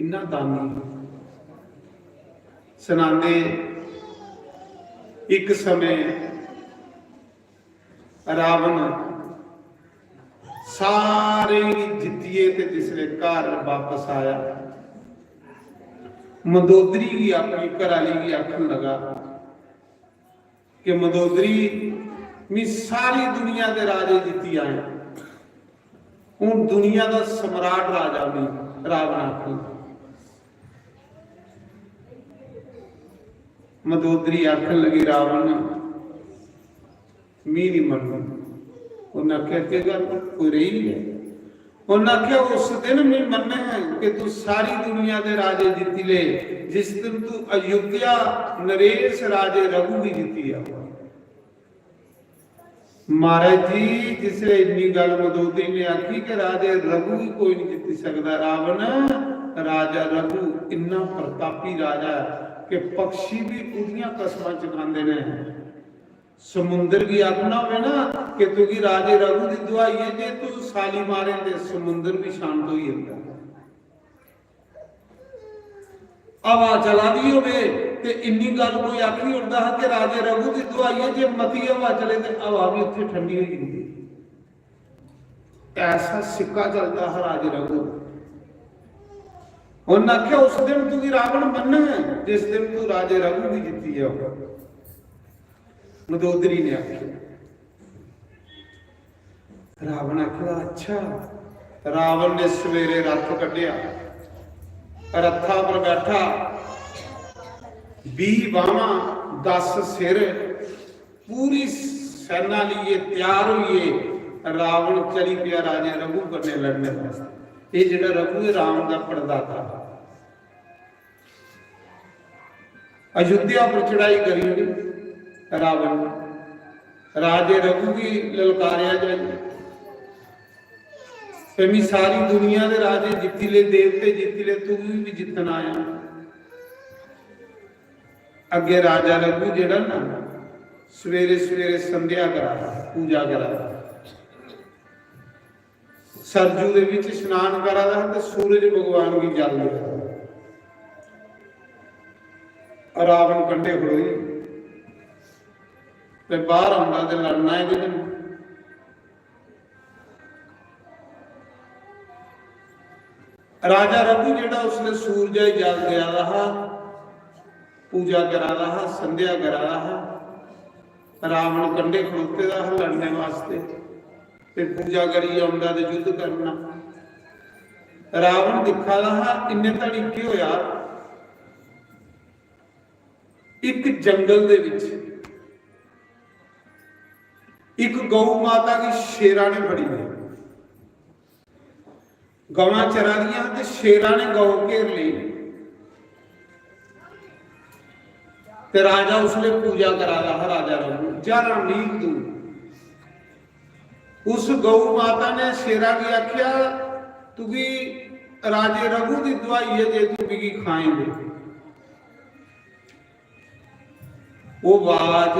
इन्ना दानी। सनांदे, इक समें रावण सारे गी जित्तियै ते जिसलै घर बापस आया, मंदोदरी गी, अपनी घरै आह्ली गी आखन लगा कि मंदोदरी, मी सारी दुनिया दे राजे जित्ती आए, हून दुनिया दा सम्राट राजा मी रावण आखन। मंदोदरी आखन लगी, रावण, मी नहीं मन्नना। उन्हें आख्या, "केह् गल्ल, कोई रेही है?" उन्हें आख्या, "उस दिन मी मन्ने कि तू सारी दुनिया दे राजे जीती ले, जिस दिन तू अयोध्या नरेश राजे रघु गी जीती आ।" महाराज जी, जिसले इन्नी गल्ल मंदोदरी ने आखी कि राजे रघु गी कोई नहीं जीती सकदा, रावण, राजा रघु इन्ना प्रतापी राजा है कि पक्षी भी उदियां कसमां चखांदे ने। समुंदर गी आखना होवे ना कि तुगी राजे रघु दी दुआई है, जे तू छाली मारे ते समुंदर भी शांत होई जंदा। हवा चला दी होवे ते इन्नी गल्ल कोई आखी ओड़दा हा कि राजे रघु दी दुआई है, जे मती हवा चले ते हवा भी उत्थे ठंडी होई जंदी। ऐसा सिक्का चलदा हा राजे रघु दा। उन्हें आख्या, "उस दिन तुगी रावण मन्ने, जिस दिन तू राजे रघु गी जीती जाओ।" मंदोदरी ने आखेआ। रावण आखदा, "अच्छा।" रावण ने सवेरे रथ कड्ढेआ, रथा पर बैठा, बीह बांह्‌वां, दस सिर, पूरी सेना लेइयै त्यार होइयै रावण चली पेआ राजे रघु कन्नै लड़ने वास्तै। एह् जेह्ड़ा रघु, एह् राम दा पड़दादा हा। अयोध्या पर चढ़ाई करी ओड़ी रावण ने। राजे रघु गी ललकारेआ जाइयै, "ते मी सारी दुनिया दे राजे जित्ती ले, देवते जित्ती ले, तू भी जित्तन आया।" अग्गे राजा रघु जेह्ड़ा ना, सवेरे सवेरे संध्या करा दा, पूजा करा दा। सरजू दे बिच स्नान करा दा हा ते सूरज भगवान गी जल देआ दा हा। रावण कंढे खड़ोई ते बाहर औंदा ते लड़ना एह्दे कन्नै। राजा रघु जेह्ड़ा उसलै सूरजा गी जल देआ दा हा, पूजा करा दा हा, संध्या करा दा हा, रावण कंढे खड़ोते दा हा लड़ने वास्ते। ते पूजा करियै औंदा ते युद्ध करना। रावण दिक्खा दा हा, इन्ने धड़ी केह् होया, इक जंगल दे बिच इक गौ माता गी शेरा ने फड़ी लेआ। गवां चरा दियां ते शेरा ने गौ घेर लेई। ते राजा उसले पूजा करा दा हा, राजा रघु, ज्हारां मील दूर। उस गौ माता ने शेरा गी आख्या, "तुगी राजे रघु दी दुआई है जे तू मिगी खाएं दे।" वो आवाज,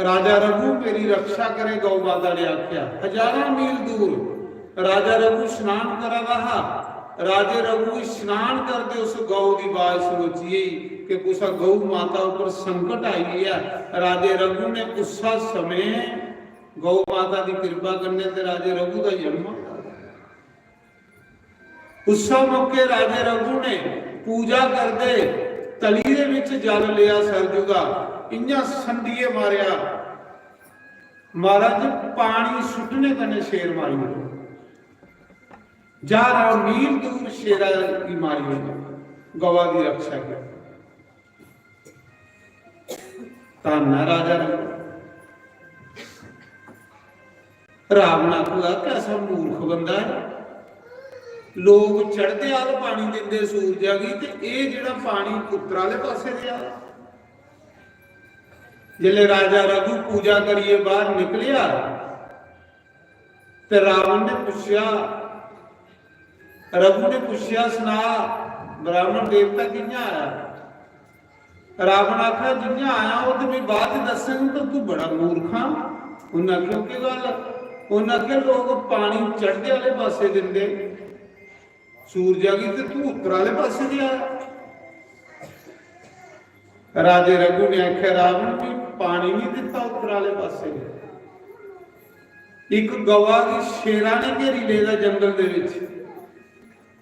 "राजा रघु, मेरी रक्षा करे," गौ माता ने आख्या। हजारां मील दूर राजा रघु स्नान करा दा हा। राजे रघु गी स्नान करदे उस गौ दी आवाज सनोची कि कुसा गौ माता उपर संकट आई है। राजे रघु ने उस्सा समें गौ माता दी कृपा कन्नै ते राजे रघु दा जन्म होंदा। उस्सा मौके राजे रघु ने पूजा करदे तली दे विच जल लिया सरजू दा, इयां संडिये मारेआ। महाराज, पानी सुट्टने कन्नै शेर मारी ओड़े। ज्हारां मील दूर शेरा गी मारी ओड़े, गवा दी रक्षा की। धन्न ऐ राजा रघु। रावण आखदा, "कैसा मूर्ख बंदा ऐ, लोक चढ़दे आह्ल पानी दिंदे सूरजा गी ते एह् जेह्ड़ा पानी उत्तर आह्ले पासे देआ।" जिसलै राजा रघु पूजा करियै बाहर निकलेआ ते रावण ने पुच्छेआ, रघु ने पुच्छेआ, "सना, ब्राह्मण देवता कि'यां आया?" रावण आखा, "जि'यां आया ओह् ते मिगी बाद च दस्सङ, पर तू बड़ा मूर्ख आं।" उन्नै आखेआ, "केह् गल्ल?" उन्हें आखेआ, "लोक पानी चढ़दे आह्ले पासै दिंदे सूरजा गी, ते तूं उत्तर आह्ले पासै दे आया।" राजे रघु ने आखेआ, "रावण, मी पानी नहीं दित्ता उत्तर आह्ले पासै, इक गवा गी शेरा ने घेरी लेदा जंगल दे विच,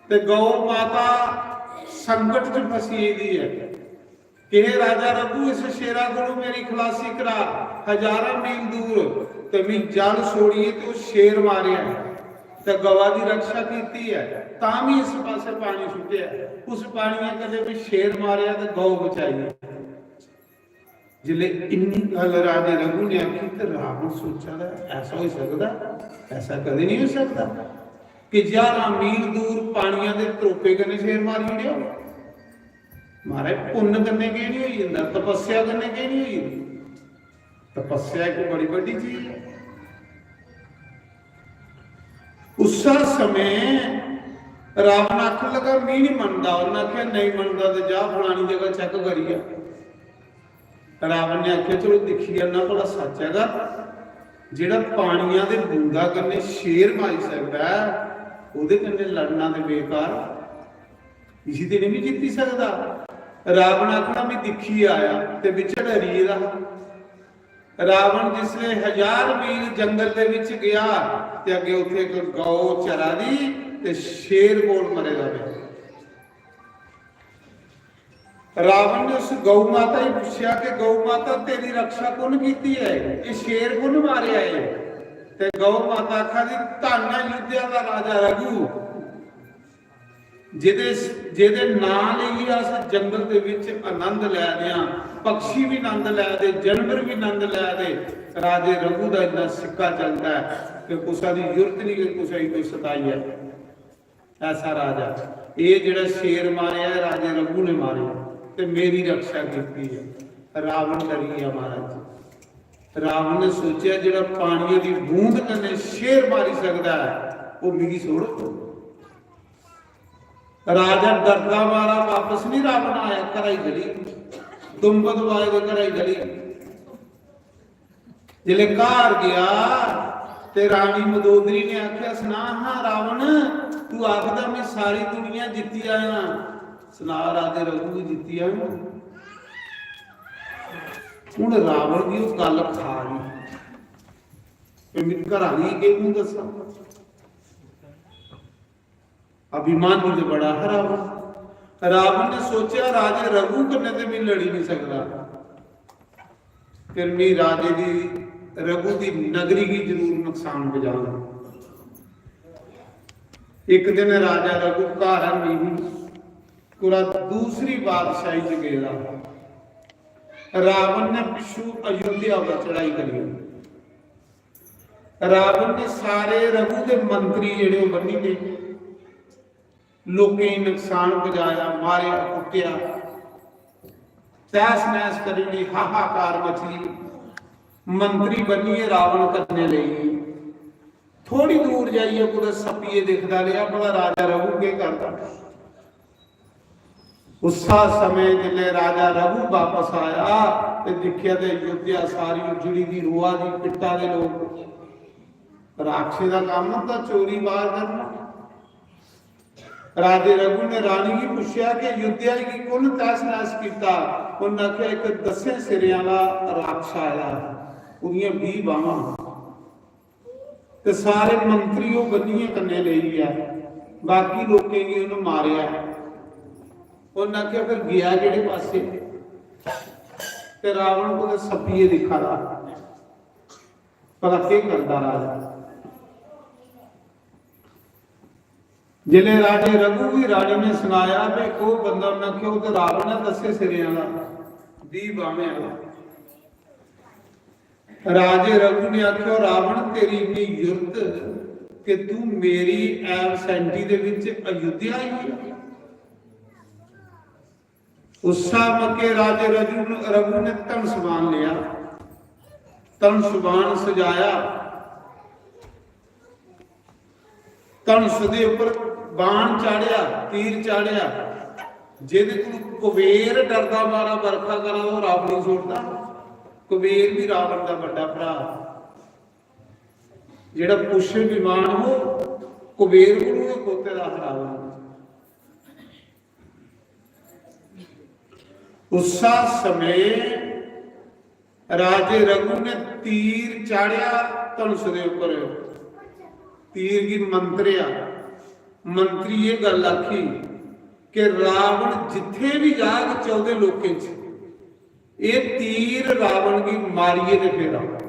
ते गौ माता संकट च फसी गेदी ऐ। कि हे राजा रघु, इस शेरा कोलों मेरी खलासी करा, हजारां मील दूर, ते मी जल छोड़िए ते ओह शेर मारेआ ऐ, ते गवा दी रक्षा कीती ऐ, तां भी इस पासे पानी सुट्टेआ ऐ। उस पानियै कदें भी शेर मारेआ ते गौ बचाई ऐ।" जिसले इन्नी गल्ल राजे रघु ने आखी, ते रावण सोचा दा, "ऐसा होई सकदा? ऐसा कदें नहीं हो सकदा कि हजारां मील दूर पानिया दे त्रोपे कन्नै शेर मारी ओड़ेआ होऐ?" महाराज, पुन्न कन्नै केह् नहीं होई जंदा, तपस्या कन्नै केह् नहीं होई जंदा? तपस्या इक बड़ी बड्डी चीज ऐ। उस्सै समें रावण आखन लगा, "मी नहीं मनदा।" उन्नै आखेआ, "नहीं मनदा ते जा फलानी जगह चेक करियै।" रावण ने आखेआ, "चलो दिक्खी आना भला सच्च ऐ गा, जेह्ड़ा पानिया दे बूंदा कन्नै शेर मारी सकदा ऐ, ओह्दे कन्नै लड़ना ते बेकार, इसी ते नहीं जित्ती सकदा।" रावण आखना, "में दिक्खी आया," ते बिच डरी गेदा हा। रावण जिसले हजार मील जंगल दे विच गया, ते अग्गे उत्थे इक गौ चरा दी ते शेर कोल मरे दा पेआ। रावण ने उस गौ माता गी पुच्छेआ कि, "गौ माता, तेरी रक्षा कु'न कीती ऐ? एह् शेर कु'न मारेआ ऐ?" ते गौ माता आखा दी, "धन्न ऐ अयोध्या दा राजा रघु, जेह्दे, जेह्दे नांऽ लेइयै अस जंगल दे विच आनंद लै दे आं, पक्षी भी आनंद लै दे, जानवर भी आनंद लै दे। राजे रघु दा इन्ना सिक्का चलदा ऐ कि कुसै दी जुर्त नहीं कि कुसै गी कोई सताई ऐ।" ऐसा राजा, एह् जेह्ड़ा शेर मारेआ ऐ, राजे रघु ने मारेआ, ते मेरी रक्षा कीती ऐ। रावण डरी गेआ महाराज। रावण ने सोचेआ, "जेह्ड़ा पानियै दी बूंद कन्नै शेर मारी सकदा ऐ, ओह् मिगी छोड़।" राजा डरदा मारा वापस नहीं रावण आया, घरा ही चली, दुम्ब दबाए दे घरा ही चली। जिसलै घर गया ते रानी मंदोदरी ने आखेआ, "सना हां रावण, तू आखदा मैं सारी दुनिया जित्ती आया, सना राजे रघु गी जित्ती आया?" हुन रावण दी ओह् गल्ल खा गई, "ते मैं घरा दी केह् मूंह दस्सां?" अभिमानी ते बड़ा हा रावण। रावण ने सोचेआ, "राजे रघु कन्नै ते मैं लड़ी नहीं सकदा, फिर मैं राजे दी, रघु दी नगरी गी जरूर नुकसान पजांग।" इक दिन राजा रघु घर नहीं ही, पूरा दूसरी बादशाही च गेदा। रावण ने पिच्छू अयोध्या पर चढ़ाई करी। रावण ने सारे रघु दे मंत्री जेह्ड़े ओह् बन्नी ले, लोकें गी नुकसान पजाया, मारेआ, कुट्टेआ, तैस नैस करी ओड़ी, हाहाकार मची। मंत्री बनियै रावण कन्नै लेई, थोड़ी दूर जाइयै कुतै सप्पिये दिखदा रेहा, भला राजा रघु केह् करदा। उस्सा समें जिसलै राजा रघु बापस आया ते दिक्खेआ ते अयोध्या सारी उजड़ी दी, रोआ दी, पिट्टा दे लोक। राक्षे दा कम्म होंदा चोरी बार करना। राजे रघु ने रानी गी पुच्छेआ कि अयोध्या गी कु'न तैस नैस कीता? उन्नै आखेआ, "इक दसें सिरें आह्ला राक्षस आया, ओह्दियां बीह् बाह्मां।" ते सारे मंत्री ओह् बन्नियै कन्नै लेई गेआ, बाकी लोकें गी उन्नै मारेआ। उन्नै आखेआ, "फिर गेआ केह्ड़े पासै?" ते रावण कुतै सप्पियै दिक्खा दा, भला केह् करदा राजा। जिसलै राजे रघु गी रानी ने सनाया, "भाई, ओह् बंदा," उन्नै आखेआ, "ओह् ते रावण ऐ, दस्सें सिरें आह्ला, बीह् बाह्में आह्ला।" राजे रघु ने आखेआ, "रावण, तेरी इन्नी जुर्त कि तू मेरी absentee दे विच अयोध्या आई गेआ?" उस्सा मौके राजे रघु, रघु ने धनुष बाण लिया, धनुष बाण सजाया, धनुष दे उप्पर बाण चाढ़ेआ, तीर चाढ़ेआ। जेह्दे कोल कुबेर डरदा मारा बरखा करा दा, ओह् रावण गी छोड़दा। कुबेर भी रावण दा बड्डा भ्रा। जेह्ड़ा पुष्य विमान हो, कुबेर कोलू गै खोते दा हा रावण। उस्सा समय राजे रघु ने तीर चाढ़ेआ धनुष दे उप्पर, तीर गी मंत्रेआ। मंत्री एह् गल्ल आखी कि रावण जित्थै बी जाग, चौदे लोकें च एह् तीर रावण गी मारियै ते फेर औग।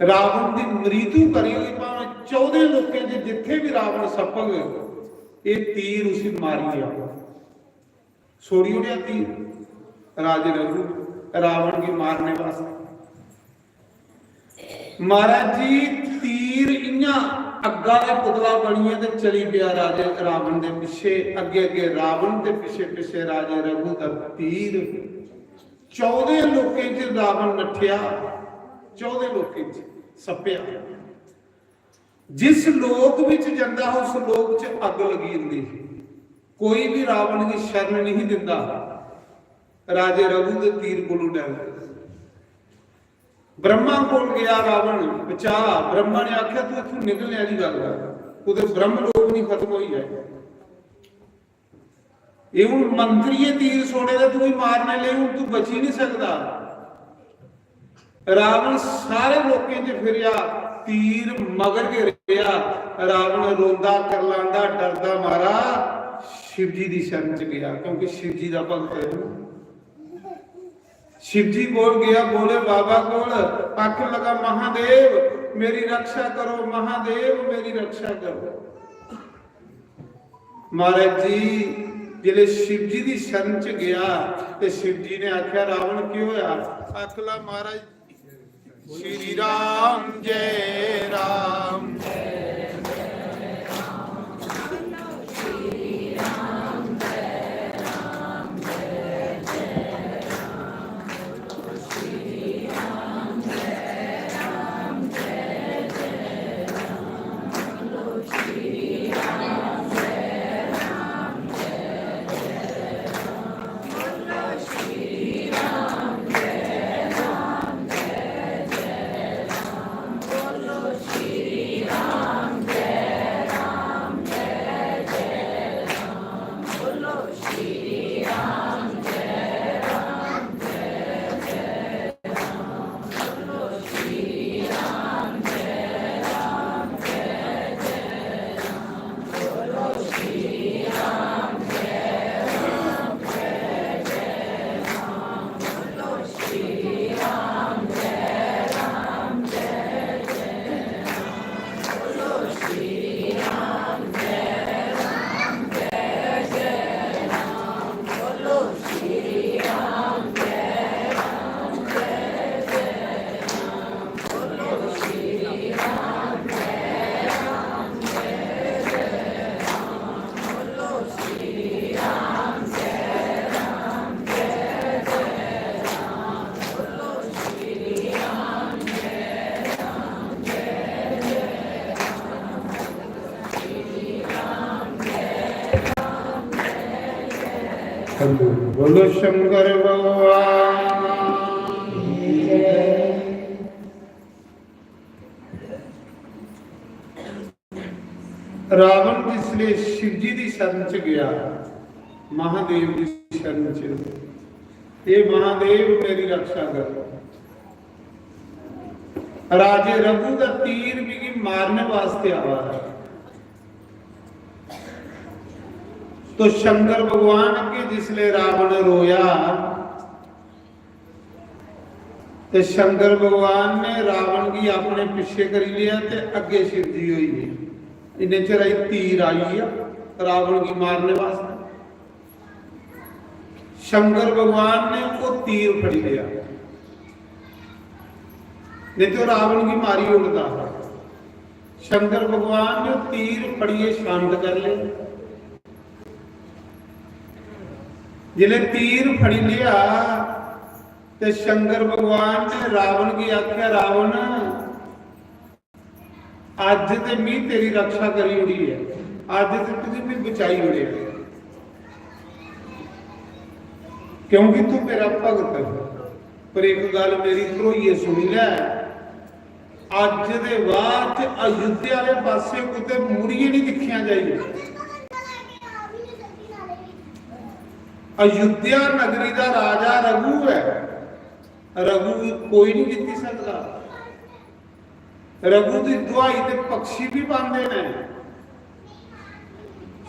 रावण दी मृत्यु करी होई, भावें चौदे लोकें च जित्थै बी रावण सप्पग, एह् तीर उसी मारियै औग। छोड़ी ओड़ेआ तीर राजे रघु रावण गी मारने वास्तै। महाराज जी, तीर इ'यां अग्गा दा पुतला बनियै ते चली पेआ राजे रावण दे पिच्छे, अग्गे अग्गे रावण ते पिच्छे पिच्छे राजे रघु दा तीर। चौदे लोकें च रावण नट्ठेआ, चौदे लोकें च सप्पेआ। जिस लोक विच जंदा हा, उस लोक च अग्ग लगी जंदी ही। कोई भी रावण गी शरण नहीं दिंदा। राजे रघु दे तीर कोलों डरदे। ब्रह्मा कोल गया रावण, बचा। ब्रह्मा ने आख्या, "तू इत्थों निकलने वाली गल्ल कर, कुते ब्रह्म लोक नहीं खत्म होई जाए।" ये हुन मंत्रिये तीर छोड़े ते तू ही मारने लेई, हुन तू बची नहीं सकदा। रावण सारे लोकें च फिरेआ, तीर मगर गै रेहा। रावण रोंदा, करलांदा, डरदा मारा शिव जी दी शरण च गया, क्योंकि शिव जी दा भक्त है। शिव जी कोल गया, भोले बाबा कोल, आखन लगा, "महादेव, मेरी रक्षा करो, महादेव, मेरी रक्षा करो।" महाराज जी, जिसले शिव जी दी शरण च गया ते शिव जी ने आख्या, "रावण, की होया?" आखला, "महाराज, श्री राम जय राम।" बोलो शंकर भगवान। रावण जिसले शिव जी दी शरण च गया, महादेव दी शरण च, "हे महादेव, मेरी रक्षा कर।" राजे रघु दा तीर मिगी मारने वास्ते आवा दा। तो शंकर भगवान अग्गे जिसले रावण रोया, ते शंकर भगवान ने रावण गी अपने पिछे करी लिया ते अग्गे शिव जी होई गे। इन्ने चिर आई तीर आई गेआ रावण गी मारने वास्ते। शंकर भगवान ने वो तीर फड़ी लिया, नहीं तो रावण गी मारी ओड़दा। शंकर भगवान ने तीर फड़िए शांत कर ले। जिसले तीर फड़ी लिया ते शंकर भगवान ने रावण गी आख्या, "रावण, अज्ज ते मी तेरी रक्षा करी ओड़ी है, अज्ज ते तुझे मी बचाई ओड़े, क्योंकि तू मेरा भगत है। पर एक गल मेरी ध्रोइयै सुनी लै, अज्ज दे बाद च अयोध्या आह्ले पासै कुतै मुड़ियै निं दिक्खेआ जाइए। अयोध्या नगरी दा राजा रघु ऐ, रघु गी कोई निं जित्ती सकदा। रघु दी दुहाई ते पक्षी भी पांदे ने।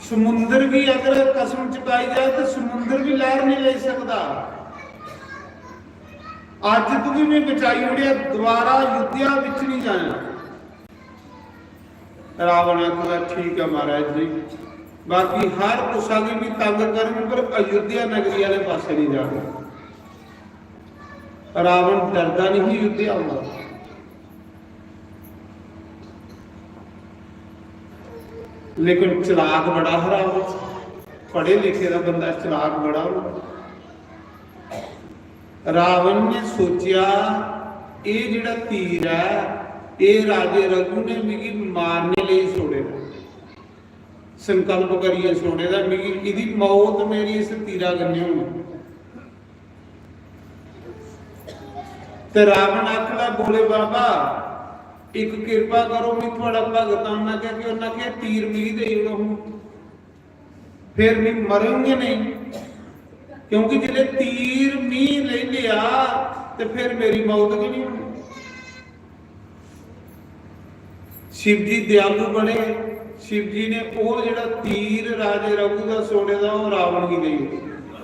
समुंदर भी अगर कसम चुकाई जाए तो समुंदर भी लैह्र नहीं लेई सकदा। अज्ज तुगी मैं बचाई ओड़ेआ, दोबारा अयोध्या बिच नहीं जाना। रावण आखदा, "ठीक है महाराज जी, बाकी हर कुसा गी भी तंग करन, पर अयोध्या नगरी आह्ले पासै नहीं जाना।" रावण डरदा नहीं अयोध्या आंदा, लेकिन चलाक बड़ा हा रावण, पढ़े लिखे दा बंदा चलाक बड़ा होंदा। रावण ने सोचेआ, "एह् जेह्ड़ा तीर ऐ, एह् राजे रघु ने मिगी मारने लेई छोड़े दा, संकल्प करियै छोड़े दा, मिगी, एह्दी मौत मेरी इस तीरा कन्नै होनी।" ते रावण आखदा, "भोले बाबा, इक किरपा करो, मैं थुआड़ा भगत आं।" उन्नै आखेआ कि, उन्नै आखेआ, "तीर मिगी देई ओड़ो हून, फिर मैं मरंग गै नहीं, क्योंकि जिसलै तीर मी लेई लेआ ते फिर मेरी मौत गै नहीं होनी।" शिव जी दयालु बने, शिव जी ने ओह् जेह्ड़ा तीर राजे रघु दा छोड़े दा, ओह् रावण गी देई ओड़ेआ।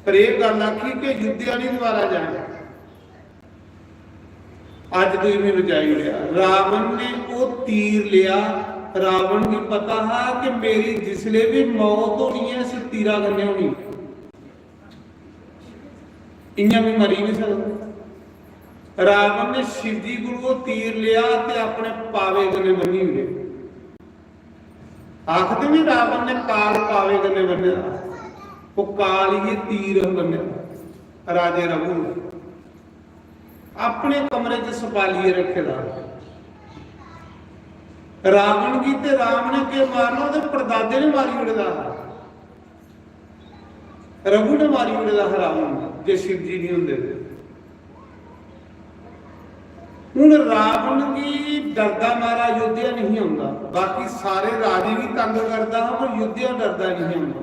पर एह् गल्ल आखी कि अयोध्या नहीं दोबारा जाना। अज्ज तुगी मैं बचाई ओड़ेआ। रावण ने ओह् तीर लेआ। रावण गी पता हा कि मेरी जिसले भी मौत होनी ऐ, इस तीरा कन्नै होनी, इयां मैं मरी नहीं सकदा। रावण ने शिव जी कोलू ओह् तीर लेआ ते अपने पावे कन्नै बन्नी ओड़ेआ। आखदे भी रावण ने काल पावे कन्नै बन्ने दा, ओह् काल ही तीर बन्ने दा राजे रघु ने अपने कमरे च छपालियै रखे दा। रावण गी ते राम ने केह् मारना, ओह्दे परदादे ने मारी ओड़े दा। रघु ने मारी ओड़े दा हा रावण गी, जे शिव जी नहीं होंदे ते। हून रावण गी डरदा मारा अयोध्या नहीं आंदा, बाकी सारे राजे भी तंग करदा हा, पर अयोध्या डरदा नहीं आंदा।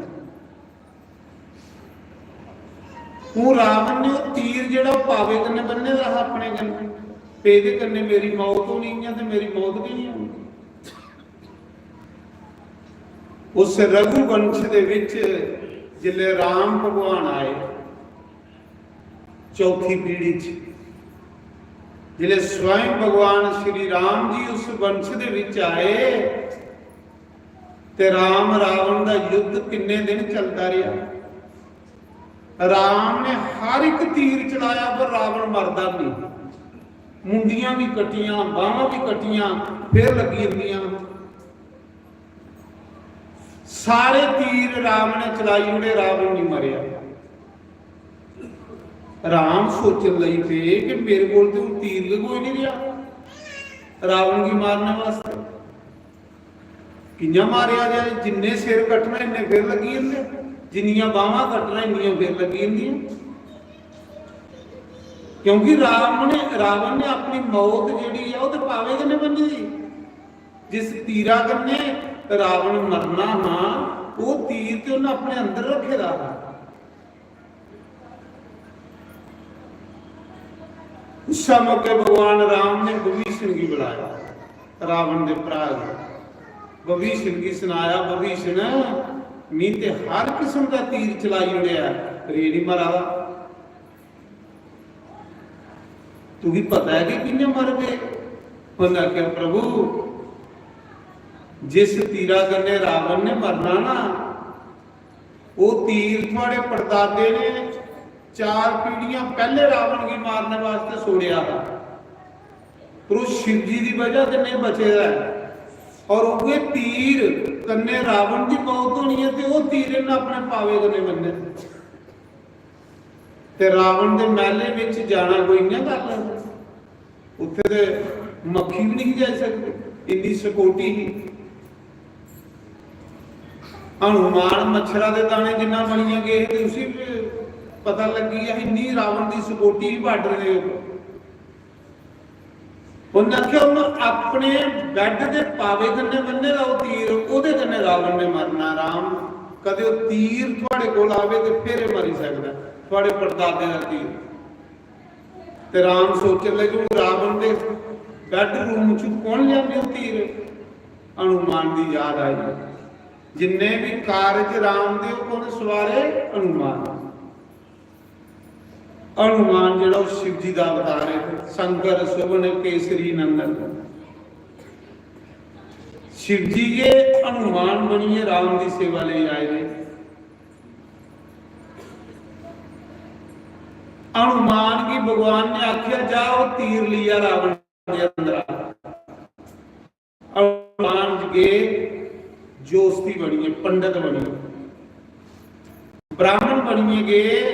हून रावण ने ओह् तीर जेह्ड़ा पावे कन्नै बन्ने दा हा अपने कन्नै, ते एह्दे कन्नै मेरी मौत होनी ऐ ते मेरी मौत की नहीं होनी? उस रघुवंश दे विच जिसलै राम भगवान आए, चौथी पीढ़ी च जिसलै स्वयं भगवान श्री राम जी उस वंश दे विच आए, ते राम रावण दा युद्ध किन्ने दिन चलदा रेहा। राम ने हर एक तीर चलाया, पर रावण मरदा नहीं। मुंडियां भी कट्टियां, बाहां भी कट्टियां, फिर लगी जंदियां। सारे तीर राम ने चलाई ओड़े, रावण नहीं मरेआ। राम सोचन लगी पे कि मेरे कोल ते हून तीर गै कोई नहीं रेहा रावण गी मारने वास्तै। कि'यां मारेआ जाए? जिन्ने सिर कट्टना, इन्ने फिर लग्गी जंदे, जिन्नियां बाहां कट्टना, इन्नियां फिर लग्गी जंदियां। क्योंकि राम ने, रावण ने अपनी मौत जेह्ड़ी ऐ, ओह् ते पावे कन्नै बन्नी दी। जिस तीरा कन्नै रावण मरना हा, ओह् तीर ते उन्नै अपने अंदर रखे दा हा। उस्सै मौके भगवान राम ने विभीषण गी बुलाया, रावण दे भ्राऽ गी। विभीषण गी सनाया, "विभीषण, मी ते हर किस्म दा तीर चलाई ओड़ेआ, पर एह् निं मरा दा। तुगी पता ऐ कि कि'यां मरगे?" उन्नै आखेआ, "प्रभु, जिस तीरा कन्नै रावण ने मरना ना, ओह् तीर थुआड़े परदादे ने चार पीढ़ियां पैह्ले रावण गी मारने वास्तै छोड़ेआ हा, पर ओह् शिव जी दी बजह कन्नै बचे दा ऐ। और उ'ऐ तीर कन्नै रावण दी मौत होनी ऐ, ते ओह् तीर इ'न्नै अपने पावे कन्नै बन्ने।" ते रावण दे मैह्ले बिच जाना कोई इ'यां गल्ल ऐ? उत्थे ते मक्खी बी नहीं जाई सकदी, इन्नी सकोटी ही। हनुमान मच्छरा दे दाने जिन्ना बनियै गे हे, ते उसी बी पता लग्गी गेआ, इन्नी रावण दी सकोटी ही बार्डर दे उप्पर। उन्नै आखेआ, "उन्न अपने बैड दे पावे कन्नै बन्ने दा ओह् तीर, ओह्दे कन्नै रावण ने मरना।" राम, कदे ओह् तीर थुआड़े कोल आवे ते फिर एह् मरी सकदा, थुआड़े परदादे दा तीर। ते राम सोचन लगे, "हून रावण दे बेडरूम च कौन लेआवे ओह् तीर?" हनुमान दी याद आई, जिन्ने भी कारज राम दे, ओह् कौन सवारे? हनुमान। हनुमान जेह्ड़ा ओह् शिव जी दा अवतार है, शंकर, सुवन, केसरी नंदन। शिव जी ये हनुमान बनिए राम दी सेवा लेई आए ने। हनुमान गी भगवान ने आखेआ, "जा, ओह् तीर लिया रावण दे अंदर।" हनुमान गे, जोस्ती बनिए, पंडित बनिए, ब्राह्मण बनिए गे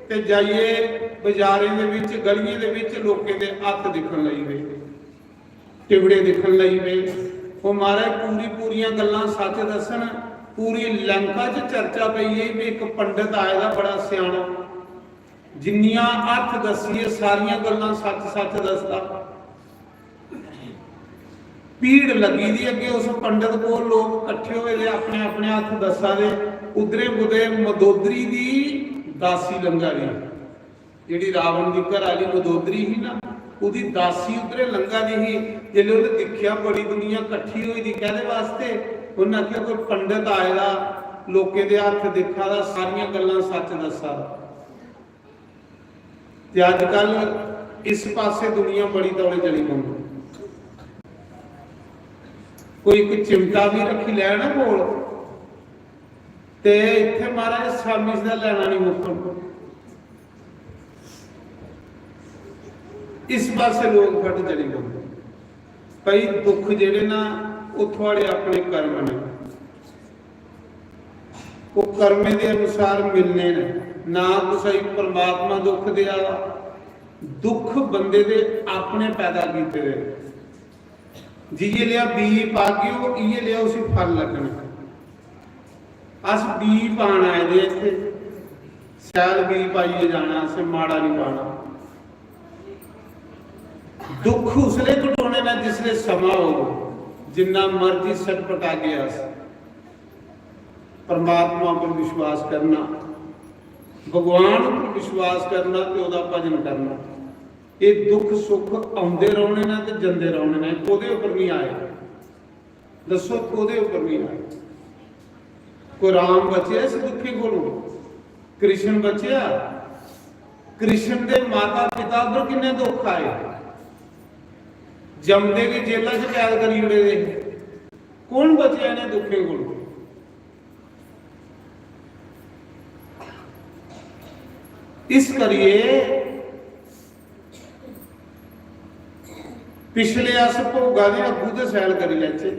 ते जाइए बाजारें दे विच, गलियें दे विच लोकें दे हत्थ दिक्खन लगी पे, टिबड़े दिक्खन लगी पे। ओह् महाराज पूरी पूरियां गल्लां सच दस्सन। पूरी लंका च चर्चा पई गेई भी इक पंडित आए दा बड़ा स्याना, जिन्नियां हत्थ दस्सिए सारियां गल्लां सच सच दसदा। भीड़ लग्गी दी अग्गे उस पंडित कोल, लोक कट्ठे होए दे, अपने अपने हत्थ दस्सा दे। उद्धरे कुतै मदोदरी दी दासी लंघा दी, जेह्ड़ी रावण दी घर आह्ली मदोदरी ही ना, ओह्दी दासी उद्धरे लंघा दी ही। जेल्लै उन्नै दिक्खेआ बड़ी दुनिया कट्ठी होई दी, कैह्दे वास्ते? उन्नै आखेआ, "कोई पंडित आए दा, लोकें दे हत्थ दिक्खा दा, सारियां गल्लां सच दस्सा दा।" ते अजकल इस पासे दुनिया बड़ी तौले चली पौंदी। कोई इक चिमटा भी रखी लै ना कोल, ते इत्थै महाराज सामी दा लैना नहीं मुक्कन। इस पासे लोक फट चली पौंदे। भाई, दुख जेह्ड़े ना, ओह् थुआड़े अपने कर्म ने, ओह् कर्में दे अनुसार मिलने न। ना कुसै गी परमात्मा दुख देआ दा, दुख बंदे दे अपने पैदा कीते दे। जि'यै लेआ बीऽ पागे, ओह् इ'यै लेआ उसी फल लग्गना। अस बीऽ पान आए दे इत्थै, शैल बीऽ पाइयै जाना, असें माड़ा नहीं पाना। दुख उसले कटोने न जिसले समां होग, जिन्ना मर्जी सटपटागे अस। परमात्मा पर विश्वास करना, भगवान पर विश्वास करना ते ओह्दा भजन करना। एह् दुख सुख औंदे रौह्ने न ते जंदे रौह्ने न, कोह्दे उप्पर नहीं आए? दस्सो, कोह्दे उप्पर नहीं आए? कोई राम बचेआ इस दुखें कोलों? कृष्ण बचेआ? कृष्ण दे माता पिता उप्पर किन्ने दुख आए, जमदे गै जेला च कैद करी ओड़े दे हे। कौन बचेआ इ'नें दुखें कोलों? इस करिए पिछले अस भोगा दे अग्गू ते सैल करी लैचे,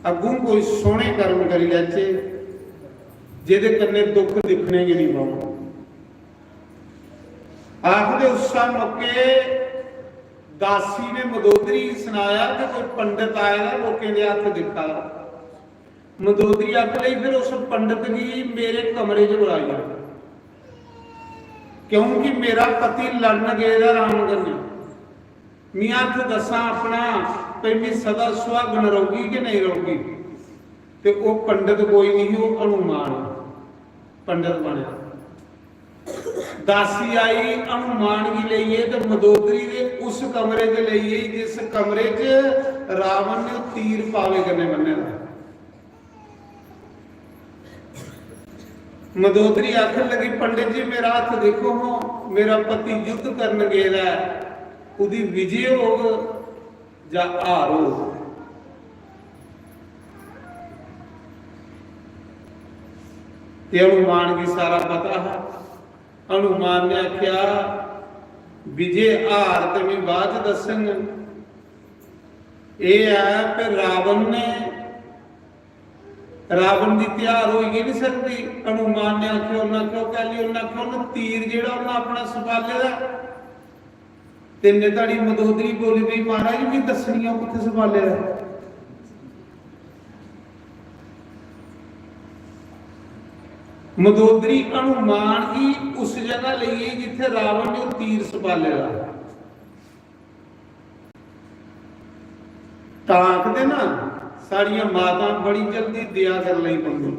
अग्गू कोई सोहने कर्म करी लैचे, जेह्दे कन्नै दुख दिक्खने गै नहीं पौन। आखदे उस्सै मौके दासी ने मदोदरी गी सनाया कि कोई पंडित आए दा, लोकें दे हत्थ दिक्खा दा। मदोदरी आखन लगी, "फिर उस पंडित गी मेरे कमरे च बुलाई लो, क्योंकि मेरा पति लड़न गेदा राम कन्नै। मी हत्थ दस्सां अपना, भई मी सदा सुहागन रौह्गी कि नेईं रौह्गी?" ते ओह् पंडित कोई नहीं, ओह् हनुमान पंडित बनेआ। दासी आई हनुमान गी लेइयै ते मदोदरी दे उस कमरे च लेई गेई जिस कमरे च रावण ने तीर पावे कन्नै बन्ने दा। मदोदरी आखन लगी, "पंडित जी, मेरा हत्थ दिक्खो हां, मेरा पति युद्ध करन गेदा ऐ, ओह्दी विजय होग जां हार होग?" ते हनुमान गी सारा पता हा। हनुमान ने आखेआ, "विजय हार ते मैं बाद च दस्सङ। एह् ऐ कि रावण ने, रावण दी ते हार होई गै नहीं सकदी।" हनुमान ने आखेआ, उन्नै आखेआ, "ओह् कैल्ली?" उन्नै आखेआ, "उन्नै तीर जेह्ड़ा उन्नै अपना सपाले दा।" ते इन्ने धड़ी मदोदरी बोली पेई, "महाराज, मी दस्सनी, अ'ऊं कुत्थै सपाले दा?" मदोदरी हनुमान गी उस जगह लेई गेई जित्थै रावण ने ओह् तीर सपाले दा। तां आखदे ना, साढ़ियां मातां बड़ी जल्दी दया करन लगी पौंदियां,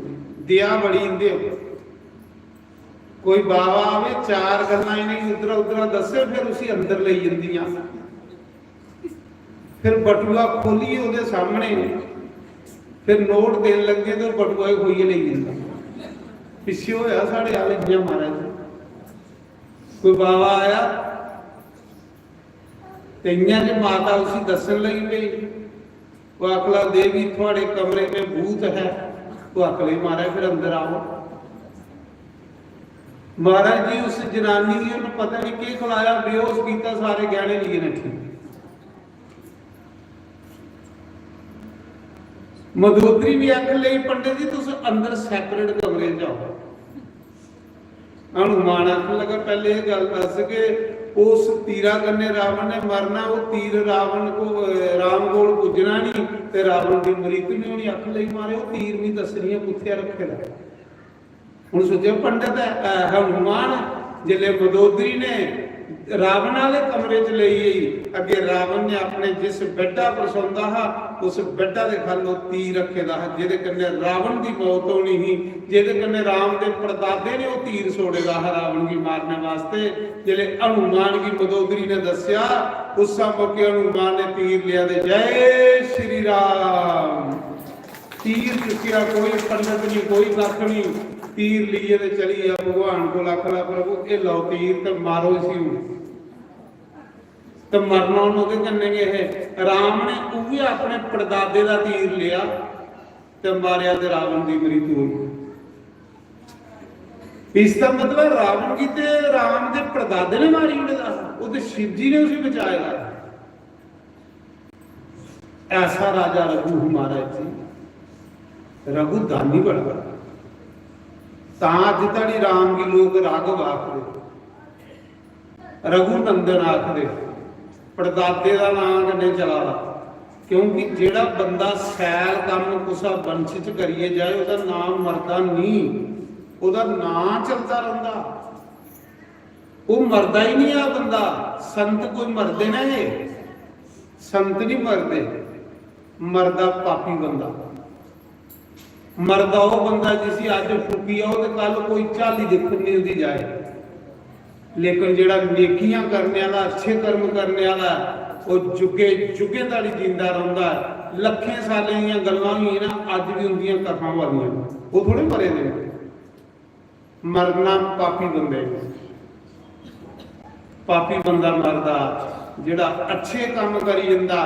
दया बड़ी इंदे उप्पर। कोई बाबा आवे, चार गल्लां इ'नेंगी उद्धरा उद्धरा दस्से, फिर उसी अंदर लेई जंदियां। फिर बटुआ खोलियै ओह्दे सामने फिर नोट देन लगदे ते ओह् बटुआ ही खोइयै लेई जंदा। पिच्छे होया साढ़े आह्ले जि'यां महाराज जी, कोई बाबा आया ते इ'यां गै माता उसी दस्सन लगी पेई। ओह् आखला, "देवी, थुआड़े कमरे में भूत है।" ओह् आखले, "महाराज, फिर अंदर आओ।" महाराज जी, उस जनानी गी उन्हें पता नहीं केह् खलाया, बेहोश कीता, सारे गैह्ने लेइयै नट्ठी। मदोदरी भी आखन लगी, "पंडित जी, तुस अंदर separate कमरे च जाओ।" हनुमान आखन लगा, "पहले ये गल दस के उस तीरा कन्नै रावण ने मरना, वो तीर रावण को, अ, राम कोल पुज्जना नहीं ते रावण दी मृत्यु नहीं होनी।" आखन लगी, "मारे, वो तीर नहीं दसनियां कुत्थै रखे दा।" हुन सोचेआ, पंडित ऐ, अ, हनुमान, जिसलै मदोदरी ने रावण आह्ले कमरे च लेई गेई, अग्गें रावण ने अपने जिस बैड्डा पर सौंदा हा, उस बैड्डा दे ख'ल्ल ओह् तीर रक्खे दा हा, जेह्दे कन्नै रावण दी मौत होनी ही, जेह्दे कन्नै राम दे परदादे ने ओह् तीर सोड़े दा हा रावण गी मारने वास्ते। जिसलै हनुमान गी मदोदरी ने दस्सेआ, उस मौके हनुमान ने तीर लेआ ते जय श्री राम। तीर चुक्केआ, कोई पंडित नहीं, कोई कक्ख नहीं, तीर लेइयै ते चली गेआ भगवान कोल, आखदा, "प्रभु, एह् लैओ तीर ते मारो इसी हून।" ते मरना हून ओह्दे कन्नै गै हे। राम ने उ'ऐ अपने पड़दादे दा तीर लेआ ते मारेआ ते रावण दी मृत्यु होई। इसदा मतलब रावण गी ते राम दे पड़दादे ने मारी ओड़े दा हा, ओह् ते शिव जी ने उसी बचाए दा हा। ऐसा राजा रघु हा महाराज जी, रघु दानी बड़ा। तां अज्ज धड़ी राम गी लोक राघव आखदे, रघुनंदन आखदे, पड़दादे दा नां कन्नै चला दा। क्योंकि जेह्ड़ा बंदा सैल कम्म कुसै वंश च करियै जाए, ओह्दा नां मरदा नेईं, ओह्दा नां चलदा रौंह्दा। ओह् मरदा ही निं ऐ बंदा। संत कोई मरदे न? एह् संत निं मरदे। मरदा पापी बंदा। मरदा ओह् बंदा जिसी अज्ज फूकी आओ ते कल कोई झाली दिक्खन निं ओह्दी जाए। लेकिन जेह्ड़ा नेकियां करने आह्ला, अच्छे कर्म करने आह्ला, ओह् जुगे जुगे धोड़ी जींदा रौंह्दा ऐ। लक्खें सालें दियां गल्लां होई गेइयां ना, अज्ज बी उंदियां कथां होआ दियां न। ओह् थोह्ड़े मरे दे न। मरना पापी बंदे गी। पापी बंदा मरदा जेह्ड़ा अच्छे कम्म करी जंदा,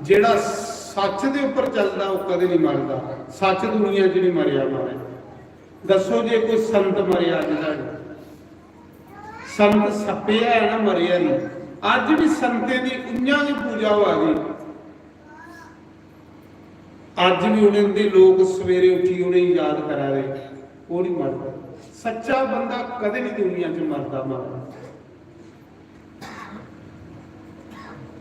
जेह्ड़ा सच्च दे उप्पर चलदा, ओह् कदें नहीं मरदा। सच्च दुनिया च नहीं मरेआ, मारे। दस्सो जे कोई संत मरेआ अज्ज धोड़ी? संत सप्पे ऐ ना, मरेआ नहीं। अज्ज भी संतें दी उ'यां गै पूजा होआ दी। अज्ज भी उ'नें, उं'दे लोक सवेरे उठी उ'नेंगी याद करा दे, ओह् नहीं मरदा। सच्चा बंदा कदें नहीं दुनिया च मरदा, मरदा।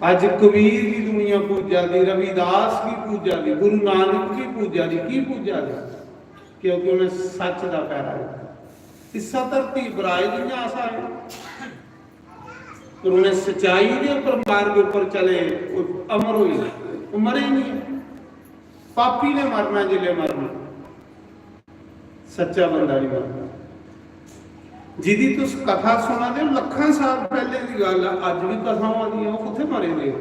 अज्ज कबीर गी दुनिया पूजा दी, रविदास गी पूजा दी, गुरु नानक गी पूजा दी। की पूजा दी? क्योंकि उ'नें सच्च दा पैरा दित्ता। इस्सा धरती पर आए जि'यां अस आए। पर उ'नें सच्चाई दे उप्पर, मार्ग उप्पर चले, ओह् अमर होई गे, ओह् मरे ही नहीं। पापी ने मरना जिसलै मरना, सच्चा बंदा नहीं मरना। जिदी तुस कथा सुना दे ओ, लक्खां साल पैह्ले दी गल्ल ऐ, अज्ज बी कथा होआ दियां, ओह् कुत्थै मरे दे?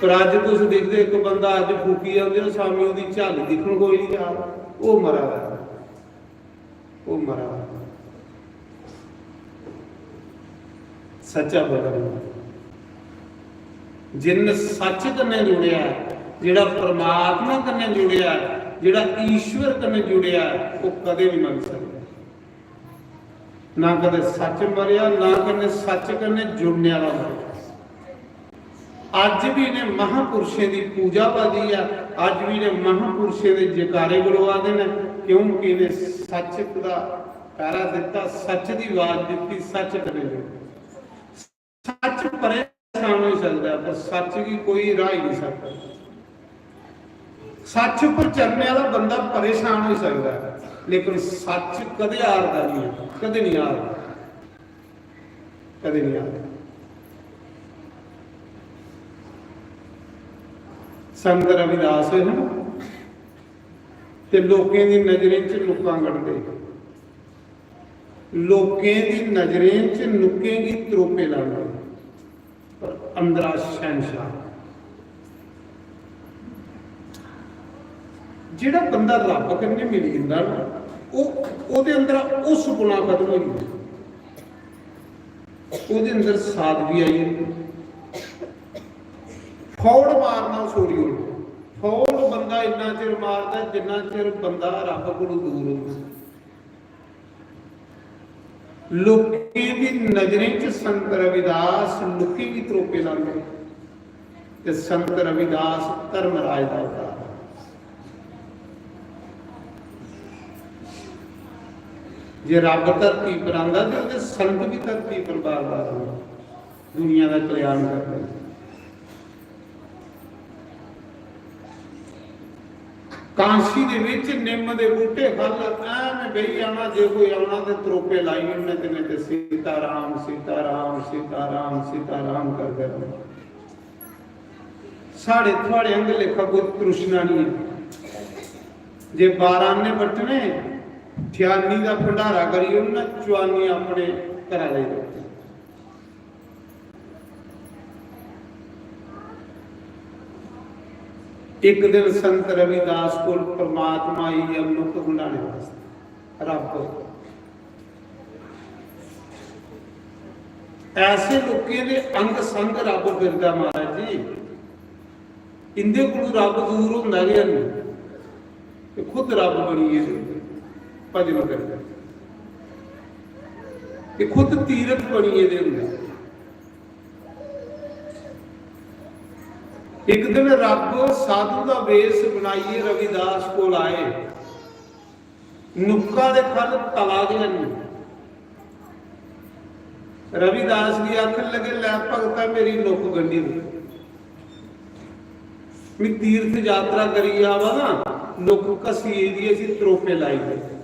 पर अज्ज तुस दिखदे, इक बंदा अज्ज फूकी जंदे, ओह् शामीं ओह्दी झाली दिक्खन कोई नहीं जा, ओह् मरा दा ऐ। ओह् मरा दा। सच्चा बंदा नहीं। जिन्न सच्च कन्नै जुड़ेआ ऐ, जेह्ड़ा परमात्मा कन्नै जुड़ेआ ऐ, जेह्ड़ा ईश्वर कन्नै जुड़ेआ ऐ, ओह् कदें नहीं मरी सकदा। ना कदें सच्च मरेआ, ना कन्नै सच्च कन्नै जुड़ने आह्ला मरेआ। अज्ज भी इ'नें महापुरुषें दी पूजा होआ दी ऐ, अज्ज भी इ'नें महापुरुषें दे जयकारे बुलोआ दे न, क्योंकि इ'नें सच्च दा पैरा दित्ता, सच्च दी आवाज दित्ती, सच्च कन्नै जुड़े। सच्च परेशान होई सकदा ऐ, पर सच्च गी कोई र्हाई नहीं सकदा। सच्च उप्पर चलने आह्ला बंदा परेशान होई सकदा ऐ, लेकिन सच्च कदें हारदा नहीं ऐ, कदें नहीं हारदा। कदें नहीं आखदा। संत रविदास होए ना, ते लोकें दी नजरें च नुक्कां कढदे, लोकें दी नजरें च नुक्कें गी त्रोपे लांदे, पर अंदरा शैंशाह। जेह्ड़ा बंदा रब्ब कन्नै मिली जंदा ना, ओह्, ओह्दे अंदरा ओह् सुपना खत्म होई जंदा, ओह्दे अंदर सादगी आई जंदी। फौड़ मारना छोड़ी ओड़ो। फौड़ बंदा इन्ना चिर मारदा जिन्ना चिर बंदा रब्ब कोलू दूर होंदा। लोकें दी नजरें च संत रविदास लोकें गी त्रोपे लांदे, ते संत रविदास धर्मराज दा अवतार। जे रब्ब धरती पर आंदा ते ओह्दे संत भी धरती पर बार-बार आंदे, दुनिया दा कल्याण करदे। कांशी दे विच निम्म दे बूटे खल्ल ऐन बेही जाना, जे कोई आना ते त्रोपे लाई ओड़ने ते, नहीं ते सीताराम, सीताराम, सीताराम, सीताराम करदे रौह्ना। साढ़े थुआड़े आंगे लेखा कोई तृष्णा नहीं है। जे बारां ने बट्टने, ठियानी दा भंडारा करी ओड़ना, चुआनी अपने घरा लेई रखनी। एक दिन संत रविदास को परमात्मा आई अमृत गुंडाने वास्ते, रब। ऐसे लोकें दे अंग संग रब फिरदा महाराज जी, इंदे कोलू रब दूर होंदा गै नहीं। ते खुद रब बनी गेदे होंदे, भजन करदे। ते खुद तीरथ बनी गेदे होंदे। एक दिन रब साधु दा वेश बनाइयै रविदास कोल आए। नुक्का दे खल तला गै नहीं। रविदास जी आखन लगे, "लै भगता, मेरी नुक्क गंढी दे। मैं तीर्थ यात्रा करी आवा ना, नुक्क घसी गेदी, इसी त्रोपे लाई दे।"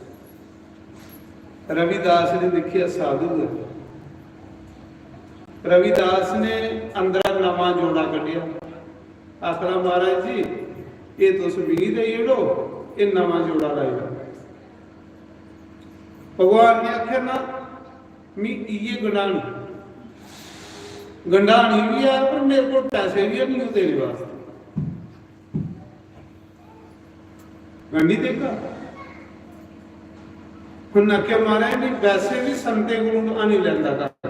रविदास ने दिक्खेआ, साधु है। रविदास ने अंदरा नवां जोड़ा कड्ढेआ। आखना, "महाराज जी, एह् तुस मिगी देई ओड़ो, एह् नमां जोड़ा लाई लैओ।" भगवान ने आखेआ, "ना, मी इ'यै गंढानी, गंढानी बी ऐ, पर मेरे कोल पैसे बी हैनी ओह् देने वास्तै।" गंढी देगा। उन्नै आखेआ, "महाराज, मी वैसे बी संतें कोलूं हानी लैंदा कक्ख।"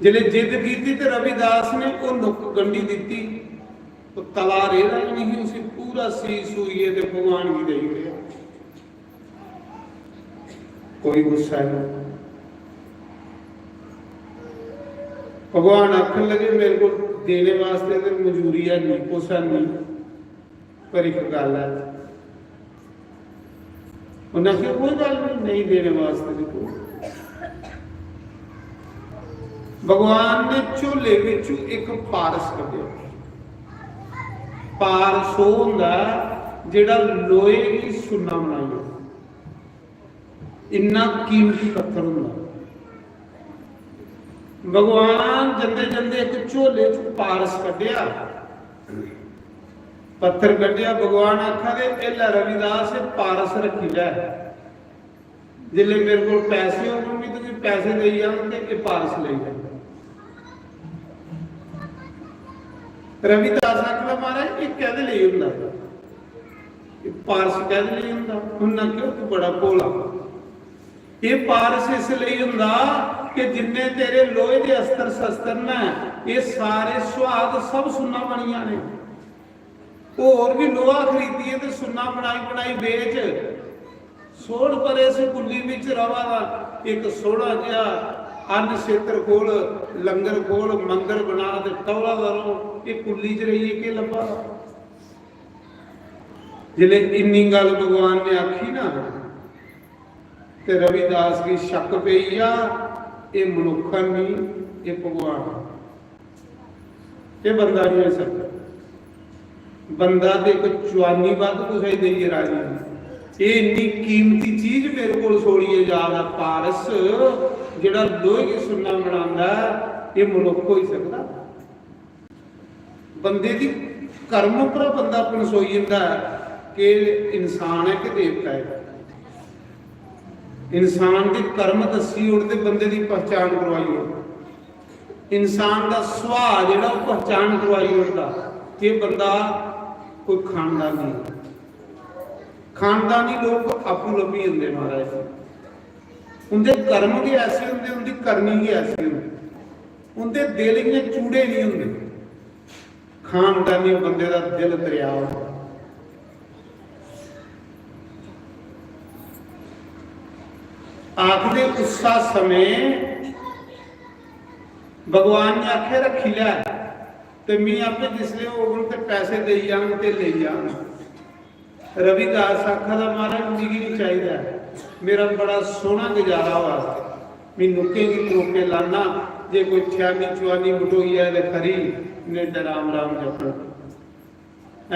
जिसलै जिद्द कीती ते रविदास ने ओह् नुक्क गंढी दित्ती। ओह् तला रेह्दा गै नहीं, उसी पूरा सी सूइयै ते भगवान गी देई ओड़ेआ। कोई गुस्सा नहीं। भगवान आखन लगे, "मेरे को देने वास्ते ते मजूरी है नहीं, कुछ है नहीं, पर एक गल्ल है।" उन्हें आखेआ, "कोई गल्ल नहीं, नहीं देने वास्ते भी कोई।" भगवान ने झोले विचों एक पारस कड्ढेआ। पारस ओह् होंदा ऐ जेह्ड़ा लोहे गी सुन्ना बनाई ओड़े। इन्ना कीमती पत्थर होंदा। भगवान जंदे जंदे इक झोले च पारस कड्ढेआ, पत्थर कड्ढेआ। भगवान आखा दे, "एह् लै रविदास, एह् पारस रक्खी लै, जिसलै मेरे कोल पैसे होङन, में तुगी पैसे देई जाङ ते एह् पारस लेई जाङ।" रविदास आखदा, "महाराज, एह् कैह्दे लेई होंदा? एह् पारस कैह्दे लेई होंदा?" उन्नै आखेआ, "तूं बड़ा भोला।" एह् पारस इसलेई होंदा कि जिन्ने तेरे लोहे दे अस्त्र शस्त्र न, एह् सारे सुहाग सब सुन्ना बनी जाने। होर बी लोहा खरीदियै ते सुन्ना बनाई बनाई बेच। छोड़ परे इस कुल्ली बिच रवा दा, इक सोहना जेहा अन्न क्षेत्र खोल, लंगर खोल, मंदर बना ते टौला दा रौह्। एह् कुल्ली च रेहियै केह् लब्भा दा? जिसलै इन्नी गल्ल भगवान ने आखी ना, ते रविदास गी शक पेई गेआ, "एह् मनुक्ख निं, एह् भगवान, एह् बंदा निं होई सकदा।" बंदा ते इक चुआनी बद्ध कुसै गी देइयै राजी निं। एह् इन्नी कीमती चीज मेरे कोल छोड़ियै जा दा पारस, जेह्ड़ा लोहे गी सुन्ना बनांदा ऐ, एह् मनुक्ख होई सकदा? बंदे दी कर्म पर बंदा पनसोई जंदा ऐ कि इंसान ऐ कि देवता ऐ। इंसान दे कर्म दस्सी ओड़दे, बंदे दी पहचान करवाई ओड़दे। इंसान दा सुभाऽ जेह्ड़ा, ओह् पहचान करवाई ओड़दा कि बंदा कोई खानदानी ऐ। खानदानी लोक आपूं लब्भी जंदे महाराज। उं'दे कर्म गै ऐसे होंदे, उं'दी करनी गै ऐसी होंदी। उं'दे दिल इ'यां चूड़े निं होंदे। खानदानी बंदे दा दिल दरेआ होंदा। आखदे उस्सा समें भगवान ने आखेआ, "रक्खी लै, ते मी आपे जिसले होगन ते पैसे देई जान ते लेई जान।" रविदास आखा दा, "महाराज, मिगी नहीं चाहिदा ऐ, मेरा बड़ा सोहना गुजारा होआ दा। मी नुक्कें गी त्रोके लाना, जे कोई ठ्यानी चुआनी बटोई जाए ते खरी, नेईं ते राम राम जपना।"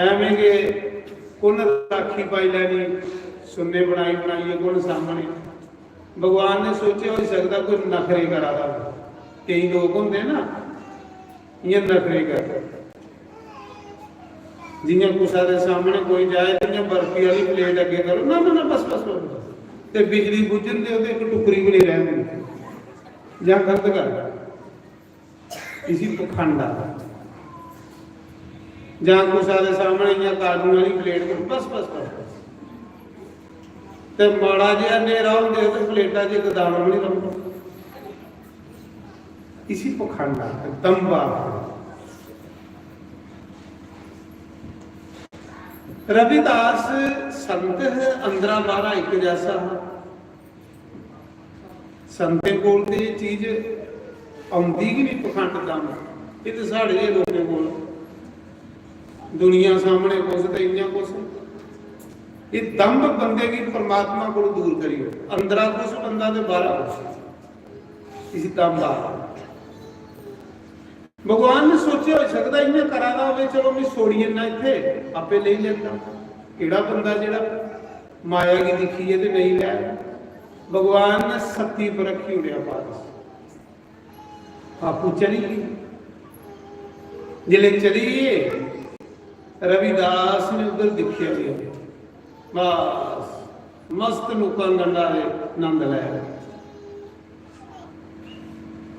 एवें गै कु'न राखी पाई लैनी, सुन्ने बनाई बनाइयै कु'न सामने। भगवान ने सोचेआ, होई सकदा कोई नखरे करा दा होऐ। केईं लोक होंदे ना, इ'यां नखरे करदे। जि'यां कुसै दे सामने कोई जाए ते इ'यां बर्फी आह्ली प्लेट अग्गें करो, "ना, ना, ना, बस, बस, बस, बस।" ते बिजली बुज्झन देओ ते इक टुकड़ी बी नेईं रैह्न दिंदे। जां गलत गल्ल ऐ। इसी पखंड आखदे। जां कुसै दे सामने इ'यां काजू आह्ली प्लेट करो, "बस, बस, बस, बस।" ते माड़ा जेहा न्हेरा होंदे ते प्लेटा च इक दाना बी निं रौंह्दा। इसी पखंड आखदे, दंभ आखदे। रविदास संत है, अंदरा बाहरा इक जैसा हा। संतें कोल ते एह् चीज औंदी गै निं, पखंड, दंभ। एह् ते साढ़े जेह् लोकें कोल, दुनिया सामने कुछ ते इ'यां कुछ। एह् दंभ बंदे गी परमात्मा कोल दूर करी ओड़दा। अंदरा कुछ बंदा ते बाहरा कुछ। इसी दंभ आखदे। भगवान ने सोचेआ, होई सकदा इ'यां करा दा होवे, "चलो, मी छोड़ी जन्ना इत्थे, आपे लेई लैगा।" केह्ड़ा बंदा जेह्ड़ा माया गी दिक्खियै ते नेईं लै? भगवान ने सत्ती पर रक्खी ओड़ेआ पारस, आपूं चली गे। जिसलै चली गे, रविदास ने उद्धर दिक्खेआ गै, बस, मस्त नुक्कां गंढा दे नंद लै।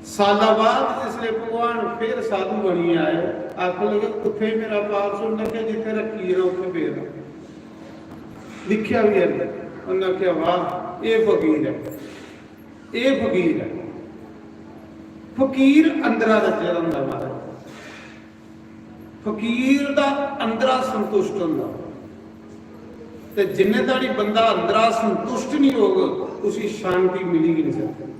साला बाद जिसले भगवान फिर साधु बनियै आए, आखन लगे, "कुत्थे मेरा पारस?" उन्नै आखेआ, "जित्थे रक्खी गेदा, उत्थे पेदा।" दिक्खेआ बी है। उन्नै आखेआ, "वाह, एह् फकीर ऐ, एह् फकीर ऐ।" फकीर अंदरा रज्जे दा होंदा, महाराज। फकीर दा अंदरा संतुष्ट होंदा। ते जिन्ने धड़ी बंदा अंदरा संतुष्ट नहीं होग, उसी शांति मिली गै नहीं सकदी।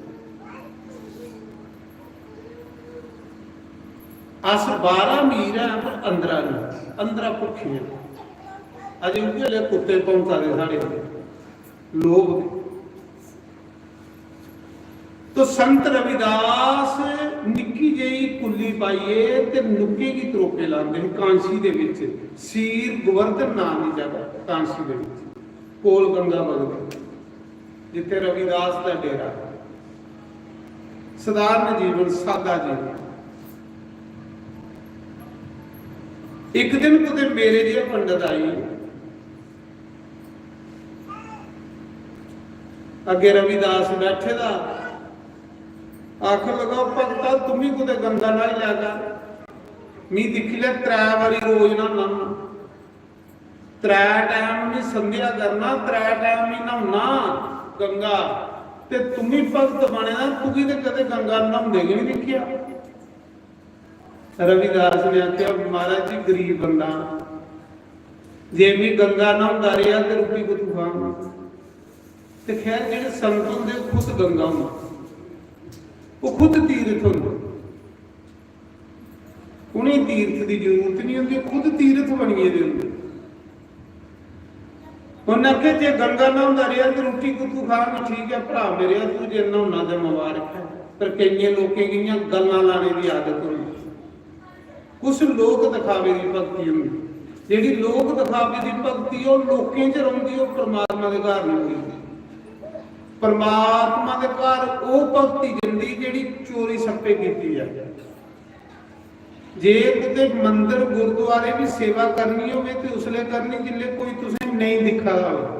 अस बाहरा अमीर हैं, पर अंदरा नहीं, अंदरा भुक्खे हैं। अजे उ'ऐ जेह् कुत्ते भौंका दे साढ़े लोभ दे। तो संत रविदास निक्की जेही कुल्ली पाइयै ते नुक्कें गी त्रोके लांदे हे कांसी दे बिच, सीर गोवर्धन नां दी जगह कांसी दे बिच, कोल गंगा बगदी, जित्थे रविदास दा डेरा। साधारण जीवन, सादा जीवन। इक दिन कुतै मेरे जेहा पंडत आई, अग्गे रविदास बैठे दा, आखन लगा, "भगता, तुमी कुतै गंगा न्हाई लै कर, मी दिक्खी लै, त्रै बारी रोज न्हाना, त्रै टैम मी संध्या करना, त्रै टैम मी न्हाना गंगा, ते तुमी भगत बने दा, तुगी ते कदे गंगा न्हांदे गै नहीं दिक्खेआ।" रविदास ने आखेआ, "महाराज जी, गरीब बंदा, जे में गंगा न्हौंदा रेहा ते रुट्टी कुत्थूं खाङ?" ते खैर, जेह्ड़े संत होंदे, ओह् खुद गंगा होंदे, ओह् खुद तीर्थ होंदे, उ'नें तीर्थ दी जरूरत नहीं होंदी, खुद तीर्थ बनी गेदे होंदे। उन्नै आखेआ, "जे गंगा न्हौंदा रेहा ते रुट्टी कुत्थूं खाङ?" "ठीक ऐ भ्रा मेरे, तू जे न्हौना ते मुबारक ऐ।" पर केइयें लोकें गी इ'यां गल्लां लाने दी आदत होंदी। कुछ लोक दिखावे दी भक्ति होंदी। जेह्ड़ी लोक दिखावे दी भक्ति, ओह् लोकें च रौंह्दी, ओह् परमात्मा दे घर नहीं होंदी। परमात्मा दे घर ओह् भक्ति जंदी, जेह्ड़ी चोरी छप्पे कीती ऐ। जे कुतै मंदर गुरुद्वारे बी सेवा करनी होवे ते उसलै करनी जिसलै कोई तुसें नेईं दिक्खा दा होवे।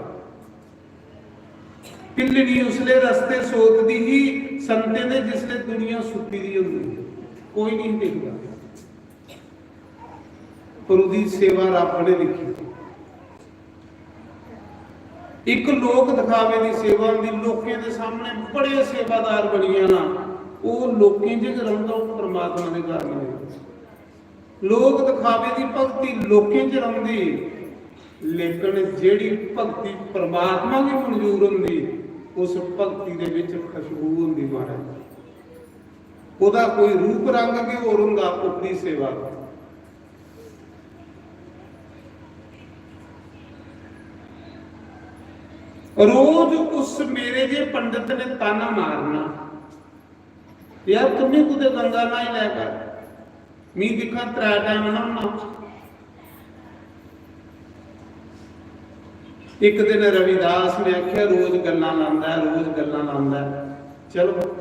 भिल्लनी उसलै रस्ते सोतदी ही संतें दे जिसलै दुनिया सुत्ती दी होंदी ही, कोई नहीं दिखदा। पर ओह्दी सेवा रब ने दिक्खी। इक लोक दिखावे दी सेवा होंदी, लोकें दे सामने बड़े सेवादार बनी जाना, ओह् लोकें च गै रौंह्दा, ओह् परमात्मा दे घर नेईं रौंह्दा। लोक दिखावे दी भक्ति लोकें च रौंह्दी, लेकिन जेह्ड़ी भक्ति परमात्मा गी मंजूर होंदी, उस भक्ति दे विच खुशबू होंदी महाराज। ओह्दा कोई रूप रंग गै होर होंदा, ओह्दी सेवा। रोज उस मेरे जे पंडित ने ताना मारना, "यार, तूं बी कुतै गंगा न्हाई लै कर, मी दिक्खां त्रै टैम न्हाना।" इक दिन रविदास ने आखेआ, "रोज गल्लां लांदा ऐ, रोज गल्लां लांदा ऐ।" चलो,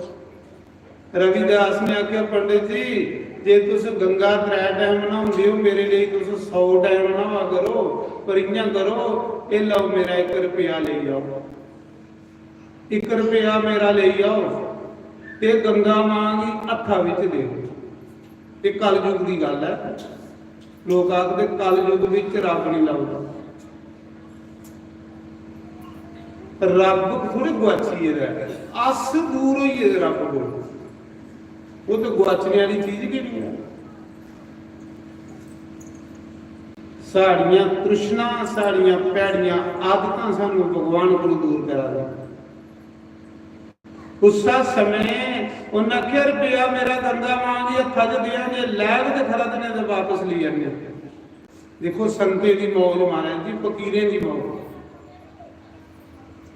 रविदास ने आखेआ, "पंडित जी, जे तुस गंगा त्रै टैम न्हांदे ओ, मेरे लेई तुस सौ टैम न्हावा करो, पर इ'यां करो, एह् लैओ, मेरा इक रपेआ लेई जाओ, इक रपेआ मेरा लेई जाओ ते गंगा मां गी हत्था बिच देओ।" एह् कलयुग दी गल्ल ऐ। लोक आखदे, "कलयुग बिच रब निं लभदा।" रब थोड़े गुआची गेदा ऐ, अस दूर होई गेदे रब कोल। ओह् ते गुआचने आह्ली चीज गै निं ऐ। साढ़ियां तृष्णा, साढ़ियां भैड़ियां आदतां सानूं भगवान कोल दूर करा दियां। उस्सै समें उन्न आखेआ, "रपेआ मेरा गंगा मां गी हत्था च देआं, जे लैग ते खरा, ते नेईं ते वापस लेई आने।" दिक्खो, संतें दी मौज महाराज जी, फकीरें दी मौज।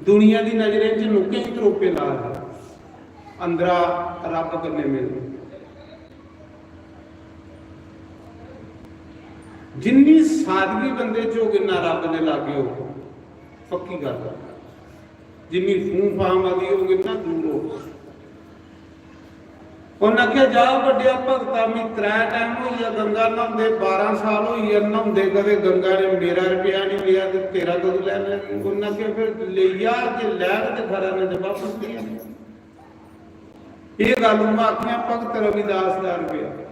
दुनिया दी नजरें च नुक्कें गी त्रोपे ला दे, अंदरा रब कन्नै मिलदे। जिन्नी सादगी बंदे च होग, इन्ना रब दे लागे होग, पक्की गल्ल ऐ। जिन्नी फूं फां मती होग, इन्ना दूर होग। उन्न आखेआ, "जा बड्डेआ भगता, मी त्रै टैम होई गेआ गंगा न्हौंदे, बारां साल होई गे न्हौंदे, कदें गंगा ने मेरा रपेआ निं लेआ ते तेरा कदूं लैना?" उन्न आखेआ, "फिर लेई जा, जे लैग ते खरा, नेईं ते बापस लेई आना।" एह् गल्ल उ'आं आखियां भगत रविदास दा रपेआ।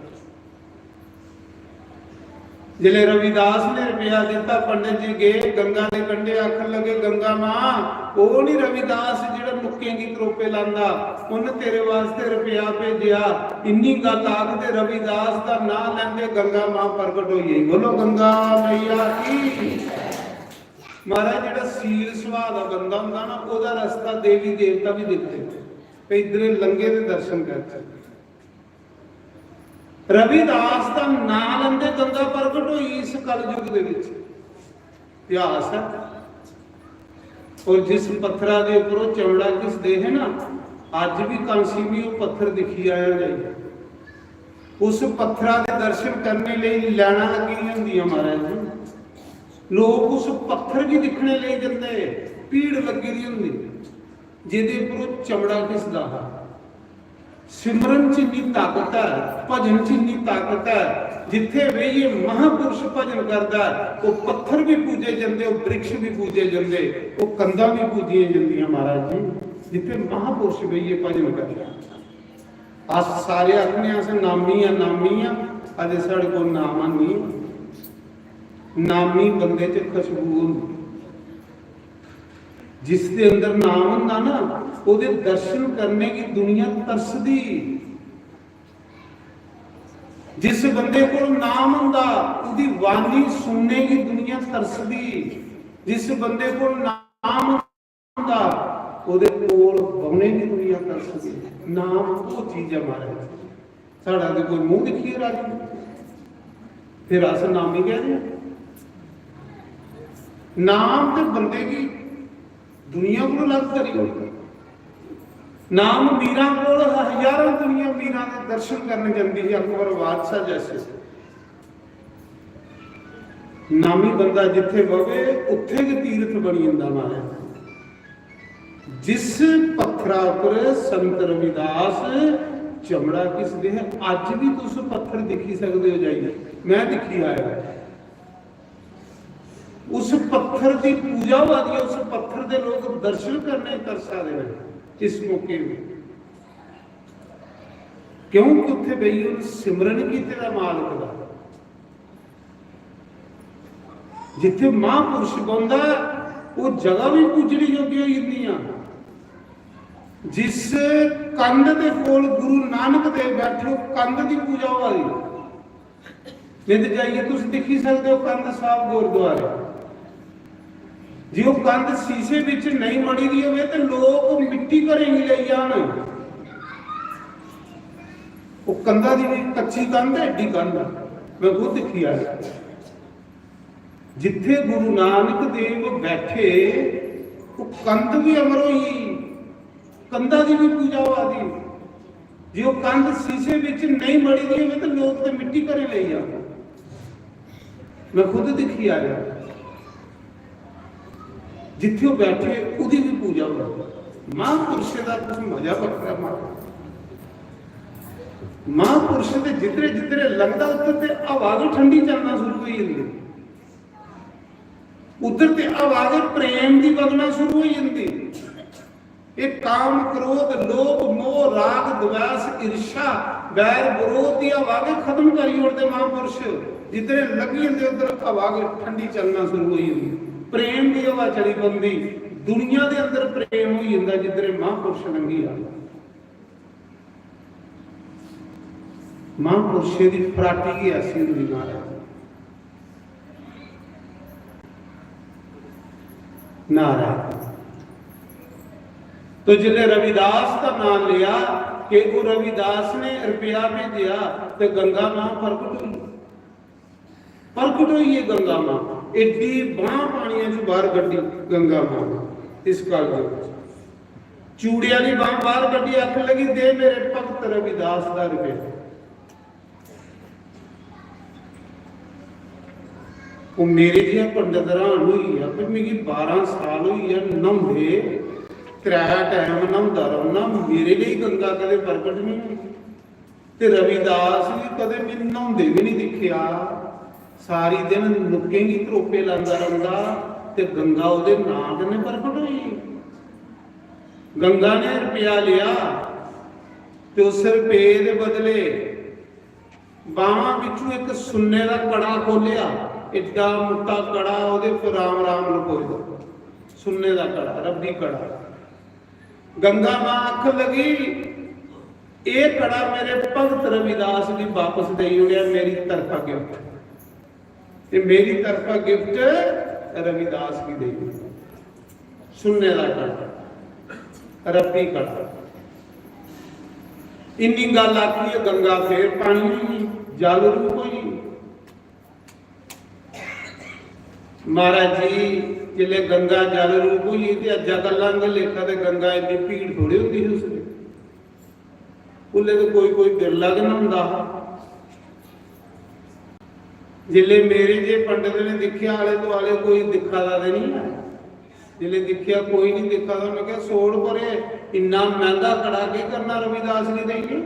जिसलै रविदास ने रपेआ दित्ता, पंडित जी गे गंगा दे कंढे, आखन लगे, "गंगा मां, ओह् निं रविदास जेह्ड़ा नुक्कें गी त्रोपे लांदा, उन्न तेरे वास्ते रपेआ भेजेआ।" इन्नी गल्ल आख ते रविदास दा नांऽ लैंदे गंगा मां प्रगट होई गेई। बोलो गंगा मैया की। महाराज, जेह्ड़ा सील सुभाऽ दा बंदा होंदा ना, ओह्दा रस्ता देवी देवता बी दिखदे, भई इद्धरे लंघे दे दर्शन करचै। रविदास दा नांऽ लैंदे गंगा प्रगट होई इस कलयुग दे विच। इतिहास ऐ। और जिस पत्थरा दे उप्पर ओह् चमड़ा घिसदे हे ना, अज्ज भी कांसी भी ओह् पत्थर दिक्खी आया जाइयै। उस पत्थरा दे दर्शन करने लेई लाइनां लग्गी दियां होंदियां महाराज जी। लोक उस पत्थर गी दिक्खने लेई जंदे, भीड़ लग्गी दी होंदी, जेह्दे उप्पर ओह् चमड़ा घिसदा हा। सिमरन च इन्नी ताकत ऐ, भजन च इन्नी ताकत ऐ, जित्थे बेहियै महापुरुष भजन करदा ऐ, ओह् पत्थर भी पूजे जंदे, ओह् वृक्ष भी पूजे जंदे, ओह् कंधां भी पूजियां जंदियां महाराज जी, जित्थे महापुरुष बेहियै भजन करदा ऐ। अस सारे आखने अस नामी आं, नामी आं, अजें साढ़े कोल नाम है नहीं। नामी बंदे च खुशबू होंदी। जिस दे अंदर नाम होंदा ना, ओह्दे दर्शन करने गी दुनिया तरसदी। जिस बंदे कोल नाम होंदा, ओह्दी वाणी सुनने गी दुनिया तरसदी। जिस बंदे कोल नाम होंदा, ओह्दे कोल बौह्ने गी दुनिया तरसदी। नाम ओह् चीज ऐ महाराज। साढ़ा ते कोई मूंह दिक्खियै राजी नेईं। फिर अस नामी गै ने। नाम ते बंदे गी दुनिया कोला अलग करी ओड़दा। नाम मीरां कोल हा, हजारां दुनिया मीरां दे दर्शन करन जंदी ही, अकबर बादशाह जैसे। नामी बंदा जित्थे बवे, उत्थे गै तीर्थ बनी जंदा महाराज। जिस पत्थरा पर संत रविदास चमड़ा घिसदे हे। अज्ज भी तुस पत्थर दिक्खी सकदे ओ जाइयै, मैं दिक्खी आया। उस पत्थर दी पूजा होआ दी ऐ, उस पत्थर दे लोक दर्शन करने तरसा दे न इस मौके पर। क्योंकि उत्थे बेहियै उन सिमरन कीते दा मालक दा। जित्थे महापुरुष बौंहदा, ओह जगह भी पूजने योग्य होई जंदियां। जिस कंध दे कोल गुरु नानक देव बैठे, ओह कंध दी पूजा होआ दी। नहीं तो जाइए तुस दिक्खी सकदे हो कंध साहब गुरुद्वारे, जे ओह कंध शीशे विच नहीं मड़ी दी होवे ते लोक मिट्टी घरें गी लेई जान। ओह कंधा दी भी कच्ची कंध है, एड्डी कंध है, मैं खुद दिक्खी आया। जिथे गुरु नानक देव बैठे, ओह कंध भी अमर होई, कंधा दी भी पूजा होआ दी। जे ओह कंध शीशे विच नहीं मड़ी दी होवे तो लोक ते मिट्टी घरें लेई जान। मैं खुद दिक्खी आया। जिथे ओह बैठे, ओहदी भी पूजा होआ दी। महापुरुषे दा कुछ मजा बक्खरा मारो। महापुरुष ते जिधरे जिधरे लंघदा, उधर ते हवा भी ठंडी चलना शुरू होई जंदी, उधर ते हवा गै प्रेम दी वगना शुरू होई जंदी। ये काम, क्रोध, लोभ, मोह, राग, द्वेष, ईर्ष्या, बैर, विरोध दी हवा गै खत्म करी ओड़दे महापुरुष। जिधरे लंघी जंदे, उधर हवा गै ठंडी चलना शुरू होई जंदी, प्रेम दी हवा चली पौंदी। दुनिया दे अंदर प्रेम होई जंदा जिधरे महापुरुष लंघी आंदे। महापुरुषें दी फराटी गै ऐसी होंदी महाराज। नारायण। तो जिसले रविदास का नाम लिया कि वो रविदास ने रुपया भेजिया, तो गंगा मां प्रकट हुई। प्रकट होई है गंगा मां, एड्डी बांह पानिया च बाहर कड्ढी गंगा मां। इस गल दे विच चूड़े वाली बांह बाहर कड्ढी, आखन लगी, "दे मेरे भगत रविदास दा रुपया।" वो मेरे जिहा पंडित हैरान होई गेआ, "भाई, मिगी बारां साल होई गेआ न्हौंदे, त्रै टैम न्हौंदा रौह्ना, मेरे लेई गंगा कदें प्रकट नहीं होई।" ते रविदास गी कदें में न्हौंदे बी नहीं दिक्खेआ। सारी दिन नुक्कें गी त्रोपे लांदा रौंह्दा ते गंगा ओह्दे नांऽ कन्नै प्रकट होई। गंगा ने रपेआ लेआ ते उस रपेऽ दे बदले बाह्मां बिच्चों इक सुन्ने दा कड़ा खोह्लेआ, एड्डा मुट्टा कड़ा, ओह्दे पर राम राम लखोए दा, सुन्ने दा कड़ा, रब्बी कड़ा। गंगा मां आखन लगी, "एह् कड़ा मेरे भगत रविदास गी बापस देई ओड़ेआ, मेरी तरफा gift।" ते मेरी तरफा gift रविदास गी देई ओड़ेआ। सुन्ने दा कड़ा, रब्बी कड़ा। इन्नी गल्ल आखियै गंगा फेर पानी होई गेई, जल रूप होई गेई। महाराज जी, जिसलै गंगा जल रूप होई गेई ते अज्जै कल्ला आंह्गर लेखा ते गंगा इन्नी भीड़ थोड़ी होंदी ही उसलै। उसलै ते कोई कोई बिरला गै न्हौंदा हा। जिसलै मेरे जे पंडित ने दिक्खेआ, आले दुआले कोई दिक्खा दा ते निं ऐ, जिसलै दिक्खेआ कोई निं दिक्खा दा, उ'न्नै आखेआ, "छोड़ परे, इन्ना मैंह्गा कड़ा केह् करना रविदास गी देइयै?"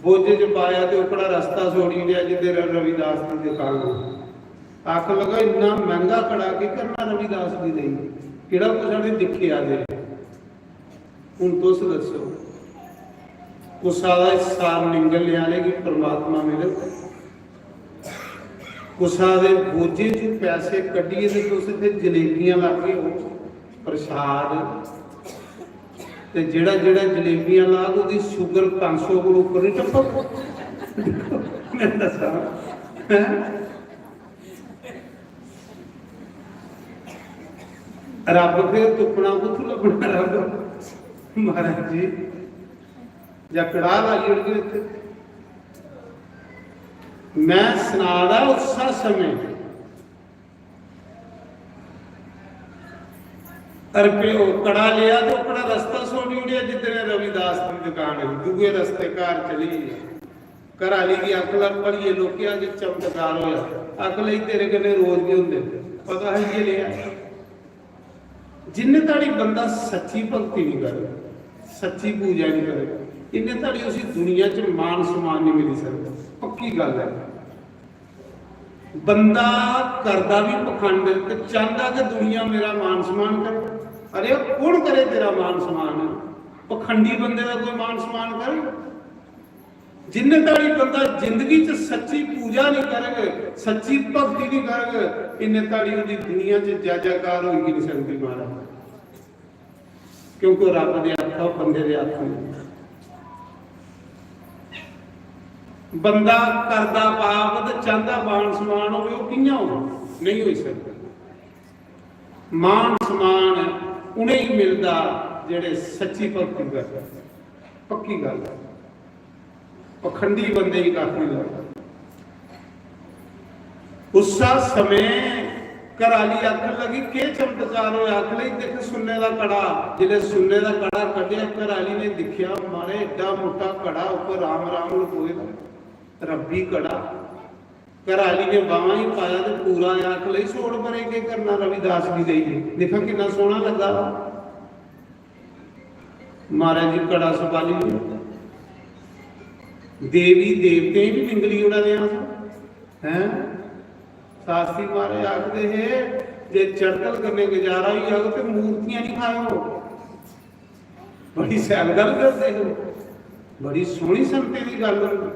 बोझे च पाया ते ओकड़ा रस्ता छोड़ी ओड़ेआ जिद्धर रविदास दी दुकान ही। आखन लगा, "इन्ना मैंह्गा कड़ा केह् करना रविदास गी देइयै? केह्ड़ा कुसै ने दिक्खेआ जे?" हुन तुस दस्सो, कुसा दा हिस्सा निंगलने आह्ले गी परमात्मा मिलग? कुसा दे बोझे च पैसे कड्ढियै ते तुस इत्थै जलेबियां लागे ओ, प्रसाद, ते जेह्ड़ा जेह्ड़ा जलेबियां लाग, ओह्दी शुगर पंज सौ कोला उप्पर निं टप्पग। में दस्सां, हैं? रब्ब फिर तुप्पना कुत्थूं लब्भना रब्ब? महाराज जी, जां कड़ाह लाई ओड़गे उत्थै। मैं सना दा उस्सै समें रपेऽ, ओह् कड़ा लेआ ते ओह्कड़ा रस्ता छोड़ी ओड़ेआ जिद्धर रविदास दी दुकान ही, दूए रस्ते घर चली गेआ। घर आह्ली गी आखन लग, "भलिये लोकेआ, अज्ज चमत्कार होआ।" आखन लगी, "तेरे कन्नै रोज गै होंदे, पता हा इ'यै लेआ।" जिन्ने धड़ी बंदा सच्ची भक्ति नहीं करे, सच्ची पूजा नहीं करे, इन्ने धड़ी उसी दुनिया च मान सम्मान नहीं मिली सकदा। पक्की गल्ल ऐ। बंदा करदा भी पखंड ते चांहदा कि दुनिया मेरा मान सम्मान करे। अरे, कौन करे तेरा मान सम्मान? पखंडी बंदे दा कोई मान सम्मान करे? जिन्ने धड़ी बंदा जिंदगी च सच्ची पूजा नहीं करग, सच्ची भक्ति नहीं करग, इन्ने धड़ी उंदी दुनिया च जय जयकार होई गै नहीं सकदी महाराज। क्योंकि रब दे हत्थ, बंदे दे हत्थ नहीं। बंदा करदा पाप ते चांहदा मान सम्मान होवे, ओह कियां होवे? नहीं होई सकदा। मान सम्मान उ'नेंगी मिलदा जेह्ड़े सच्ची भक्ति करदे। पक्की गल्ल ऐ, पखंडी बंदे गी कक्ख नहीं लगदा। उस्सा समें घर आह्ली आखन लगी, "केह् चमत्कार होया?" आखन लगी, "दिक्ख, सुन्ने दा कड़ा।" जिसलै सुन्ने दा कड़ा कड्ढेआ, घर आह्ली ने दिक्खेआ, मारे, एड्डा मुट्टा कड़ा, उप्पर राम राम लखोए दा, रब्बी कड़ा। घर आह्ली ने बांह् ही पाया ते पूरा आया। आखन लगी, "छोड़ परें, केह् करना रविदास गी देइयै, दिक्खां किन्ना सोह्ना लग्गा दा।" महाराज जी कड़ा संभाली लेआ। देवी देवतें गी बी निंगली ओड़ा दे अस, हैं? शास्त्री महाराज आखदे हे, "जे चड़तल कन्नै गुजारा होई जाग ते मूर्तियां नहीं खाएओ।" बड़ी शैल गल्ल करदे हो, बड़ी सोहनी संगतें दी गल्ल होई।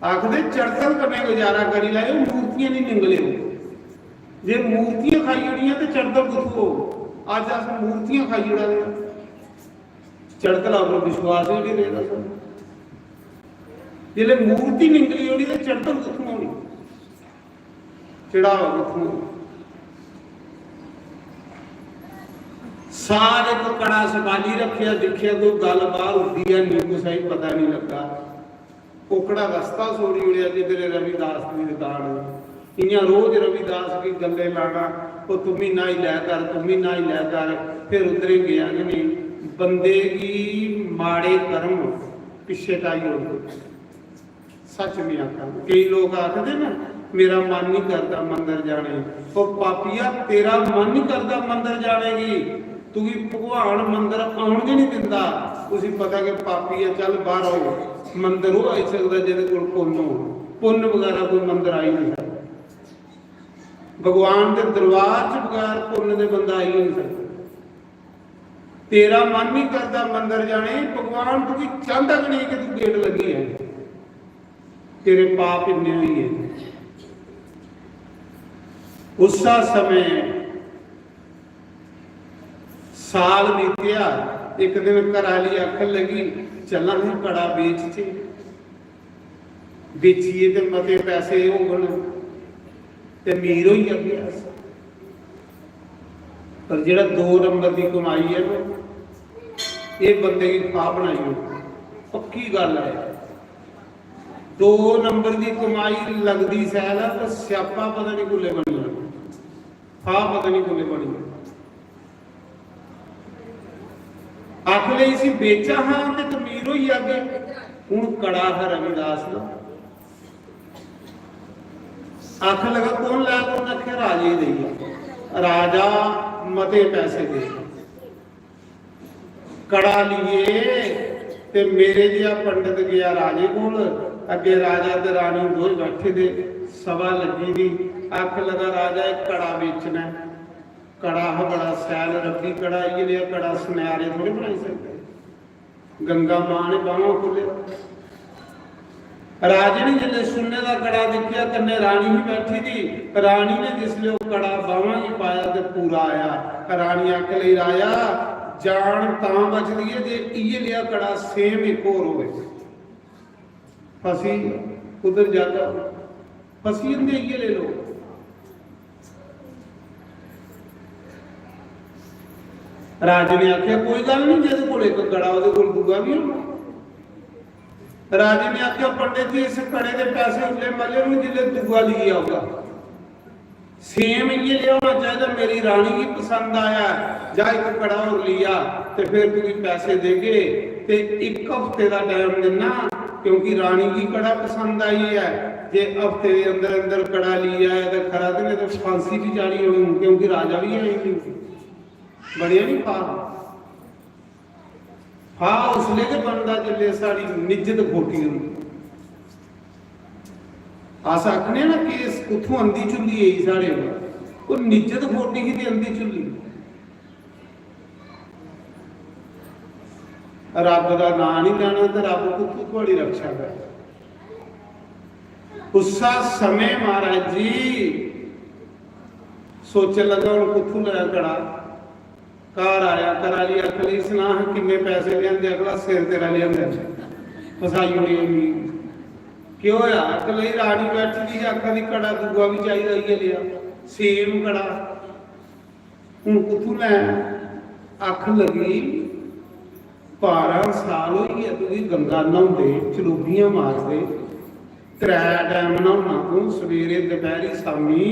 आखदे, "चड़तल कन्नै गुजारा करी लैओ, मूर्तियां नहीं निंगलेओ।" जे मूर्तियां खाई ओड़ियां ते चड़तल कुत्थों होग? अज्ज अस मूर्तियां खाई ओड़ा दे आं। चड़तला उप्पर विश्वास ही नहीं रेह्दा सानूं। जिसलै मूर्ति निंगली ओड़ी ते चड़तल कुत्थों होनी? चढ़ावा कुत्थों? सारे को कड़ा संभाली रखेआ, दिक्खेआ कोई गल्ल बाहर उड्डी है नहीं, कुसै गी पता नहीं लग्गा। ओकड़ा रस्ता छोड़ी ओड़ेआ जिधर रविदास दी दुकान है। इयां रोज रविदास की गल्ले लाना, "ओ तुम्मी न्हाई लै कर, तुम्मी न्हाई लै कर।" फिर उधरे गया कि नहीं? बंदे गी माड़े कर्म पिच्छे टाई ओड़दे। सच में आखां, केई लोक आखदे ना, "मेरा मन नहीं करदा मंदर जाने।" ओ पापिया, तेरा मन नहीं करदा मंदर जाने गी, तुगी भगवान मंदर आउन गै नहीं दिंदा। उसी पता कि पापी ऐ, चल बाहर आओ। मंदर ओह आई सकदा जेहदे कोल पुन्न हो, पुन्न बगैरा कोई मंदर आई नहीं सकदा। भगवान दे दरबार च बगैर पुन्न दे बंदा आई नहीं सकदा। तेरा मन नहीं करदा मंदर जाने, भगवान तुगी चाहंदा कि नहीं कि तू गेट लगी है, तेरे पाप इन्ने होई गए। उस्सा समय साल बीतेआ, एक दिन घर आह्ली आखन लगी, "चलां, असें कड़ा बेचचै, बेचियै ते मते पैसे होङन ते अमीर होई जागे अस।" पर जेह्ड़ा दो नंबर दी कमाई ऐ ना, एह् बंदे गी फाह् बनाई ओड़दी। पक्की गल्ल ऐ, दो नंबर दी कमाई लगदी सैल ऐ, पर स्यापा पता नहीं कुल्ले बनी जाना, फाह् पता नहीं कुल्ले बनी जाना। आखले इसी बेचा हां ते अमीर होई जागे। हुन कड़ा हा रविदास दा। आखन लगा, "कौन लै?" उन्नै आखेआ, "राजे गी देई आ।" राजा मते पैसे दे। कड़ा लिए ते मेरे जेहा पंडित गया राजे कोल। अग्गे राजा ते रानी दोए बैठे दे, सभा लग्गी दी। आखन लगा, "राजा, इक कड़ा बेचना ऐ।" कड़ा हा बड़ा शैल रब्बी कड़ा, इ'यै नेहा कड़ा सनैरे थोड़े बनाई सकदे। गंगा मां ने बाह्मां खोह्लेआ। राजे ने जिसलै सुन्ने दा कड़ा दिक्खेआ, कन्नै रानी ही बैठी दी, रानी ने जिसलै ओह् कड़ा बाह्मां गी पाया ते पूरा आया। रानी आखन लगी, "राजा, जान तां बचदी ऐ जे इ'यै नेहा कड़ा same इक होर होवे।" फसी, कुद्धर जागा? फसी जंदे इ'यै ले लोक। राजे ने आखेआ, "कोई गल्ल नहीं, जेह्दे कोल इक कड़ा, ओह्दे कोल दूआ बी होना।" राजे ने आखेआ, "पंडित जी, इस कड़े दे पैसे उल्ले मल्ले न, जिसलै दूआ लेई औगा।" Same इ'यै नेहा होना चाहिदा। मेरी रानी गी पसंद आया, जा इक कड़ा होर लेई आ ते फिर तुगी पैसे देगे। ते इक हफ्ते दा time दिन्ना, क्योंकि रानी गी कड़ा पसंद आई ऐ। जे हफ्ते दे अंदर अंदर कड़ा लेई आया ते खरा, ते नेईं ते फांसी बी चाढ़ी ओड़नी, क्योंकि राजा बी है ही नहीं। बनेआ नहीं फाह्। हा, उसले गै बनदा जिसले साढ़ी निज्जत खोटी होंदी। अस आखने ना कि इस कुत्थों अंधी चुल्ली आई साढ़े पर, ओह् निज्जत खोटी ही ते अंधी चुल्ली। रब दा नांऽ नहीं लैना ते रब कुत्थों थुआड़ी रक्षा करे? उस्सा समें महाराज जी सोचन लगा, "हून कुत्थों लैं कड़ा?" घर आया, घरा आह्ली आखन लगी, "सना हां, किन्ने पैसे लेआंदे?" आखदा, "सिर तेरा लेआंदा, फसाई ओड़े मिगी।" "केह् होया?" आखन लगी, "रानी बैठी दी ही, आखा दी कड़ा दूआ बी चाहिदा, इ'यै लेआ, सेम कड़ा।" हून कुत्थूं लैं? आखन लगी, "बारां साल होई गे तुगी गंगा न्हौंदे, चलोबियां मारदे, त्रै टैम न्हौना तूं, सवेरे, दपैह्री, शामी,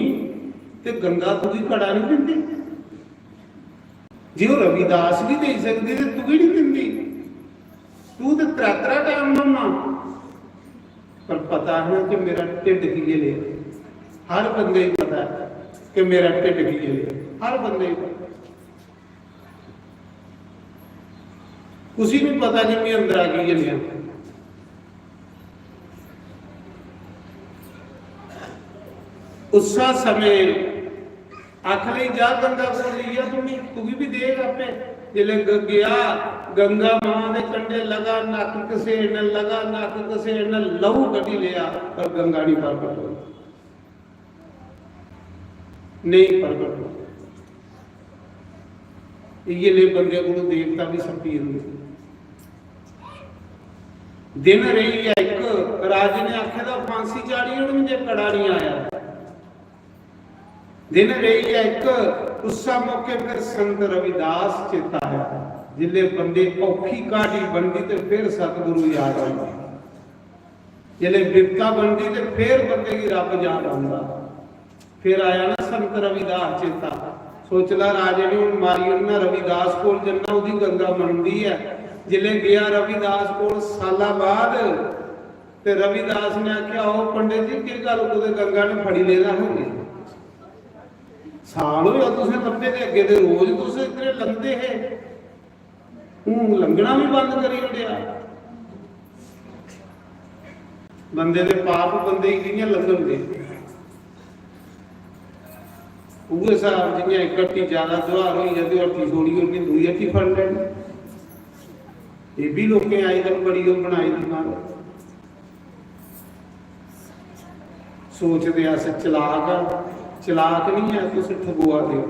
ते गंगा तुगी कड़ा निं दिंदी? जे ओह् रविदास गी देई सकदी ते तुगी निं दिंदी? तूं ते त्रै त्रै टैम न्हौना।" पर पता है ना कि मेरा ढिड्ड कि'यै लेआ। हर बंदे गी पता है कि मेरा ढिड्ड कि'यै लेआ, हर बंदे गी पता। कुसी नहीं पता कि मैं अंदरा कि'यै लेआ। उस्सा समें आखन लगी, "जा गंगा कोल लेई जा, तुगी, तुगी भी देग आपे।" जिसलै ग-, गया, गंगा मां दे कंढे लगा नक्क घसेड़न, लगा नक्क घसेड़न, लहू कड्ढी लेआ, पर गंगा नहीं प्रगट होई, नहीं प्रगट होई। इ'यै ले बंदे कोल देवता भी सप्पी जंदे। दिन रेही गेआ इक, राजे ने आखे दा, "फांसी चाढ़ी ओड़न जे कड़ा नहीं आया।" दिन रेही गेआ इक, उस्सा मौके फिर संत रविदास चेता आया। जिसले बंदे औखी घाटी बनदी ते फिर सतगुरु याद आंदा, जिसले बिपता बनदी ते फिर बंदे गी रब याद आंदा। फिर आया ना संत रविदास चेता। सोच ला, राजे ने हून मारी ओड़ना, रविदास कोल जन्ना, ओह्दी गंगा मनदी ऐ। जिसले गया रविदास कोल साला बाद, ते रविदास ने आखेआ, "ओ पंडित जी, केह् गल्ल, कुतै गंगा ने फड़ी लेदा हा?" "साल होआ तुसें लब्भे दे, अग्गे ते रोज तुस इद्धरे लंघदे हे, हून लंघना बी बंद करी ओड़ेआ।" बंदे दे पाप बंदे गी कि'यां लंघन दे? उ'ऐ स्हाब जि'यां इक हट्टी ज्यादा दुहार होई जा ते ओह् हट्टी छोड़ी ओड़नी, दूई हट्टी फड़ लैनी। एह् बी लोकें अजकल बड़ी ओह् बनाई दी मार। सोचदे अस चलाक आ, चलाक नहीं ऐ, तुस ठगोआ दे ओ,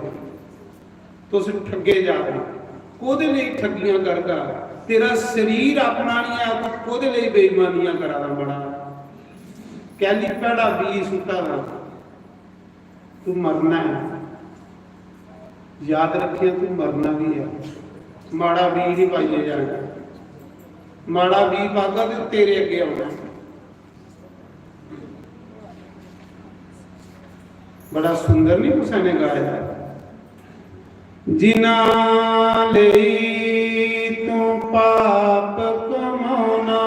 तुस ठगे जा दे ओ। कोह्दे लेई ठगियां करगा? तेरा शरीर अपना नहीं ऐ, तू कोह्दे लेई बेईमानियां करा दा बड़ा? कैली भैड़ा बीऽ सुट्टा दा? तू मरना ऐ, याद रक्खेआं, तू मरना भी ऐ। माड़ा बीऽ नहीं पाइयै जाना, माड़ा बीऽ पागा ते तेरे अग्गें औना। बड़ा सुंदर नहीं कुसै ने गाया, जिन्हां लेई तूं पाप कमाना,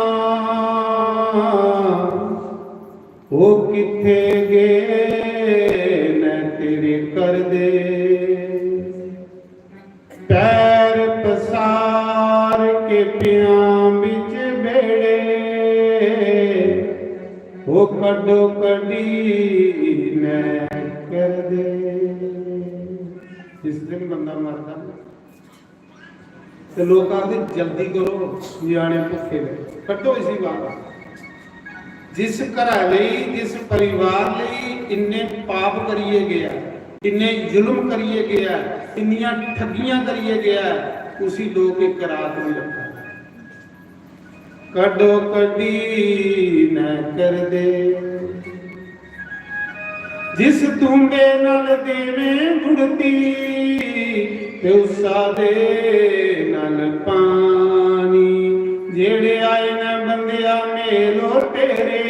ओह् कित्थे गे न तेरे घर दे? पैर पसार के पियां बिच बेड़े, ओह् कड्डो कड्डी न कर दे। जिस दिन बंदा मरदा ना, ते लोक आखदे, "जल्दी करो, ञ्याणे भुक्खे न, कड्ढो इसी बाह्र।" जिस घरा लेई, जिस परिवार लेई इन्ने पाप करियै गेआ, इन्ने जुल्म करियै गेआ, इन्नियां ठगियां करियै गेआ, उसी लोक इक रात नहीं रखा। कड्डो कड्डी न कर दे। जिस तूंबे नाल देवें गुड़ती, ते उस्सा दे नाल पानी। जेड़े आए न बंदेआ मेलो तेरे,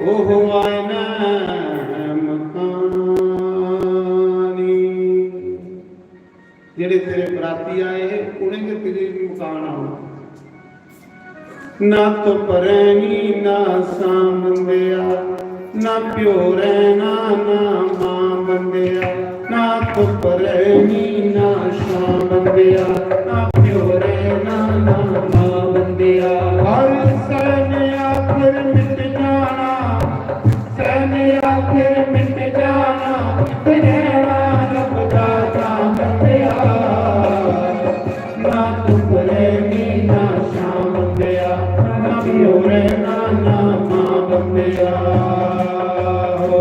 ओह आए न मकानी। जेड़े तेरे बराती आए हे, उ'नें गै तेरे मकान औना। ना धुप्प रैह्नी, ना छां बंदेआ, ना प्यो रैह्ना, ना मां बंदेआ। ना धुप्प रैह्नी, ना छां बंदेआ, ना प्यो रैह्ना, हर सैने आखिर मिट जाना, सैने आखिर मिट जाना, ते रहना रब दा नां बंदेआ। ना धुप्प रहनी ना छां बंदेआ, ना प्यो रहना ना मां बंदेआ। हो।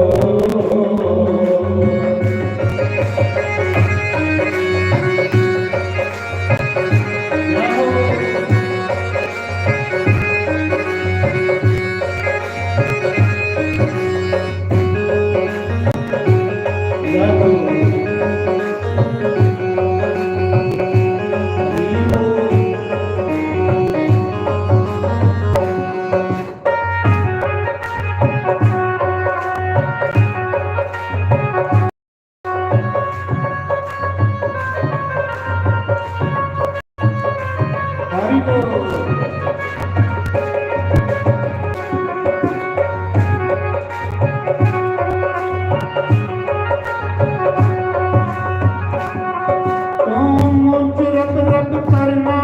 तू मुझ रब रब करना,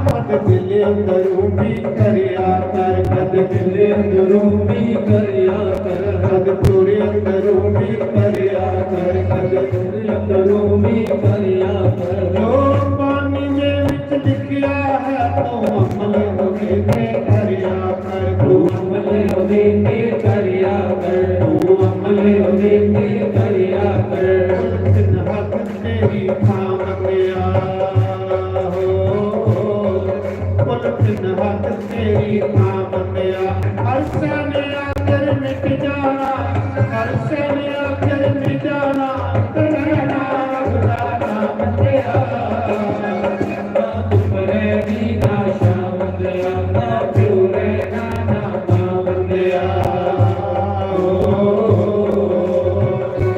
कद दिल अंदरों भी करया कर, कद दिल अंदरों भी करया कर, कद तोरे अंदरों भी करया कर, कद तोरे अंदरों भी करया कर। जो पानी में विच लिखिया है, तो अमल होवे ते करया कर, तू अमल होवे ते करया कर, तू अमल होवे ते करया कर। कुल तिन हक तेरी थां बंदेआ हो, कुल तिन हक तेरी थां बंदेआ। हर सैने आखिर मिट जाना, हर सैने आखिर मिट जाना, ते रहना रब दा नां बंदेआ। ना धुप्प रहनी ना छां बंदेआ, ना प्यो रहना ना मां बंदेआ। ओ, ओ, ओ, ओ।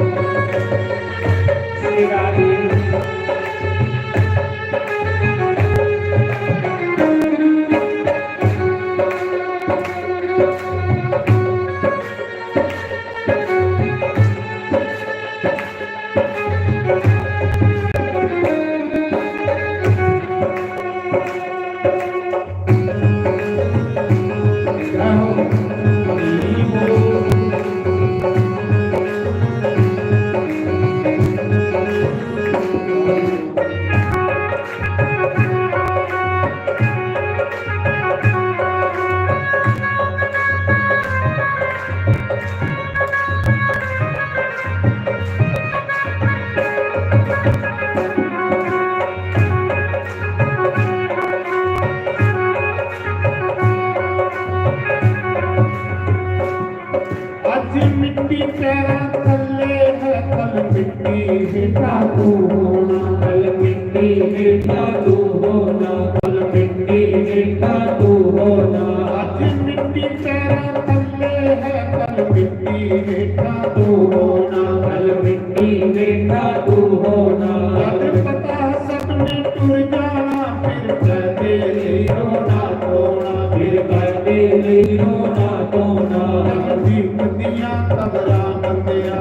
अज मिट्टी पैरां थल्ले है, कल मिट्टी हेठां तू होना, कल मिट्टी हेठां तू होना, कल मिट्टी हेठां तू होना। अज मिट्टी पैरां थल्ले है, कल मिट्टी हेठां तू होना, कल मिट्टी हेठां तू होना। जद पता सबने टुर जाना, फिर कदे नहीं रोना धोना, फिर कदे नहीं रोना धोना। तकदीर दियां कबरां बंदेआ,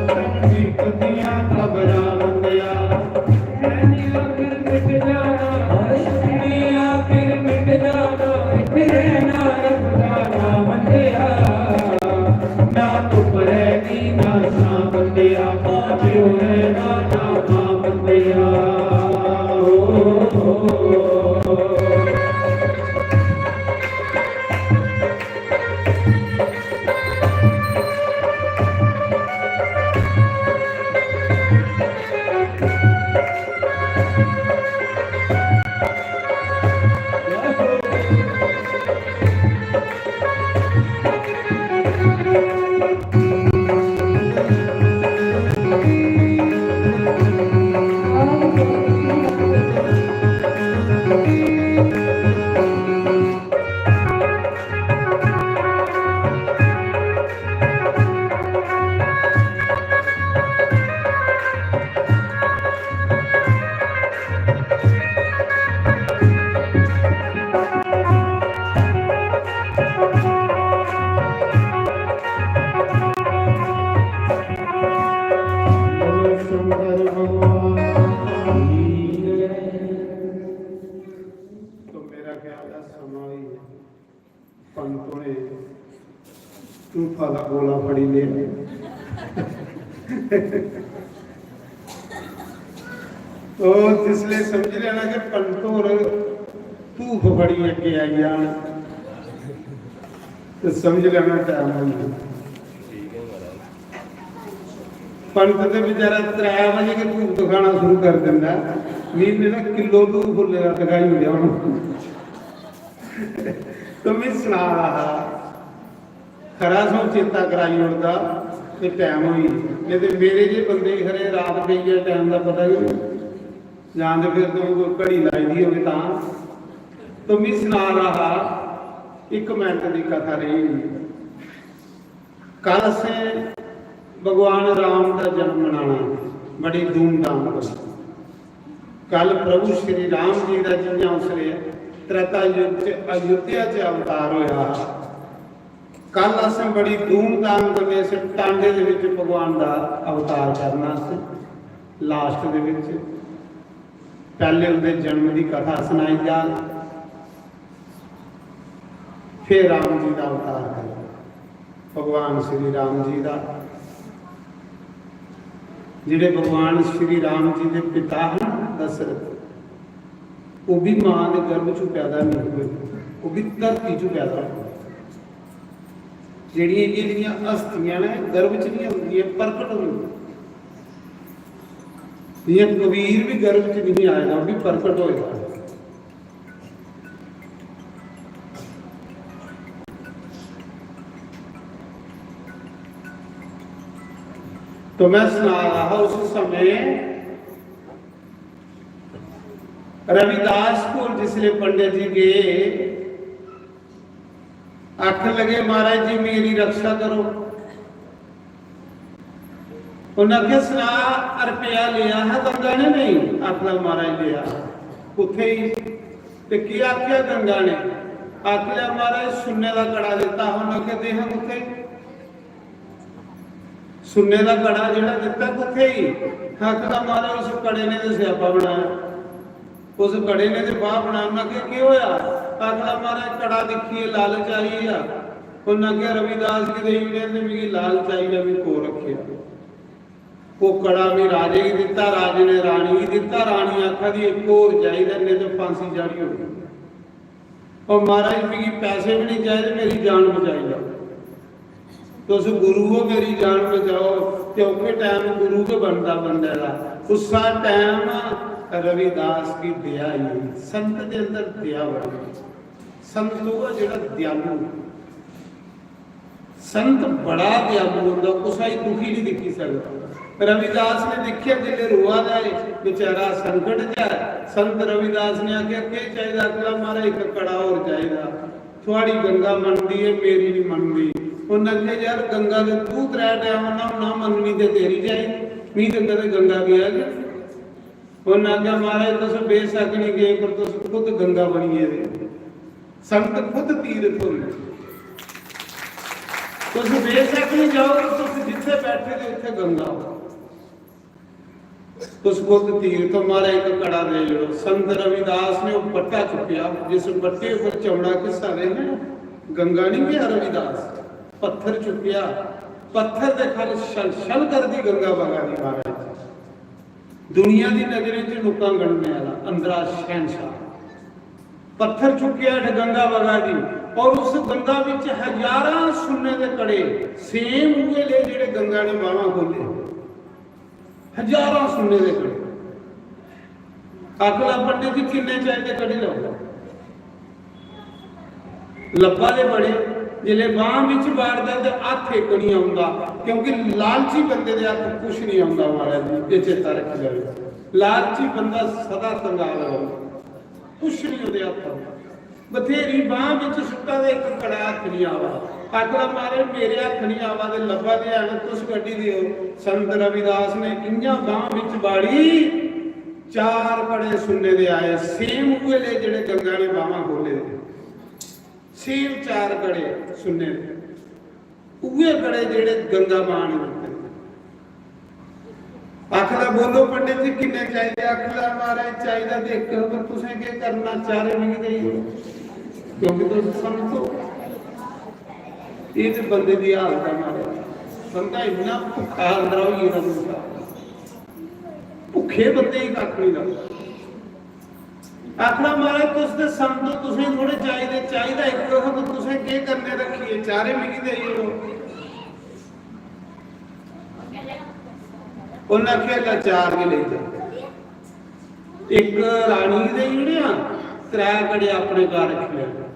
तकदीर दियां कबरां बंदेआ। सैने आखिर मिट जाना, हर सैने आखिर मिट जाना, मिट रहना रब दा नां बंदेआ। ना धुप्प रहनी ना छां बंदेआ, ना प्यो रहना ना मां बंदेआ। ओ, ओ, ओ, ओ। पंत होरें तूफा दा गोला फड़ी लेआ। ओह् जिसलै समझी लैना कि पंत होर धूफ फड़ी अग्गें आई जान, ते समझी लैना टैम होई गेआ। पंत ते बेचारा त्रै बजे गै धूफ दिखाना शुरू कर दिंदा ऐ। मी मेरा किलो धूफ फुल्ले दा दिखाई ओड़ेआ हून। तो में सना रहा हा, खरा सो चेता कराई ओड़दा ते टैम होई गेआ। नेईं ते मेरे जे बंदे खरे रात पेई गेआ, टैम दा पता गै नेईं। जां ते फिर तुसें कोई घड़ी लाई दी होवे तां। तो में सना रहा हा, इक मिनट दी कथा रेही गेई। कल असें भगवान राम दा जन्म मनाना बड़ी धूमधाम कन्नै। कल प्रभु श्री राम जी दा जियां उसलै त्रेता युग च अयोध्या च अवतार होया हा, कल असें बड़ी धूमधाम कन्नै इस टांडे दे विच भगवान दा अवतार करना। असें लास्ट दे विच पैह्ले उंदे जन्म दी कथा सनाई जाग, फिर राम जी दा अवतार करना। भगवान श्री राम जी दा, जेह्ड़े भगवान श्री राम जी दे पिता हन दशरथ, ओह् भी मां दे गर्भ चों पैदा नहीं हुए, ओह् भी धरती चों पैदा हुए। जेह्ड़ियां एह् जेह्ड़ियां हस्तियां न, गर्भ च नहीं होंदियां, प्रकट होंदियां। जियां कबीर भी गर्भ च नहीं आए दा, ओह् भी प्रकट होए दा। तो मैं सना रहा हा, उस समय रविदास को जिसले पंडित जी गए, आखन लगे, "महाराज जी, मेरी रक्षा करो।" उन्हें आखेआ, "सना, रपेआ लेआ हा गंगा ने?" "नहीं।" आखदा, "महाराज, लेआ।" "कुत्थे ही?" ते केह् आखेआ गंगा ने? आखेआ, "महाराज, सुन्ने दा कड़ा दित्ता हा।" उन्हें आखेआ, "दे हां, कुत्थे ही?" सुन्ने दा कड़ा जेह्ड़ा दित्ता, कुत्थे ही? आखदा, "महाराज, उस कड़े ने ते स्यापा बनाया।" उस कड़े ने ते बाह् बनाया। उन्हें आखेआ, "केह् होया?" आखदा, "महाराज, कड़ा दिक्खियै लालच आई गेआ।" उन्हें आखेआ, "रविदास गी देई ओड़ेआ ते मिगी लालच आई गेआ, में कोल रक्खेआ।" ओह् कड़ा में राजे गी दित्ता, राजे ने रानी गी दित्ता, रानी आखा दी, "इक होर चाहिदा, नेईं ते फांसी चाढ़ी ओड़नी।" "ओ महाराज, मिगी पैसे भी नहीं चाहिए, मेरी जान बचाई लैओ। तुस गुरु हो, मेरी जान बचाओ।" ते औखे टाइम गुरु गै बनदा बंदे दा। उस्सा टाइम रविदास गी दया आई, संत दे अंदर दया बड़ी। संत ओह् ऐ जेह्ड़ा दयालु। संत बड़ा दयालु होंदा, कुसै गी दुखी नहीं दिक्खी सकदा। रविदास ने दिक्खेआ, जिसलै रोआ दा है बेचारा, संकट च है, संत रविदास ने आखेआ, "केह् चाहिदा?" आखदा, "महाराज, इक कड़ा होर चाहिदा।" "थुआड़ी गंगा मनदी ऐ, मेरी नहीं मनदी।" उन्हें आखेआ, "यार, गंगा दे तू त्रै टैम ना, ना मननी ते तेरी चाहिदी, मी ते कदें गंगा गेआ गै।" उन्हें आखेआ, "महाराज, तुस बेशक नहीं गए, पर तुस खुद गंगा बनी गेदे।" संत खुद तीर्थ होंदे। तुस बेशक नहीं जाओ, तुस जिथे बैठे दे उत्थे गंगा हो। तुस खुद तीर्थ हो। "महाराज, इक कड़ा दे छोड़ो।" संत रविदास ने ओह् बट्टा चुक्केआ, जिस बट्टे उप्पर चमड़ा घिस्सा दे हे, गंगा नहीं गेआ रविदास, पत्थर चुक्केआ, पत्थर दे खल छल छल करदी गंगा बगा दी, महाराज। दुनिया दी नजरें च नुक्कां गढ़ने आह्ला, अंदरा शहंशाह। पत्थर चुक्केआ हेठ गंगा बगा दी, और उस गंगा विच हजारां सुन्ने दे कड़े, same उ'ऐ ले जेह्ड़े गंगा ने बाह्मां खोले, हजारां सुन्ने दे कड़े। आखदा, "पंडित जी, किन्ने चाहिदे, कड्ढी लैओ।" लब्भा दे बड़े, जिसलै बांह बिच बाड़दा ते हत्थ इक निं औंदा, क्योंकि लालची बंदे दे हत्थ कुछ निं औंदा, महाराज जी, एह् चेता रक्खी लैओ। लालची बंदा सदा कंगाल रौंह्दा, कुछ निं ओह्दे हत्थ औंदा। बथेरी बांह बिच सुट्टा ते इक कड़ा हत्थ निं आवा। आखदा, "महाराज, मेरे हत्थ निं आवा दे, लब्भा दे हैन, तुस कड्ढी देओ।" संत रविदास ने इ'यां बांह बिच बाड़ी, चार कड़े सुन्ने दे आए, same उ'ऐ ले जेह्ड़े गंगा ने बांह खोले दे। Same चार कड़े सुन्ने दे, उ'ऐ कड़े जेह्ड़े गंगा मां ने दित्ते। आखदा, "बोलो पंडित जी, किन्ने चाहिदे?" आखदा, "महाराज, चाहिदा ते इक, पर तुसें केह् करना, चारे मिगी देई ओड़ो, क्योंकि तुस संत हो।" इस बंदे दी हालत है मारे, बंदा इन्ना भुक्खा अंदरा होई गेदा, भुक्खे बंदे ही कक्ख नहीं लगदा। आखना, "महाराज, तुस ते संत हो, तुसें थोड़े चाहिदे, चाहिदा इक, तुस, तुसें केह् करने रक्खियै, चारे मिगी देई ओड़ो।" उन्नै आखेआ, "लै, चार गै लेई जा।" इक रानी गी देई ओड़ेआ, त्रै कड़े अपने घर रक्खी लैने।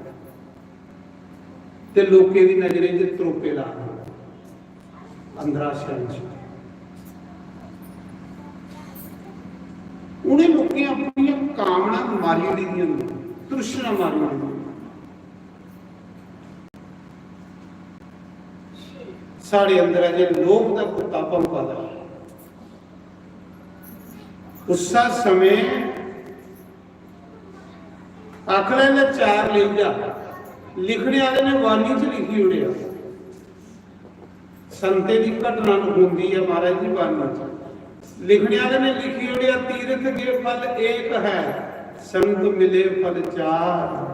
ते लोकें दी नजरें च त्रोपे ला दे, अंदरा शैल शैल। उ'नें लोकें अपनियां कामनां मारी ओड़ी दियां होंदियां, तृष्णा मारी ओड़ी दी। साढ़े अंदर अजें लोभ दा कुत्ता भौंका दा। उस्सै समें आखना, "इ'नें चार लेई जा।" लिखने आह्ले ने वाणी च लिखी ओड़ेआ। संतें दी घटना लखोंदी ऐ महाराज जी वाणी च। लिखने आह्ले ने लिखी ओड़ेआ, "तीर्थ गे फल एक है, संत मिले फल चार।"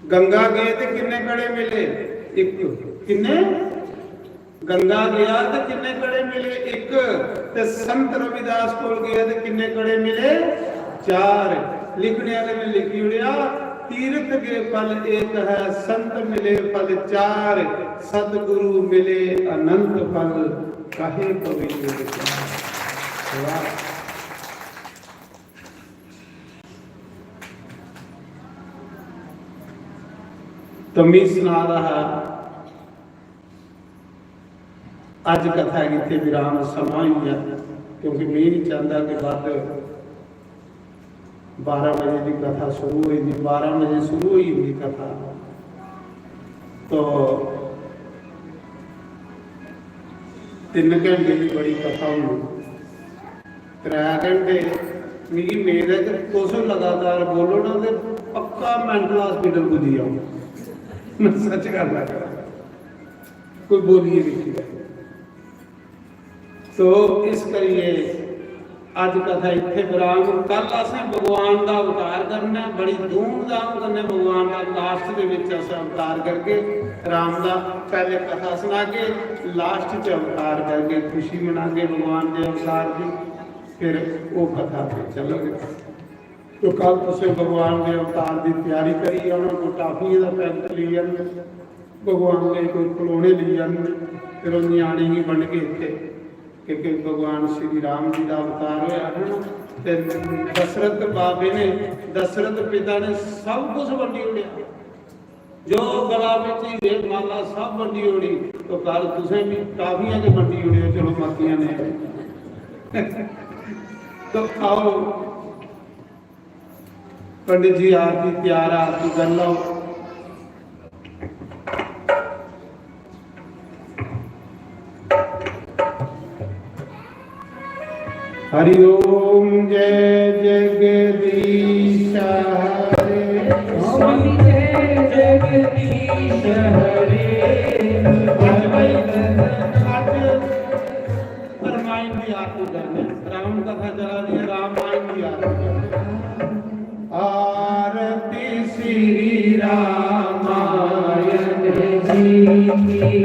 गंगा गे ते किन्ने कड़े मिले? इक। किन्ने? गंगा गया ते किन्ने कड़े मिले? इक। ते संत रविदास कोल गया ते किन्ने कड़े मिले? चार। लिखने वाले ने लिखी उड़िया, "तीर्थ गे फल एक है, संत मिले फल चार, सतगुरु मिले अनंत फल, कहे कबीर विचार।" वाह। तो मी सना दा हा, अज कथा गी इत्थे विराम, समां होई गेआ, क्योंकि मी नहीं चाहता कि बद्ध बारां बजे की कथा शुरू होई दी, बारां बजे शुरू होई जंदी कथा, तो तिन्न घैंटे दी बड़ी कथा होनी। त्रै घैंटे, मिगी मेद ऐ कि तुस लगातार बोलो ना ते पक्का mental hospital पुज्जी जाओ। मैं सच गल्ल आखा, कोई बोलियै दिक्खी लै। तो इस करियै अज कथा इत्थै विराम। कल असें भगवान दा अवतार करना ऐ, बड़ी धूमधाम कन्नै भगवान दा last दे विच अस अवतार करगे। राम दा पैह्ले कथा सनागे, last च अवतार करगे, खुशी मनागे भगवान दे अवतार दी, फिर ओह् कथा पे चलगे। तो कल तुसें भगवान दे अवतार दी त्यारी करी, उन्होंने कोई टाफियां दा packet लेई आह्नना, भगवान दे कोई खिलौने लेई आह्नने, फिर ओह् ञ्याणे गी बंडगे इत्थै, क्योंकि भगवान श्री राम जी दा अवतार होया है ना। ते दशरथ बाबे ने, दशरथ पिता ने सब कुछ बंडी ओड़ेआ, जो गला बिच हीरे माला सब बंडी ओड़ी। तो कल तुसें भी टाफियां गै बंडी ओड़ियो, चलो मतियां ने। तो आओ, पंडित जी आरती त्यार, आरती कर लो। हरि ओम जय जगदीश हरे। स्वामी जय जगदीश हरे। अज रामायण की आरती करने, राम कथा चला रही है, रामायण की आरती करने। आरती श्री रामायण जी की,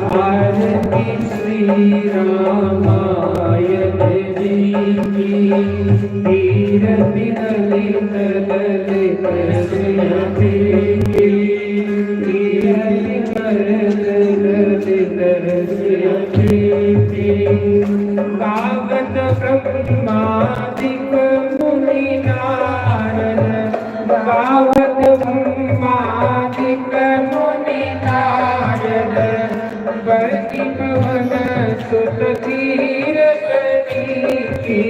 आरती श्री रामायण जी की, कीरति ललित ललित श्री की, कीरति ललित ललित श्री की। गावत ब्रह्मादिक मुनि नारद, गावत ब्रह्मादिक मुनि नारद, बरनि पवन सुत कीरति की।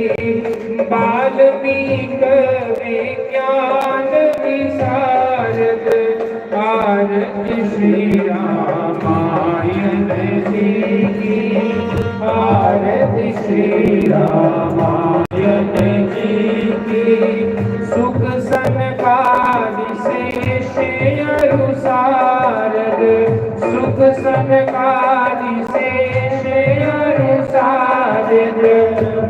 वाल्मीकि विज्ञान विशारद, आरती श्री रामायण जी की, आरती श्री रामायण जी की। सुख सनकादि शेष अरु सारद, सुख सनकादि शेष अरु सारद,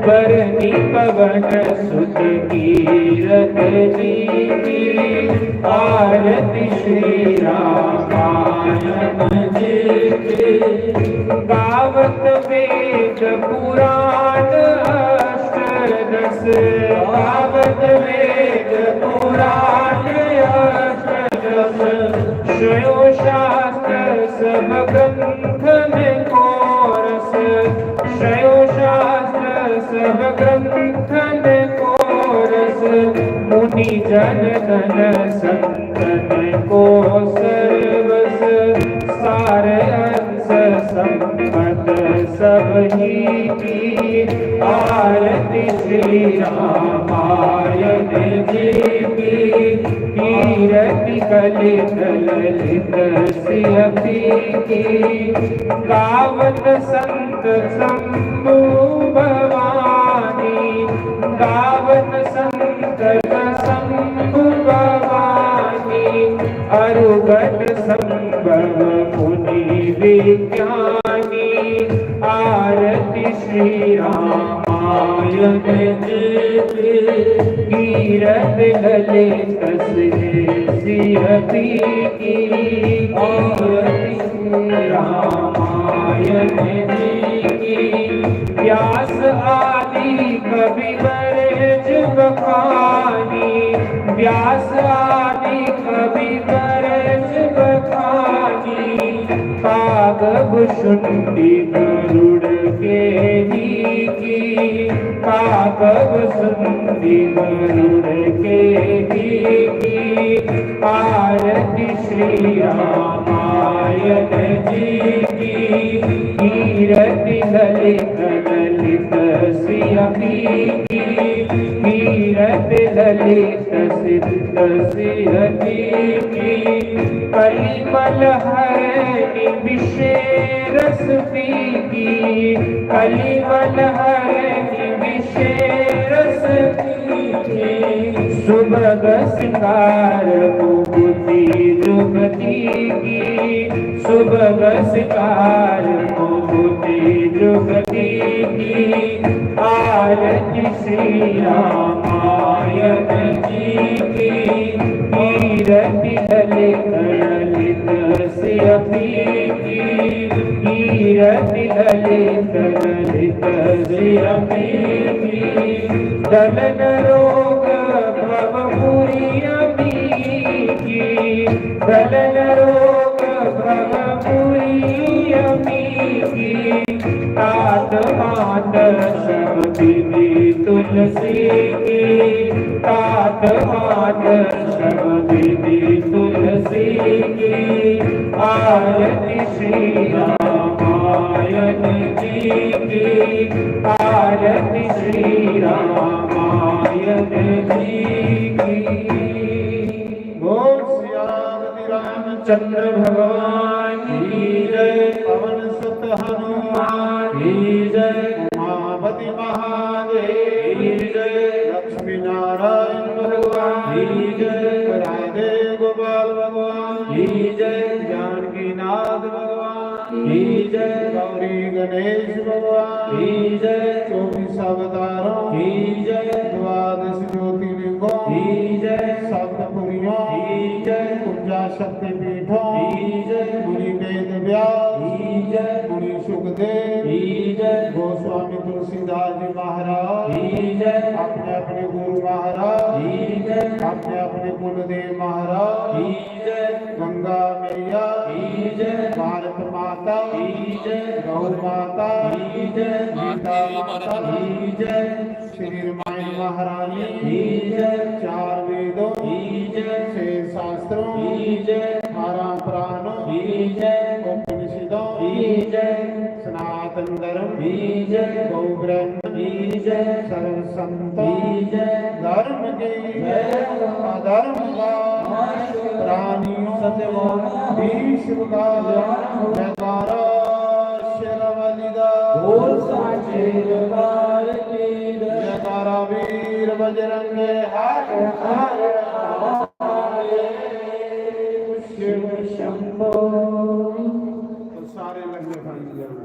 बरनि पवन सुत कीरति जी की। आरती श्री रामायण गावत वेद पुराण अष्टदश, गावत वेद पुराण अष्टदश, श्रेयो शास्त्र सब ग्रंथ में कोरस, श्रेयो शास्त्र सब ग्रंथ में कोरस, मुनि जन धन संतन को सर्वस, सार अंश संपत सब ही की, आरती श्री रामायण जी की, कीरति कलित ललित सियति की, गावत संत शंभु भवानी, गावत संत शंभु भवानी, अरुगत संभव मुनि विज्ञानी, आरती श्री रामायण जी की, कीरति ललित सियति की, आरती श्री रामायण जी की, व्यास आदि कवि बरज बखानी, व्यास आदि कवि बरज बखानी, काग भुषुंडी गरुड़ के ही की, काग भुषुंडी गरुड़ के ही की, आरती श्री रामायण जी की, कीरति ललित ललित सियति की, कीरति ललित सिद्ध सियति की, कलिमल हरनि विषे रस पी की, कलिमल हरनि विषे रस पी की, सुभग सिंगार मुकुति जुगति की, सुभग सिंगार मुकुति जुगति की, आरती श्री रामायण जी की, कीरति ललित ललित सियति की, कीरति ललित ललित सियति की, दलन रोग भव पुरी अमी की, दलन रोग भव पुरी अमी की, तात मात श्रम विधि तुलसी की, तात मात श्रम विधि तुलसी की, आरती श्री रामायण जी की, आरती श्री रामायण जी की। बोल सियापति रामचंद्र भगवान की जय, पवन सुत हनुमान की जय, उमापति महादेव की जय, लक्ष्मी नारायण भगवान की जय, राधे गोपाल भगवान की जय, जानकी नाथ भगवान की जय, गौरी गणेश भगवान की जय, चौबीस अवतारों की जय, द्वादश ज्योतिर्लिंगों की जय, सप्तपुरियों की जय, ऊंचा शक्ति पीठों की जय, मुनि वेद व्यास की जय, मुनि सुखदेव की जय, गोस्वामी तुलसीदास जी महाराज की जय, अपने अपने गुरु महाराज की जय, अपने अपने कुलदेव महाराज की जय, गंगा मैया की जय, भारत माता की जय, गौ माता की जय, गीता माता की जय, श्री रामायण महारानी की जय, चार वेदों की जय, छह शास्त्रों की जय, बारह पुराणों की जय, उपनिषदों की जय, सनातन धर्म की जय, गौ ब्राह्मण की जय, सर्व संतों की जय, धर्म की जय, अधर्म का नाश, प्राणियों, सत्यवान, विश्व का कल्याण हो। जयकारा शेरावाली दा। बोल सांचे दरबार की जय। जयकारा वीर बजरंगे हर हर महादेव शिव शंभो। तो सारे लंगर खाई जाना।